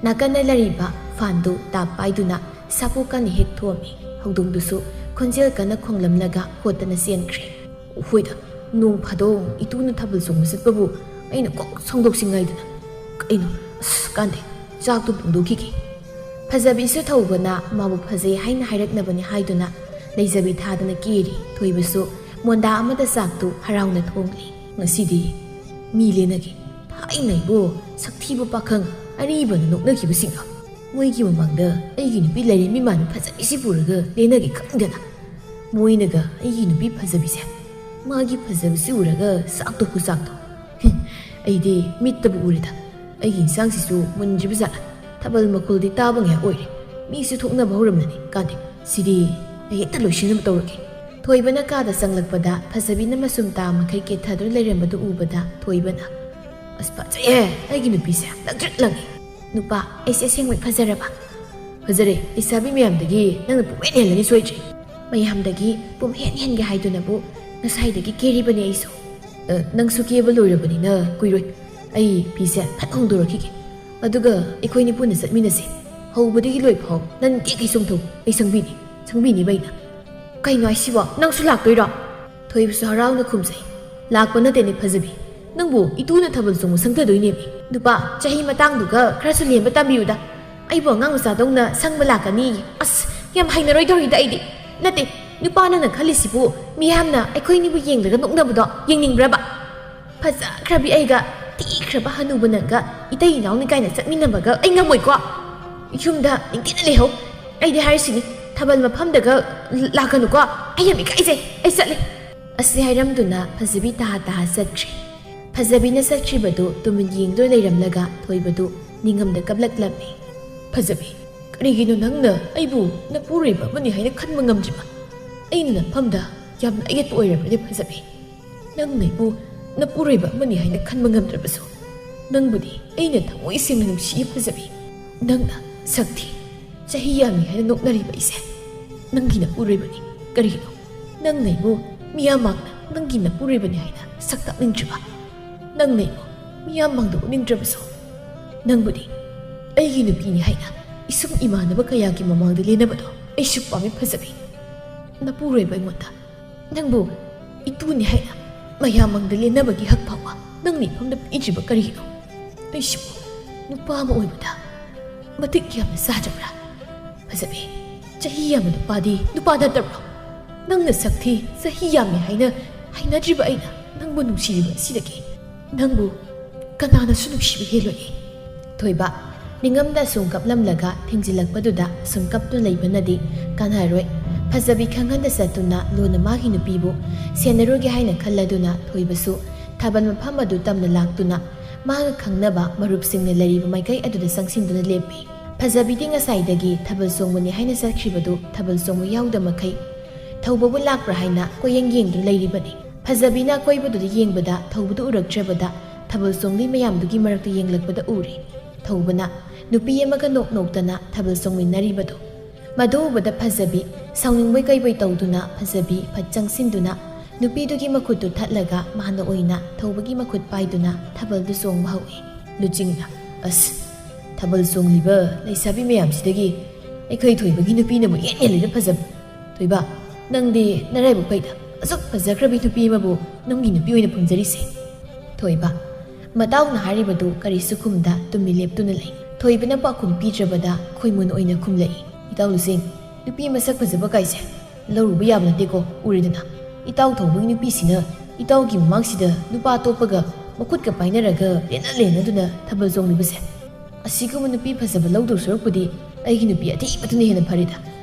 ꯅꯥꯀꯟꯗ ꯂꯩꯔꯤꯕ ꯐꯥꯟꯗꯨ ꯇꯥꯞ ꯄꯥꯏꯗꯨꯅ ꯁꯥꯄꯣ ꯀꯟꯅ ꯍꯦꯛ ꯊꯣꯝꯃꯤ꯫ ꯍꯧꯗꯣꯡꯗꯨꯁꯨ ꯈꯣꯟꯖꯦꯜ ꯀꯟꯅ ꯈꯣꯡꯂꯝꯂꯒ ꯍꯣꯠꯇꯅ ꯆꯦꯟꯈ꯭ꯔꯦ꯫ ꯍꯣꯏꯗ, ꯅꯣꯡ ꯐꯥꯗꯣꯛ ꯏꯇꯨꯅ ꯊꯥꯕꯜ ꯆꯣꯡꯕ ꯆꯠꯄꯕꯨ ꯑꯩꯅ ꯀꯣꯛ ꯁꯣꯡꯗꯣꯛꯁꯤ ꯉꯥꯏꯗꯅ꯫ ꯀꯩꯅꯣ, ꯑꯁ, ꯀꯥꯟꯗꯦ, ꯆꯥꯛꯇꯨ ꯄꯨꯡꯗꯣꯛꯈꯤꯒꯦ꯫ ꯐꯖꯕꯤꯁꯨ ꯊꯧꯕꯅ ꯃꯥꯕꯨ ꯐꯖꯩ ꯍꯥꯏꯅ ꯍꯥꯏꯔꯛꯅꯕꯅꯤ ꯍꯥꯏꯗꯨꯅ ꯂꯩꯖꯕꯤ ꯊꯥꯗꯅ ꯀꯦꯔꯤ꯫ ꯊꯣꯏꯕꯁꯨ ꯃꯣꯟꯗꯥ ꯑꯃꯗ ꯆꯥꯛꯇꯨ ꯍꯔꯥꯎꯅ ꯊꯣꯡꯂꯤ꯫ ꯉꯁꯤꯗꯤ ꯃꯤ ꯂꯦꯟꯅꯒꯦ꯫ ꯊꯥꯏꯅ ꯏꯕꯣ, ꯁꯛꯊꯤꯕ ꯄꯥꯈꯪ ꯑꯔꯤꯕꯅ ꯅꯣꯛꯅꯈꯤꯕꯁꯤꯡꯗꯣ, ꯃꯣꯏꯒꯤ ꯃꯃꯥꯡꯗ ꯑꯩꯒꯤ ꯅꯨꯄꯤ ꯂꯥꯏꯔꯦꯝꯕꯤ ꯃꯥꯟꯕ ꯐꯖꯕꯤꯁꯤ ꯄꯨꯔꯒ ꯂꯦꯟꯅꯒꯦ ꯈꯪꯗꯅ꯫ ꯃꯣꯏꯅꯒ ꯑꯩꯒꯤ ꯅꯨꯄꯤ ꯐꯖꯕꯤꯁꯦ, ꯃꯥꯒꯤ ꯐꯖꯕꯁꯤ ꯎꯔꯒ ꯆꯥꯛꯇꯣ ꯈꯨꯆꯥꯛꯇꯣ꯫ ꯍꯨꯝ, ꯑꯩꯗꯤ ꯃꯤꯠꯇꯕꯨ ꯎꯔꯦꯗ꯫ ꯑꯩꯒꯤ ꯏꯟꯁꯥꯡꯁꯤꯁꯨ ꯃꯨꯟꯗ꯭ꯔꯤꯕ ꯖꯥꯠꯂ? ꯊꯥꯕꯜ ꯃꯈꯣꯜꯗꯤ ꯇꯥꯕ ꯉꯥꯏꯍꯥꯛ ꯑꯣꯏꯔꯦ꯫ ꯃꯤꯁꯨ ꯊꯣꯛꯅꯕ ꯍꯧꯔꯝꯂꯅꯤ꯫ ꯀꯥꯟꯗꯦ, ꯁꯤꯗꯤ ꯑꯩ ꯍꯦꯛꯇ ꯂꯣꯏꯁꯤꯟꯅꯕ ꯇꯧꯔꯒꯦ꯫ ꯊꯣꯏꯕꯅ ꯀꯥꯗ ꯆꯪꯂꯛꯄꯗ ꯐꯖꯕꯤꯅ ꯃꯁꯨꯝ ꯇꯥ ꯃꯈꯩ ꯀꯦꯊꯗꯨꯅ ꯂꯩꯔꯝꯕꯗꯨ ꯎꯕꯗ ꯊꯣꯏꯕꯅ, "ꯑꯁ, ꯐꯖꯩꯍꯦ, ꯑꯩꯒꯤ ꯅꯨꯄꯤꯁꯦ ꯂꯪꯇ꯭ꯔꯤꯛ ꯂꯪꯉꯤ꯫ ꯅꯨꯄꯥ, ꯑꯩꯁꯦ ꯑꯁꯦꯡꯕꯩ ꯐꯖꯔꯕ?" "ꯐꯖꯔꯦ, ꯂꯩꯁꯥꯕꯤ ꯃꯌꯥꯝꯗꯒꯤ ꯅꯪꯅ ꯄꯨꯝꯍꯦꯟ ꯍꯦꯜꯂꯅꯤ ꯁꯣꯏꯗ꯭ꯔꯦ꯫ ꯃꯌꯥꯝꯗꯒꯤ ꯄꯨꯝꯍꯦꯟ ꯍꯦꯟꯒꯦ ꯍꯥꯏꯗꯨꯅꯕꯨ ꯉꯁꯥꯏꯗꯒꯤ ꯀꯦꯔꯤꯕꯅꯦ ꯑꯩꯁꯨ꯫ ꯑ, ꯅꯪꯁꯨ ꯀꯦꯕ ꯂꯣꯏꯔꯕꯅꯤꯅ ꯀꯨꯏꯔꯣꯏ꯫ ꯑꯩ ꯐꯤꯁꯦ ꯐꯠ ꯍꯣꯡꯗꯣꯔꯛꯈꯤꯒꯦ꯫ ꯑꯗꯨꯒ ꯑꯩꯈꯣꯏꯅꯤ ꯄꯨꯟꯅ ꯆꯠꯃꯤꯟꯅꯁꯦ꯫ ꯍꯧꯕꯗꯒꯤ ꯂꯣꯏꯐꯥꯎ ꯅꯪ ꯀꯦꯛ ꯀꯩ ꯆꯣꯡꯊꯧ, ꯑꯩ ꯁꯪꯕꯤꯅꯤ, ꯁꯪꯕꯤꯅꯤꯕ ꯑꯩꯅ꯫" "ꯀꯩꯅꯣ ꯍꯥꯏꯁꯤꯕꯣ? ꯅꯪꯁꯨ ꯂꯥꯛꯇꯣꯏꯔꯣ?" ꯊꯣꯏꯕꯁꯨ ꯍꯔꯥꯎꯅ ꯈꯨꯝꯖꯩ꯫ "ꯂꯥꯛꯄ ꯅꯠꯇꯦꯅꯦ ꯐꯖꯕꯤ, ꯅꯪꯕꯨ ꯏꯇꯨꯅ ꯊꯥꯕꯜ ꯆꯣꯡꯕ ꯁꯪꯊꯗꯣꯏꯅꯦꯃꯤ꯫ ꯅꯨꯄꯥ, ꯆꯍꯤ ꯃꯇꯥꯡꯗꯨꯒ ꯈꯔꯁꯨ ꯂꯦꯝꯕ ꯇꯝꯕꯤꯌꯨꯗ꯫ ꯑꯩꯕꯨ ꯑꯉꯥꯡ ꯃꯆꯥꯗꯧꯅ ꯁꯪꯕ ꯂꯥꯛꯀꯅꯤ꯫ ꯑꯁ, ꯌꯥꯝ ꯍꯩꯅꯔꯣꯏꯗꯧꯔꯤꯗ ꯑꯩꯗꯤ꯫ ꯅꯠꯇꯦ, ꯅꯨꯄꯥ ꯅꯪꯅ ꯈꯜꯂꯤꯁꯤꯕꯨ ꯃꯤꯌꯥꯝꯅ ꯑꯩꯈꯣꯏꯅꯤꯕꯨ ꯌꯦꯡꯂꯒ ꯅꯣꯛꯅꯕꯗꯣ ꯌꯦꯡꯅꯤꯡꯕ꯭ꯔꯕ? ꯐꯖꯈ꯭ꯔꯕꯤ ꯑꯩꯒ ꯊꯤꯈ꯭ꯔꯕ ꯍꯅꯨꯕ ꯅꯪꯒ ꯏꯇꯩ ꯏꯅꯥꯎꯅꯤ ꯀꯥꯏꯅ ꯆꯠꯃꯤꯟꯅꯕꯒ ꯑꯩ ꯉꯝꯃꯣꯏꯀꯣ꯫ ꯌꯨꯝꯗ ꯅꯤꯡꯊꯤꯅ ꯂꯩꯍꯧ꯫ ꯑꯩꯗꯤ ꯍꯥꯏꯔꯤꯁꯤꯅꯤ, ꯊꯥꯕꯜ ꯃꯐꯝꯗꯒ ꯂꯥꯛꯀꯅꯨꯀꯣ꯫ ꯑꯩ ꯌꯥꯝ ꯏꯀꯥꯏꯖꯩ꯫ ꯑꯩ ꯆꯠꯂꯦ꯫" ꯑꯁꯤ ꯍꯥꯏꯔꯝꯗꯨꯅ ꯐꯖꯕꯤ ꯇꯥꯍꯥ ꯇꯥꯍꯥ ꯆꯠꯈ꯭ꯔꯦ꯫ ꯐꯖꯕꯤꯅ ꯆꯠꯈ꯭ꯔꯤꯕꯗꯨ ꯇꯨꯃꯤꯟ ꯌꯦꯡꯗꯨꯅ ꯂꯩꯔꯝꯂꯒ ꯊꯣꯏꯕꯗꯨ ꯅꯤꯡꯉꯝꯗ ꯀꯞꯂꯛꯂꯝꯃꯤ꯫ "ꯐꯖꯕꯤ, ꯀꯔꯤꯒꯤꯅꯣ ꯅꯪꯅ ꯑꯩꯕꯨ ꯅꯄꯨꯔꯣꯏꯕ ꯑꯃꯅꯤ ꯍꯥꯏꯅ ꯈꯟꯕ ꯉꯝꯗ꯭ꯔꯤꯕ? ꯑꯩꯅ ꯅꯐꯝꯗ ꯌꯥꯝꯅ ꯑꯌꯦꯠꯄ ꯑꯣꯏꯔꯕꯅꯦ ꯐꯖꯕꯤ꯫ ꯅꯪꯅ ꯑꯩꯕꯨ ꯅꯄꯨꯔꯣꯏꯕ ꯑꯃꯅꯤ ꯍꯥꯏꯅ ꯈꯟꯕ ꯉꯝꯗ꯭ꯔꯕꯁꯨ, ꯅꯪꯕꯨꯗꯤ ꯑꯩꯅ ꯊꯃꯣꯏ ꯁꯦꯡꯅ ꯅꯨꯡꯁꯤꯌꯦ ꯐꯖꯕꯤ꯫ ꯅꯪꯅ ꯁꯛ ꯊꯤ, ꯆꯍꯤ ꯌꯥꯝꯃꯤ ꯍꯥꯏꯅ ꯅꯣꯛꯅꯔꯤꯕ ꯑꯩꯁꯦ ꯅꯪꯒꯤ ꯅꯄꯨꯔꯣꯏꯕꯅꯤ꯫ ꯀꯔꯤꯒꯤꯅꯣ ꯅꯪꯅ ꯑꯩꯕꯨ ꯃꯤꯌꯥꯝ ꯃꯥꯡꯗ ꯅꯪꯒꯤ ꯅꯄꯨꯔꯣꯏꯕꯅꯤ ꯍꯥꯏꯅ ꯁꯛ ꯇꯥꯛꯅꯤꯡꯗ꯭ꯔꯤꯕ? ꯅꯪꯅ ꯑꯩꯕꯨ ꯃꯤꯌꯥꯝ ꯃꯥꯡꯗ ꯎꯠꯅꯤꯡꯗ꯭ꯔꯕꯁꯨ, ꯅꯪꯕꯨꯗꯤ ꯑꯩꯒꯤ ꯅꯨꯄꯤꯅꯤ ꯍꯥꯏꯅ ꯏꯁꯨꯡ ꯏꯃꯥꯟꯅꯕ ꯀꯌꯥꯒꯤ ꯃꯃꯥꯡꯗ ꯂꯦꯟꯅꯕꯗꯣ ꯑꯩꯁꯨ ꯄꯥꯝꯃꯤ ꯐꯖꯕꯤ꯫ ꯅꯄꯨꯔꯣꯏꯕ ꯑꯩꯉꯣꯟꯗ ꯅꯪꯕꯨ ꯏꯇꯨꯅꯤ ꯍꯥꯏꯅ ꯃꯌꯥꯝ ꯃꯥꯡꯗ ꯂꯦꯟꯅꯕꯒꯤ ꯍꯛ ꯐꯥꯎꯕ ꯅꯪꯅ ꯏꯐꯝꯗ ꯄꯤꯗ꯭ꯔꯤꯕ ꯀꯔꯤꯒꯤꯅꯣ? ꯑꯩꯁꯤꯕꯨ ꯅꯨꯄꯥ ꯑꯃ ꯑꯣꯏꯕꯗ ꯃꯇꯤꯛ ꯌꯥꯝꯅ ꯆꯥꯗ꯭ꯔꯕ꯭ꯔꯥ? ꯐꯖꯕꯤ, ꯆꯍꯤ ꯌꯥꯝꯕ ꯅꯨꯄꯥꯗꯤ ꯅꯨꯄꯥ ꯅꯠꯇꯕ꯭ꯔꯣ? ꯅꯪꯅ ꯁꯛ ꯊꯤ, ꯆꯍꯤ ꯌꯥꯝꯃꯤ ꯍꯥꯏꯅ ꯍꯩꯅꯗ꯭ꯔꯤꯕ ꯑꯩꯅ ꯅꯪꯕꯨ ꯅꯨꯡꯁꯤꯔꯤꯕ ꯑꯁꯤꯗꯒꯤ ꯅꯪꯕꯨ ꯀꯅꯥꯅꯁꯨ ꯅꯨꯡꯁꯤꯕ ꯍꯦꯜꯂꯣꯏ꯫ ꯊꯣꯏꯕ, ꯅꯤꯡꯉꯝꯗ ꯑꯁꯨꯝ ꯀꯞꯂꯝꯂꯒ ꯊꯦꯡꯖꯤꯜꯂꯛꯄꯗꯨꯗ ꯑꯁꯨꯝ ꯀꯞꯇꯨꯅ ꯂꯩꯕꯅꯗꯤ ꯀꯥꯟꯅꯔꯣꯏ꯫ ꯐꯖꯕꯤ ꯈꯪꯍꯟꯗ ꯆꯠꯇꯨꯅ ꯂꯨꯅ ꯃꯥꯒꯤ ꯅꯨꯄꯤꯕꯨ ꯁꯦꯟꯅꯔꯨꯒꯦ ꯍꯥꯏꯅ ꯈꯜꯂꯗꯨꯅ ꯊꯣꯏꯕꯁꯨ ꯊꯥꯕꯜ ꯃꯐꯝ ꯑꯗꯨ ꯇꯝꯅ ꯂꯥꯛꯇꯨꯅ ꯃꯥꯒ ꯈꯪꯅꯕ ꯃꯔꯨꯞꯁꯤꯡꯅ ꯂꯩꯔꯤꯕ ꯃꯥꯏꯀꯩ ꯑꯗꯨꯗ ꯆꯪꯁꯤꯟꯗꯨꯅ ꯂꯦꯞꯄꯤ꯫ ꯐꯖꯕꯤꯗꯤ ꯉꯁꯥꯏꯗꯒꯤ ꯊꯥꯕꯜ ꯆꯣꯡꯕꯅꯤ ꯍꯥꯏꯅ ꯆꯠꯈ꯭ꯔꯤꯕꯗꯨ ꯊꯥꯕꯜ ꯆꯣꯡꯕ ꯌꯥꯎꯗ ꯃꯈꯩ ꯊꯧꯕꯕꯨ ꯂꯥꯛꯄ꯭ꯔꯥ ꯍꯥꯏꯅ ꯀꯣꯏꯌꯦꯡ ꯌꯦꯡꯗꯨꯅ ꯂꯩꯔꯤꯕꯅꯤ꯫ ꯐꯖꯕꯤꯅ ꯑꯀꯣꯏꯕꯗꯨꯗ ꯌꯦꯡꯕꯗ ꯊꯧꯕꯗꯨ ꯎꯔꯛꯇ꯭ꯔꯕꯗ ꯊꯥꯕꯜ ꯆꯣꯡꯂꯤ ꯃꯌꯥꯝꯗꯨꯒꯤ ꯃꯔꯛꯇ ꯌꯦꯡꯂꯛꯄꯗ ꯎꯔꯦ ꯊꯧꯕꯅ ꯅꯨꯄꯤ ꯑꯃꯒ ꯅꯣꯛ ꯅꯣꯛꯇꯅ ꯊꯥꯕꯜ ꯆꯣꯡꯃꯤꯟꯅꯔꯤꯕꯗꯨ꯫ ꯃꯗꯨ ꯎꯕꯗ ꯐꯖꯕꯤ ꯁꯥꯎꯅꯤꯡꯕꯣꯏ ꯀꯩꯕꯣꯏ ꯇꯧꯗꯨꯅ ꯐꯖꯕꯤ ꯐꯠ ꯆꯪꯁꯤꯟꯗꯨꯅ ꯅꯨꯄꯤꯗꯨꯒꯤ ꯃꯈꯨꯠꯇꯨ ꯊꯠꯂꯒ ꯃꯥꯅ ꯑꯣꯏꯅ ꯊꯧꯕꯒꯤ ꯃꯈꯨꯠ ꯄꯥꯏꯗꯨꯅ ꯊꯥꯕꯜꯗꯨ ꯆꯣꯡꯕ ꯍꯧꯏ꯫ ꯂꯨꯆꯤꯡꯅ, "ꯑꯁ, ꯊꯥꯕꯜ ꯆꯣꯡꯂꯤꯕ ꯂꯩꯁꯥꯕꯤ ꯃꯌꯥꯝꯁꯤꯗꯒꯤ ꯑꯩꯈꯣꯏ ꯊꯣꯏꯕꯒꯤ ꯅꯨꯄꯤꯅꯕꯨ ꯏꯍꯦꯟ ꯍꯦꯜꯂꯤꯗ ꯐꯖꯕ꯫ ꯊꯣꯏꯕ, ꯅꯪꯗꯤ ꯅꯔꯥꯏꯕꯛ ꯐꯩꯗ, ꯑꯁꯨꯛ ꯐꯖꯈ꯭ꯔꯕꯤ ꯅꯨꯄꯤ ꯑꯃꯕꯨ ꯅꯪꯒꯤ ꯅꯨꯄꯤ ꯑꯣꯏꯅ ꯐꯪꯖꯔꯤꯁꯦ꯫" ꯊꯣꯏꯕ, ꯃꯇꯥꯎꯅ ꯍꯥꯏꯔꯤꯕꯗꯨ ꯀꯔꯤꯁꯨ ꯈꯨꯝꯗ ꯇꯨꯃꯤꯟ ꯂꯦꯞꯇꯨꯅ ꯂꯩ꯫ ꯊꯣꯏꯕꯅ ꯄꯥꯎꯈꯨꯝ ꯄꯤꯗ꯭ꯔꯕꯗ ꯈꯣꯏꯃꯨꯅ ꯑꯣꯏꯅ ꯈꯨꯝꯂꯛꯏ꯫ "ꯏꯇꯥꯎ ꯂꯨꯆꯤꯡ, ꯅꯨꯄꯤ ꯃꯁꯛ ꯐꯖꯕ ꯀꯥꯏꯁꯦ ꯂꯧꯔꯨꯕ ꯌꯥꯕ ꯅꯠꯇꯦꯀꯣ꯫ ꯎꯔꯦꯗꯅ, ꯏꯇꯥꯎ ꯊꯧꯕꯒꯤ ꯅꯨꯄꯤꯁꯤꯅ ꯏꯇꯥꯎꯒꯤ ꯃꯃꯥꯡꯁꯤꯗ ꯅꯨꯄꯥ ꯑꯇꯣꯞꯄꯒ ꯃꯈꯨꯠꯀ ꯄꯥꯏꯅꯔꯒ ꯂꯦꯟꯅ ꯂꯦꯟꯅꯗꯨꯅ ꯊꯥꯕꯜ ꯆꯣꯡꯂꯤꯕꯁꯦ꯫ ꯑꯁꯤꯒꯨꯝꯕ ꯅꯨꯄꯤ ꯐꯖꯕ ꯂꯧꯗꯧ ꯁꯔꯨꯛꯄꯨꯗꯤ ꯑꯩꯒꯤ ꯅꯨꯄꯤ ꯑꯊꯤꯕꯗꯨꯅ ꯍꯦꯟꯅ ꯐꯔꯦꯗ꯫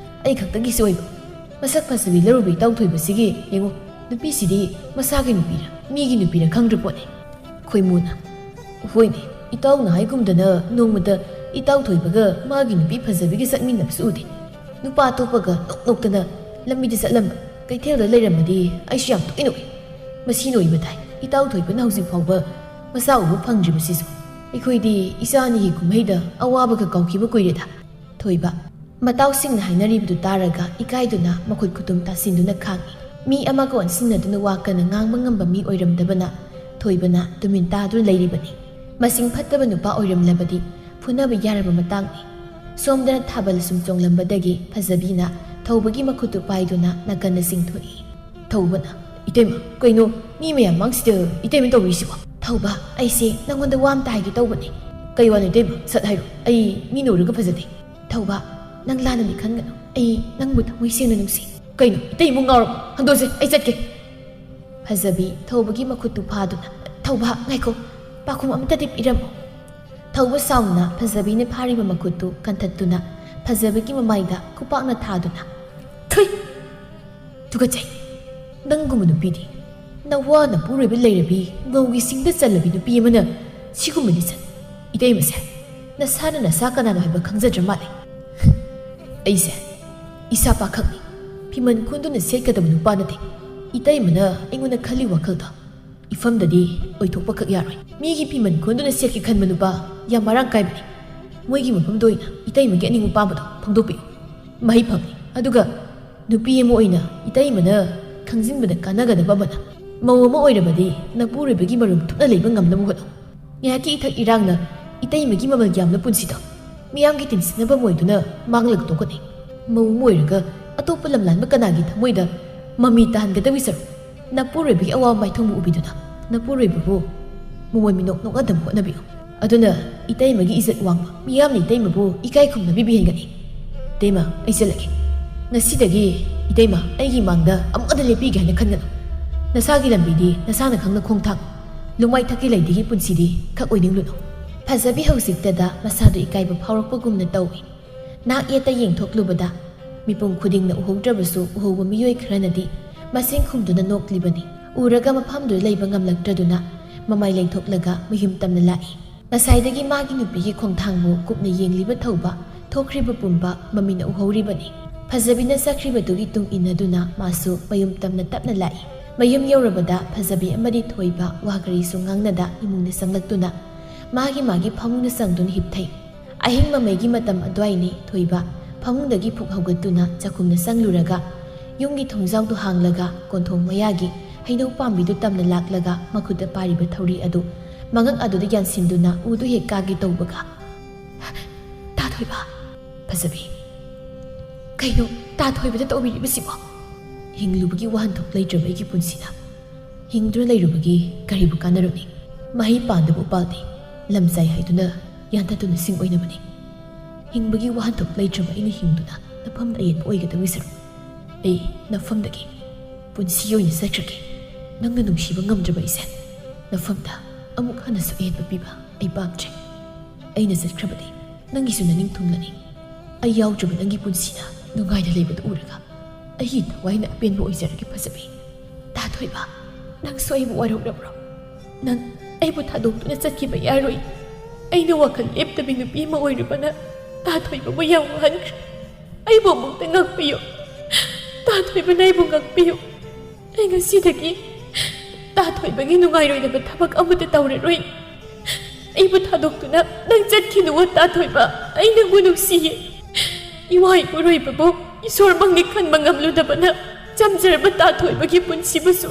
ꯑꯩ ꯈꯛꯇꯒꯤꯁꯨ ꯑꯣꯏꯕ꯫ ꯃꯁꯛ ꯐꯖꯕꯤ ꯂꯧꯔꯨꯕ ꯏꯇꯥꯎ ꯊꯣꯏꯕꯁꯤꯒꯤ ꯌꯦꯡꯉꯨ, ꯅꯨꯄꯤꯁꯤꯗꯤ ꯃꯁꯥꯒꯤ ꯅꯨꯄꯤꯔ ꯃꯤꯒꯤ ꯅꯨꯄꯤꯔ ꯈꯪꯗ꯭ꯔ ꯄꯣꯠꯅꯤ꯫" ꯈꯣꯏꯃꯨꯅ, "ꯍꯣꯏꯅꯦ, ꯏꯇꯥꯎꯅ ꯍꯥꯏꯒꯨꯝꯗꯅ ꯅꯣꯡꯃꯇ ꯏꯇꯥꯎ ꯊꯣꯏꯕꯒ ꯃꯥꯒꯤ ꯅꯨꯄꯤ ꯐꯖꯕꯤꯒ ꯆꯠꯃꯤꯟꯅꯕꯁꯨ ꯎꯗꯦ꯫ ꯅꯨꯄꯥ ꯑꯇꯣꯞꯄꯒ ꯅꯣꯛ ꯅꯣꯛꯇꯅ ꯂꯝꯕꯤꯗ ꯆꯠꯂꯝꯕ, ꯀꯩꯊꯦꯜꯗ ꯂꯩꯔꯝꯃꯗꯤ ꯑꯩꯁꯨ ꯌꯥꯝ ꯇꯣꯏꯅ ꯎꯏ꯫ ꯃꯁꯤ ꯅꯣꯏꯕ ꯇꯥꯏ, ꯏꯇꯥꯎ ꯊꯣꯏꯕꯅ ꯍꯧꯖꯤꯛ ꯐꯥꯎꯕ ꯃꯆꯥ ꯎꯕ ꯐꯪꯗ꯭ꯔꯤꯕꯁꯤꯁꯨ꯫ ꯑꯩꯈꯣꯏꯗꯤ ꯏꯆꯥ ꯑꯅꯤꯒꯤ ꯀꯨꯝꯍꯩꯗ ꯑꯋꯥꯕꯒ ꯀꯥꯎꯈꯤꯕ ꯀꯨꯏꯔꯦꯗ꯫" ꯊꯣꯏꯕ, ꯃꯇꯥꯎꯁꯤꯡꯅ ꯍꯥꯏꯅꯔꯤꯕꯗꯨ ꯇꯥꯔꯒ ꯏꯀꯥꯏꯗꯨꯅ ꯃꯈꯨꯠ ꯈꯨꯇꯨꯝ ꯇꯥꯁꯤꯟꯗꯨꯅ ꯈꯥꯡꯏ꯫ ꯃꯤ ꯑꯃꯒ ꯑꯣꯟꯁꯤꯟꯅꯗꯨꯅ ꯋꯥ ꯀꯟꯅ ꯉꯥꯡꯕ ꯉꯝꯕ ꯃꯤ ꯑꯣꯏꯔꯝꯗꯕꯅ ꯊꯣꯏꯕꯅ ꯇꯨꯃꯤꯟ ꯇꯥꯗꯨꯅ ꯂꯩꯔꯤꯕꯅꯤ꯫ ꯃꯁꯤꯡ ꯐꯠꯇꯕ ꯅꯨꯄꯥ ꯑꯣꯏꯔꯝꯂꯕꯗꯤ ꯐꯨꯅꯕ ꯌꯥꯔꯕ ꯃꯇꯥꯡꯅꯤ꯫ ꯁꯣꯝꯗꯅ ꯊꯥꯕꯜ ꯁꯨꯝ ꯆꯣꯡꯂꯝꯕꯗꯒꯤ ꯐꯖꯕꯤꯅ ꯊꯧꯕꯒꯤ ꯃꯈꯨꯠꯇꯨ ꯄꯥꯏꯗꯨꯅ ꯅꯥꯀꯟꯗ ꯆꯤꯡꯊꯣꯛꯏ꯫ ꯊꯧꯕꯅ, "ꯏꯇꯩꯃ, ꯀꯩꯅꯣ ꯃꯤ ꯃꯌꯥꯝ ꯃꯥꯡꯁꯤꯗ ꯏꯇꯩꯃ ꯇꯧꯔꯤꯁꯤꯕꯣ?" ꯊꯧꯕ, "ꯑꯩꯁꯦ ꯅꯪꯉꯣꯟꯗ ꯋꯥ ꯑꯝꯇ ꯍꯥꯏꯒꯦ ꯇꯧꯕꯅꯦ꯫" "ꯀꯩ ꯋꯥꯅꯣ ꯏꯇꯩꯃ? ꯁꯠ ꯍꯥꯏꯔꯣ꯫ ꯑꯩ ꯃꯤꯅ ꯎꯔꯒ ꯐꯖꯗꯦ꯫" "ꯊꯧꯕ, ꯅꯪ ꯂꯥꯟꯅꯗꯤ ꯈꯟꯒꯅꯨ꯫ ꯑꯩ ꯅꯪꯕꯨ ꯊꯃꯣꯏ ꯁꯦꯡꯅ ꯅꯨꯡꯁꯤ꯫" "ꯀꯩꯅꯣ, ꯏꯇꯩꯃꯨꯛ ꯉꯥꯎꯔꯕꯣ? ꯍꯟꯗꯣꯛꯁꯦ, ꯑꯩ ꯆꯠꯀꯦ꯫" ꯐꯖꯕꯤ ꯊꯧꯕꯒꯤ ꯃꯈꯨꯠꯇꯨ ꯐꯥꯗꯨꯅ, "ꯊꯧꯕ, ꯉꯥꯏꯈꯣ, ꯄꯥꯈꯨꯝ ꯑꯃꯇꯗꯤ ꯄꯤꯔꯝꯃꯨ꯫" ꯊꯧꯕ ꯁꯥꯎꯅ ꯐꯖꯕꯤꯅ ꯐꯥꯔꯤꯕ ꯃꯈꯨꯠꯇꯨ ꯀꯟꯊꯠꯇꯨꯅ ꯐꯖꯕꯤꯒꯤ ꯃꯃꯥꯏꯗ ꯈꯨꯄꯥꯛꯅ ꯊꯥꯗꯨꯅ, "ꯊꯨꯏ! ꯇꯨꯀꯠꯆꯩ꯫ ꯅꯪꯒꯨꯝꯕ ꯅꯨꯄꯤꯗꯤ, ꯅꯋꯥ ꯅꯄꯨꯔꯣꯏꯕ ꯂꯩꯔꯕꯤ, ꯉꯧꯒꯤ ꯁꯤꯡꯗ ꯆꯜꯂꯕꯤ ꯅꯨꯄꯤ ꯑꯃꯅ ꯁꯤꯒꯨꯝꯕ ꯂꯤꯆꯠ꯫ ꯏꯇꯩꯃꯁꯦ, ꯅꯁꯥꯅ ꯅꯁꯥ ꯀꯅꯥꯅꯣ ꯍꯥꯏꯕ ꯈꯪꯖꯗ꯭ꯔ ꯃꯥꯜꯂꯦ꯫" "ꯑꯩꯁꯦ ꯏꯁꯥ ꯄꯥꯈꯛꯅꯤ꯫ ꯐꯤꯃꯟ ꯈꯨꯟꯗꯨꯅ ꯁꯦꯠꯀꯗꯕ ꯅꯨꯄꯥ ꯅꯠꯇꯦ꯫ ꯏꯇꯩꯃꯅ ꯑꯩꯉꯣꯟꯗ ꯈꯜꯂꯤ ꯋꯥꯈꯜꯗꯣ ꯏꯐꯝꯗꯗꯤ ꯑꯣꯏꯊꯣꯛꯄꯈꯛ ꯌꯥꯔꯣꯏ꯫ ꯃꯤꯒꯤ ꯐꯤꯃꯟ ꯈꯨꯟꯗꯨꯅ ꯁꯦꯠꯀꯦ ꯈꯟꯕ ꯅꯨꯄꯥ ꯌꯥꯝ ꯃꯔꯥꯡ ꯀꯥꯏꯕꯅꯤ꯫ ꯃꯣꯏꯒꯤ ꯃꯐꯝꯗ ꯑꯣꯏꯅ ꯏꯇꯩꯃꯒꯤ ꯑꯅꯤꯡꯕ ꯑꯄꯥꯝꯕꯗꯣ ꯐꯣꯡꯗꯣꯛꯄꯤꯌꯨ꯫ ꯃꯍꯩ ꯐꯪꯏ꯫ ꯑꯗꯨꯒ ꯅꯨꯄꯤ ꯑꯃ ꯑꯣꯏꯅ ꯏꯇꯩꯃꯅ ꯈꯪꯖꯤꯟꯕꯗ ꯀꯥꯟꯅꯒꯗꯕ ꯑꯃꯅ, ꯃꯧ ꯑꯃ ꯑꯣꯏꯔꯕꯗꯤ ꯅꯄꯨꯔꯣꯏꯕꯒꯤ ꯃꯔꯨꯝ ꯊꯨꯞꯅ ꯂꯩꯕ ꯉꯝꯅꯕ ꯍꯣꯠꯅꯧ꯫ ꯉꯥꯏꯍꯥꯛꯀꯤ ꯏꯊꯛ ꯏꯔꯥꯡꯅ ꯏꯇꯩꯃꯒꯤ ꯃꯃꯜ ꯌꯥꯝꯂ ꯄꯨꯟꯁꯤꯗꯣ ꯃꯤꯌꯥꯝꯒꯤ ꯇꯤꯟꯁꯤꯟꯅꯕ ꯑꯣꯏꯗꯨꯅ ꯃꯥꯡꯂꯒ ꯇꯣꯛꯀꯅꯤ꯫ ꯃꯧ ꯑꯃ ꯑꯣꯏꯔꯒ ꯑꯇꯣꯞꯄ ꯂꯝꯂꯥꯟꯕ ꯀꯅꯥꯒꯤ ꯊꯃꯣꯏꯗ ꯃꯃꯤ ꯇꯥꯍꯟꯒꯗꯕꯒꯤ ꯁꯔꯨꯛ, ꯅꯄꯨꯔꯣꯏꯕꯒꯤ ꯑꯋꯥꯕ ꯃꯥꯏꯊꯣꯡꯕꯨ ꯎꯕꯤꯗꯨꯅ ꯅꯄꯨꯔꯣꯏꯕꯕꯨ ꯃꯃꯣꯟ ꯃꯤꯅꯣꯛ ꯅꯣꯛꯅꯗꯕ ꯍꯣꯠꯅꯕꯤꯌꯨ꯫ ꯑꯗꯨꯅ ꯏꯇꯩꯃꯒꯤ ꯏꯖꯠ ꯋꯥꯡꯕ, ꯃꯤꯌꯥꯝꯅ ꯏꯇꯩꯃꯕꯨ ꯏꯀꯥꯏ ꯈꯨꯝꯅꯕꯤꯕ ꯍꯦꯟꯒꯅꯤ꯫ ꯏꯇꯩꯃ, ꯑꯩ ꯆꯠꯂꯒꯦ꯫ ꯉꯁꯤꯗꯒꯤ ꯏꯇꯩꯃ ꯑꯩꯒꯤ ꯃꯥꯡꯗ ꯑꯃꯨꯛ ꯍꯟꯅ ꯂꯦꯞꯄꯤꯒꯦ ꯍꯥꯏꯅ ꯈꯟꯒꯅꯨ꯫ ꯅꯁꯥꯒꯤ ꯂꯝꯕꯤꯗꯤ ꯅꯁꯥꯅ ꯈꯪꯅ ꯈꯣꯡ ꯊꯥꯡꯉꯨ꯫ ꯂꯨꯃꯥꯏ ꯊꯛꯀꯤ ꯂꯩꯗꯤꯒꯤ ꯄꯨꯟꯁꯤꯗꯤ ꯈꯛ ꯑꯣꯏꯅꯤꯡꯂꯨꯅꯨ꯫" ꯐꯖꯕꯤ ꯍꯧꯖꯤꯛꯇꯗ ꯃꯁꯥꯗꯨ ꯏꯀꯥꯏꯕ ꯐꯥꯎꯔꯛꯄꯒꯨꯝꯅ ꯇꯧꯏ꯫ ꯅꯥꯛ ꯌꯦꯠꯇ ꯌꯦꯡꯊꯣꯛꯂꯨꯕꯗ ꯃꯤꯄꯨꯝ ꯈꯨꯗꯤꯡꯅ ꯎꯍꯧꯗ꯭ꯔꯕꯁꯨ ꯎꯍꯧꯕ ꯃꯤꯑꯣꯏ ꯈꯔꯅꯗꯤ ꯃꯁꯤꯡ ꯈꯨꯝꯗꯨꯅ ꯅꯣꯛꯂꯤꯕꯅꯤ꯫ ꯎꯔꯒ ꯃꯐꯝꯗꯨꯗ ꯂꯩꯕ ꯉꯝꯂꯛꯇ꯭ꯔꯗꯨꯅ ꯃꯃꯥꯏ ꯂꯩꯊꯣꯛꯂꯒ ꯃꯌꯨꯝ ꯇꯝꯅ ꯂꯥꯛꯏ꯫ ꯉꯁꯥꯏꯗꯒꯤ ꯃꯥꯒꯤ ꯅꯨꯄꯤꯒꯤ ꯈꯣꯡꯊꯥꯡꯕꯨ ꯀꯨꯞꯅ ꯌꯦꯡꯂꯤꯕ ꯊꯧꯕ ꯊꯣꯛꯈ꯭ꯔꯤꯕ ꯄꯨꯝꯕ ꯃꯃꯤꯠꯅ ꯎꯍꯧꯔꯤꯕꯅꯤ꯫ ꯐꯖꯕꯤꯅ ꯆꯠꯈ꯭ꯔꯤꯕꯗꯨꯒꯤ ꯇꯨꯡ ꯏꯟꯅꯗꯨꯅ ꯃꯥꯁꯨ ꯃꯌꯨꯝ ꯇꯝꯅ ꯇꯞꯅ ꯂꯥꯛꯏ꯫ ꯃꯌꯨꯝ ꯌꯧꯔꯕꯗ ꯐꯖꯕꯤ ꯑꯃꯗꯤ ꯊꯣꯏꯕ ꯋꯥ ꯀꯔꯤꯁꯨ ꯉꯥꯡꯅꯗ ꯏꯃꯨꯡꯗ ꯆꯪꯂꯛꯇꯨꯅ ꯃꯥꯒꯤ ꯃꯥꯒꯤ ꯐꯃꯨꯡꯗ ꯆꯪꯗꯨꯅ ꯍꯤꯞꯊꯩ꯫ ꯑꯍꯤꯡ ꯃꯃꯩꯒꯤ ꯃꯇꯝ ꯑꯗꯨꯋꯥꯏꯅꯤ꯫ ꯊꯣꯏꯕ ꯐꯃꯨꯡꯗꯒꯤ ꯐꯨꯛ ꯍꯧꯒꯠꯇꯨꯅ ꯆꯥꯛꯈꯨꯝꯗ ꯆꯪꯂꯨꯔꯒ ꯌꯨꯝꯒꯤ ꯊꯣꯡꯖꯥꯎꯗꯨ ꯍꯥꯡꯂꯒ ꯀꯣꯟꯊꯣꯡ ꯃꯌꯥꯒꯤ ꯍꯩꯅꯧ ꯄꯥꯝꯕꯤꯗꯨ ꯇꯝꯅ ꯂꯥꯛꯂꯒ ꯃꯈꯨꯠꯇ ꯄꯥꯏꯔꯤꯕ ꯊꯧꯔꯤ ꯑꯗꯨ ꯃꯉꯛ ꯑꯗꯨꯗ ꯌꯥꯟꯁꯤꯟꯗꯨꯅ ꯎꯗꯨ ꯍꯦꯛ ꯀꯥꯒꯦ ꯇꯧꯕꯒ, "ꯇꯥ ꯊꯣꯏꯕ!" "ꯐꯖꯕꯤ, ꯀꯩꯅꯣ ꯇꯥ ꯊꯣꯏꯕꯗ ꯇꯧꯕꯤꯔꯤꯕꯁꯤꯕꯣ? ꯍꯤꯡꯂꯨꯕꯒꯤ ꯋꯥꯍꯟꯊꯣꯛ ꯂꯩꯇ꯭ꯔꯕ ꯑꯩꯒꯤ ꯄꯨꯟꯁꯤꯗ ꯍꯤꯡꯗꯨꯅ ꯂꯩꯔꯨꯕꯒꯤ ꯀꯔꯤꯕꯨ ꯀꯥꯟꯅꯔꯨꯅꯤ? ꯃꯍꯩ ꯄꯥꯟꯗꯕ ꯎꯄꯥꯜꯗꯤ ꯂꯝꯖꯥꯏ ꯍꯥꯏꯗꯨꯅ ꯌꯥꯟꯊꯠꯇꯨꯅ ꯁꯤꯡ ꯑꯣꯏꯅꯕꯅꯤ꯫ ꯍꯤꯡꯕꯒꯤ ꯋꯥꯍꯟꯊꯣꯛ ꯂꯩꯇ꯭ꯔꯕ ꯑꯩꯅ ꯍꯤꯡꯗꯨꯅ ꯅꯐꯝꯗ ꯑꯌꯦꯠꯄ ꯑꯣꯏꯒꯗꯧꯔꯤ ꯁꯔꯨꯛ, ꯑꯩ ꯅꯐꯝꯗꯒꯤ ꯄꯨꯟꯁꯤ ꯑꯣꯏꯅ ꯆꯠꯈ꯭ꯔꯒꯦ꯫ ꯅꯪꯅ ꯅꯨꯡꯁꯤꯕ ꯉꯝꯗ꯭ꯔꯕ ꯑꯩꯁꯦ ꯅꯐꯝꯗ ꯑꯃꯨꯛ ꯍꯟꯅꯁꯨ ꯑꯌꯦꯠꯄ ꯄꯤꯕ ꯑꯩ ꯄꯥꯝꯗ꯭ꯔꯦ꯫ ꯑꯩꯅ ꯆꯠꯈ꯭ꯔꯕꯗꯤ ꯅꯪꯒꯤꯁꯨ ꯅꯅꯤꯡ ꯊꯨꯡꯂꯅꯤ꯫ ꯑꯩ ꯌꯥꯎꯗ꯭ꯔꯕ ꯅꯪꯒꯤ ꯄꯨꯟꯁꯤꯗ ꯅꯨꯡꯉꯥꯏꯅ ꯂꯩꯕꯗꯨ ꯎꯔꯒ ꯑꯩꯒꯤ ꯊꯋꯥꯏꯅ ꯑꯄꯦꯟꯕ ꯑꯣꯏꯖꯔꯒꯦ ꯐꯖꯕꯤ꯫ ꯇꯥꯊꯣꯏꯕ, ꯅꯪꯁꯨ ꯑꯩꯕꯨ ꯋꯥꯔꯧꯔꯕ꯭ꯔꯣ? ꯅꯪ ꯑꯩꯕꯨ ꯊꯥꯗꯣꯛꯇꯨꯅ ꯆꯠꯈꯤꯕ ꯌꯥꯔꯣꯏ꯫ ꯑꯩꯅ ꯋꯥꯈꯜ ꯂꯦꯞꯇꯕꯤ ꯅꯨꯄꯤ ꯑꯃ ꯑꯣꯏꯔꯨꯕꯅ ꯇꯥꯊꯣꯏꯕꯕꯨ ꯌꯥꯝ ꯋꯥꯍꯟꯈ꯭ꯔꯦ꯫ ꯑꯩꯕꯨ ꯑꯃꯨꯛꯇ ꯉꯥꯛꯄꯤꯌꯨ꯫ ꯇꯥꯊꯣꯏꯕꯅ ꯑꯩꯕꯨ ꯉꯥꯛꯄꯤꯌꯨ꯫ ꯑꯩ ꯉꯁꯤꯗꯒꯤ ꯇꯥꯊꯣꯏꯕꯒꯤ ꯅꯨꯡꯉꯥꯏꯔꯣꯏꯗꯕ ꯊꯕꯛ ꯑꯃꯠꯇ ꯇꯧꯔꯔꯣꯏ꯫ ꯑꯩꯕꯨ ꯊꯥꯗꯣꯛꯇꯨꯅ ꯅꯪ ꯆꯠꯈꯤꯅꯨ, ꯇꯥꯊꯣꯏꯕ꯫ ꯑꯩ ꯅꯪꯕꯨ ꯅꯨꯡꯁꯤꯌꯦ꯫ ꯏꯋꯥ ꯏꯄꯨꯔꯣꯏꯕꯕꯨ ꯏꯁꯣꯔꯃꯛꯅꯤ ꯈꯟꯕ ꯉꯝꯂꯨꯗꯕꯅ ꯆꯝꯖꯔꯕ ꯇꯥꯊꯣꯏꯕꯒꯤ ꯄꯨꯟꯁꯤꯕꯨꯁꯨ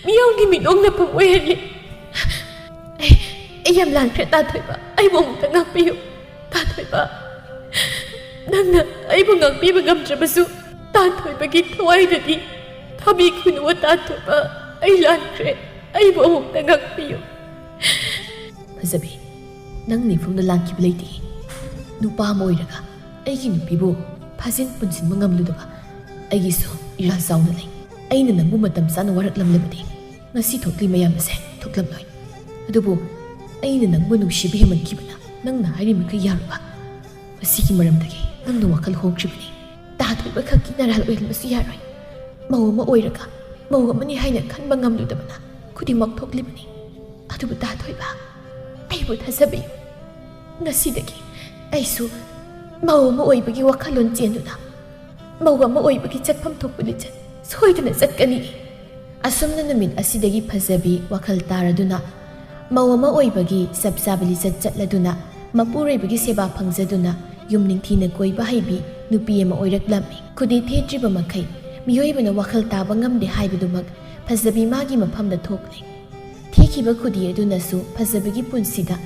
ꯃꯤꯌꯥꯝꯒꯤ ꯃꯤꯅꯣꯛꯅꯐꯝ ꯑꯣꯏꯍꯜꯂꯤ꯫ ꯑꯩ, ꯑꯩ ꯌꯥꯝ ꯂꯥꯟꯈ꯭ꯔꯦ ꯇꯥꯊꯣꯏꯕ, ꯑꯩꯕꯨ ꯑꯃꯨꯛꯇ ꯉꯥꯛꯄꯤꯌꯨ꯫ ꯇꯥꯊꯣꯏꯕ, ꯅꯪꯅ ꯑꯩꯕꯨ ꯉꯥꯛꯄꯤꯕ ꯉꯝꯗ꯭ꯔꯕꯁꯨ ꯇꯥꯊꯣꯏꯕꯒꯤ ꯊꯋꯥꯏꯗꯗꯤ ꯊꯥꯕꯤꯈꯨꯅꯨ ꯇꯥꯊꯣꯏꯕ, ꯑꯩ ꯂꯥꯟꯈ꯭ꯔꯦ, ꯑꯩꯕꯨ ꯑꯃꯨꯛꯇ ꯉꯥꯛꯄꯤꯌꯨ꯫ ꯐꯖꯕꯤ, ꯅꯪ ꯃꯤꯐꯝꯗ ꯂꯥꯟꯈꯤꯕ ꯂꯩꯇꯦ꯫ ꯅꯨꯄꯥ ꯑꯃ ꯑꯣꯏꯔꯒ ꯑꯩꯒꯤ ꯅꯨꯄꯤꯕꯨ ꯐꯥꯖꯤꯟ ꯄꯨꯟꯁꯤꯟꯕ ꯉꯝꯂꯨꯗꯕ ꯑꯩꯒꯤꯁꯨ ꯏꯔꯥꯜ ꯆꯥꯎꯅ ꯂꯩ꯫ ꯑꯩꯅ ꯅꯪꯕꯨ ꯃꯇꯝ ꯆꯥꯅ ꯋꯥꯔꯛꯂꯝꯂꯕꯗꯤ ꯉꯁꯤ ꯊꯣꯛꯂꯤ ꯃꯌꯥꯝ ꯑꯁꯦ ꯊꯣꯛꯂꯝꯂꯣꯏ꯫ ꯑꯗꯨꯕꯨ ꯑꯩꯅ ꯅꯪꯕꯨ ꯅꯨꯡꯁꯤꯕ ꯍꯦꯟꯃꯟꯈꯤꯕꯅ ꯅꯪꯅ ꯍꯥꯏꯔꯤꯃꯈꯩ ꯌꯥꯔꯨꯕ꯫ ꯃꯁꯤꯒꯤ ꯃꯔꯝꯗꯒꯤ ꯅꯪꯅ ꯋꯥꯈꯜ ꯍꯣꯡꯈ꯭ꯔꯤꯕꯅꯤ꯫ ꯇꯥꯊꯣꯏꯕ ꯈꯛꯀꯤ ꯅꯔꯥꯜ ꯑꯣꯏꯍꯟꯕꯁꯨ ꯌꯥꯔꯣꯏ꯫ ꯃꯧ ꯑꯃ ꯑꯣꯏꯔꯒ ꯃꯧ ꯑꯃꯅꯤ ꯍꯥꯏꯅ ꯈꯟꯕ ꯉꯝꯂꯨꯗꯕꯅ ꯈꯨꯗꯤꯡꯃꯛ ꯊꯣꯛꯂꯤꯕꯅꯤ꯫ ꯑꯗꯨꯕꯨ ꯇꯥꯊꯣꯏꯕ, ꯑꯩꯕꯨ ꯊꯥꯖꯕꯤꯌꯨ꯫ ꯉꯁꯤꯗꯒꯤ ꯑꯩꯁꯨ ꯃꯧ ꯑꯃ ꯑꯣꯏꯕꯒꯤ ꯋꯥꯈꯜꯂꯣꯟ ꯆꯦꯟꯗꯨꯅ ꯃꯧ ꯑꯃ ꯑꯣꯏꯕꯒꯤ ꯆꯠꯐꯝ ꯊꯣꯛꯄ ꯂꯤꯆꯠ ꯁꯣꯏꯗꯅ ꯆꯠꯀꯅꯤ꯫ ꯑꯁꯨꯝꯅ ꯅꯨꯃꯤꯠ ꯑꯁꯤꯗꯒꯤ ꯐꯖꯕꯤ ꯋꯥꯈꯜ ꯇꯥꯔꯗꯨꯅ ꯃꯧ ꯑꯃ ꯑꯣꯏꯕꯒꯤ ꯆꯞ ꯆꯥꯕ ꯂꯤꯆꯠ ꯆꯠꯂꯗꯨꯅ ꯃꯄꯨꯔꯣꯏꯕꯒꯤ ꯁꯦꯕꯥ ꯐꯪꯖꯗꯨꯅ ꯌꯨꯝ ꯅꯤꯡꯊꯤꯅ ꯀꯣꯏꯕ ꯍꯩꯕꯤ ꯅꯨꯄꯤ ꯑꯃ ꯑꯣꯏꯔꯛꯂꯝꯃꯤ꯫ ꯈꯨꯗꯤ ꯊꯦꯠꯇ꯭ꯔꯤꯕ ꯃꯈꯩ ꯃꯤꯑꯣꯏꯕꯅ ꯋꯥꯈꯜ ꯇꯥꯕ ꯉꯝꯗꯦ ꯍꯥꯏꯕꯗꯨꯃꯛ ꯐꯖꯕꯤ ꯃꯥꯒꯤ ꯃꯐꯝꯗ ꯊꯣꯛꯂꯦ꯫ ꯊꯦꯛꯈꯤꯕ ꯈꯨꯗꯤ ꯑꯗꯨꯅꯁꯨ ꯐꯖꯕꯤꯒꯤ ꯄꯨꯟꯁꯤꯗ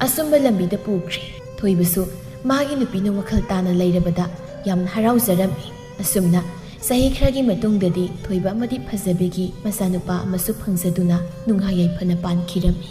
ꯑꯆꯨꯝꯕ ꯂꯝꯕꯤꯗ ꯄꯨꯈ꯭ꯔꯦ꯫ ꯊꯣꯏꯕꯁꯨ ꯃꯥꯒꯤ ꯅꯨꯄꯤꯅ ꯋꯥꯈꯜ ꯇꯥꯅ ꯂꯩꯔꯕꯗ ꯌꯥꯝꯅ ꯍꯔꯥꯎꯖꯔꯝꯃꯤ꯫ ꯑꯁꯨꯝꯅ ꯆꯍꯤ ꯈꯔꯒꯤ ꯃꯇꯨꯡꯗꯗꯤ ꯊꯣꯏꯕ ꯑꯃꯗꯤ ꯐꯖꯕꯤꯒꯤ ꯃꯆꯥꯅꯨꯄꯥ ꯑꯃꯁꯨ ꯐꯪꯖꯗꯨꯅ ꯅꯨꯡꯉꯥꯏ ꯌꯥꯏꯐꯅ ꯄꯥꯟꯈꯤꯔꯝꯃꯤ꯫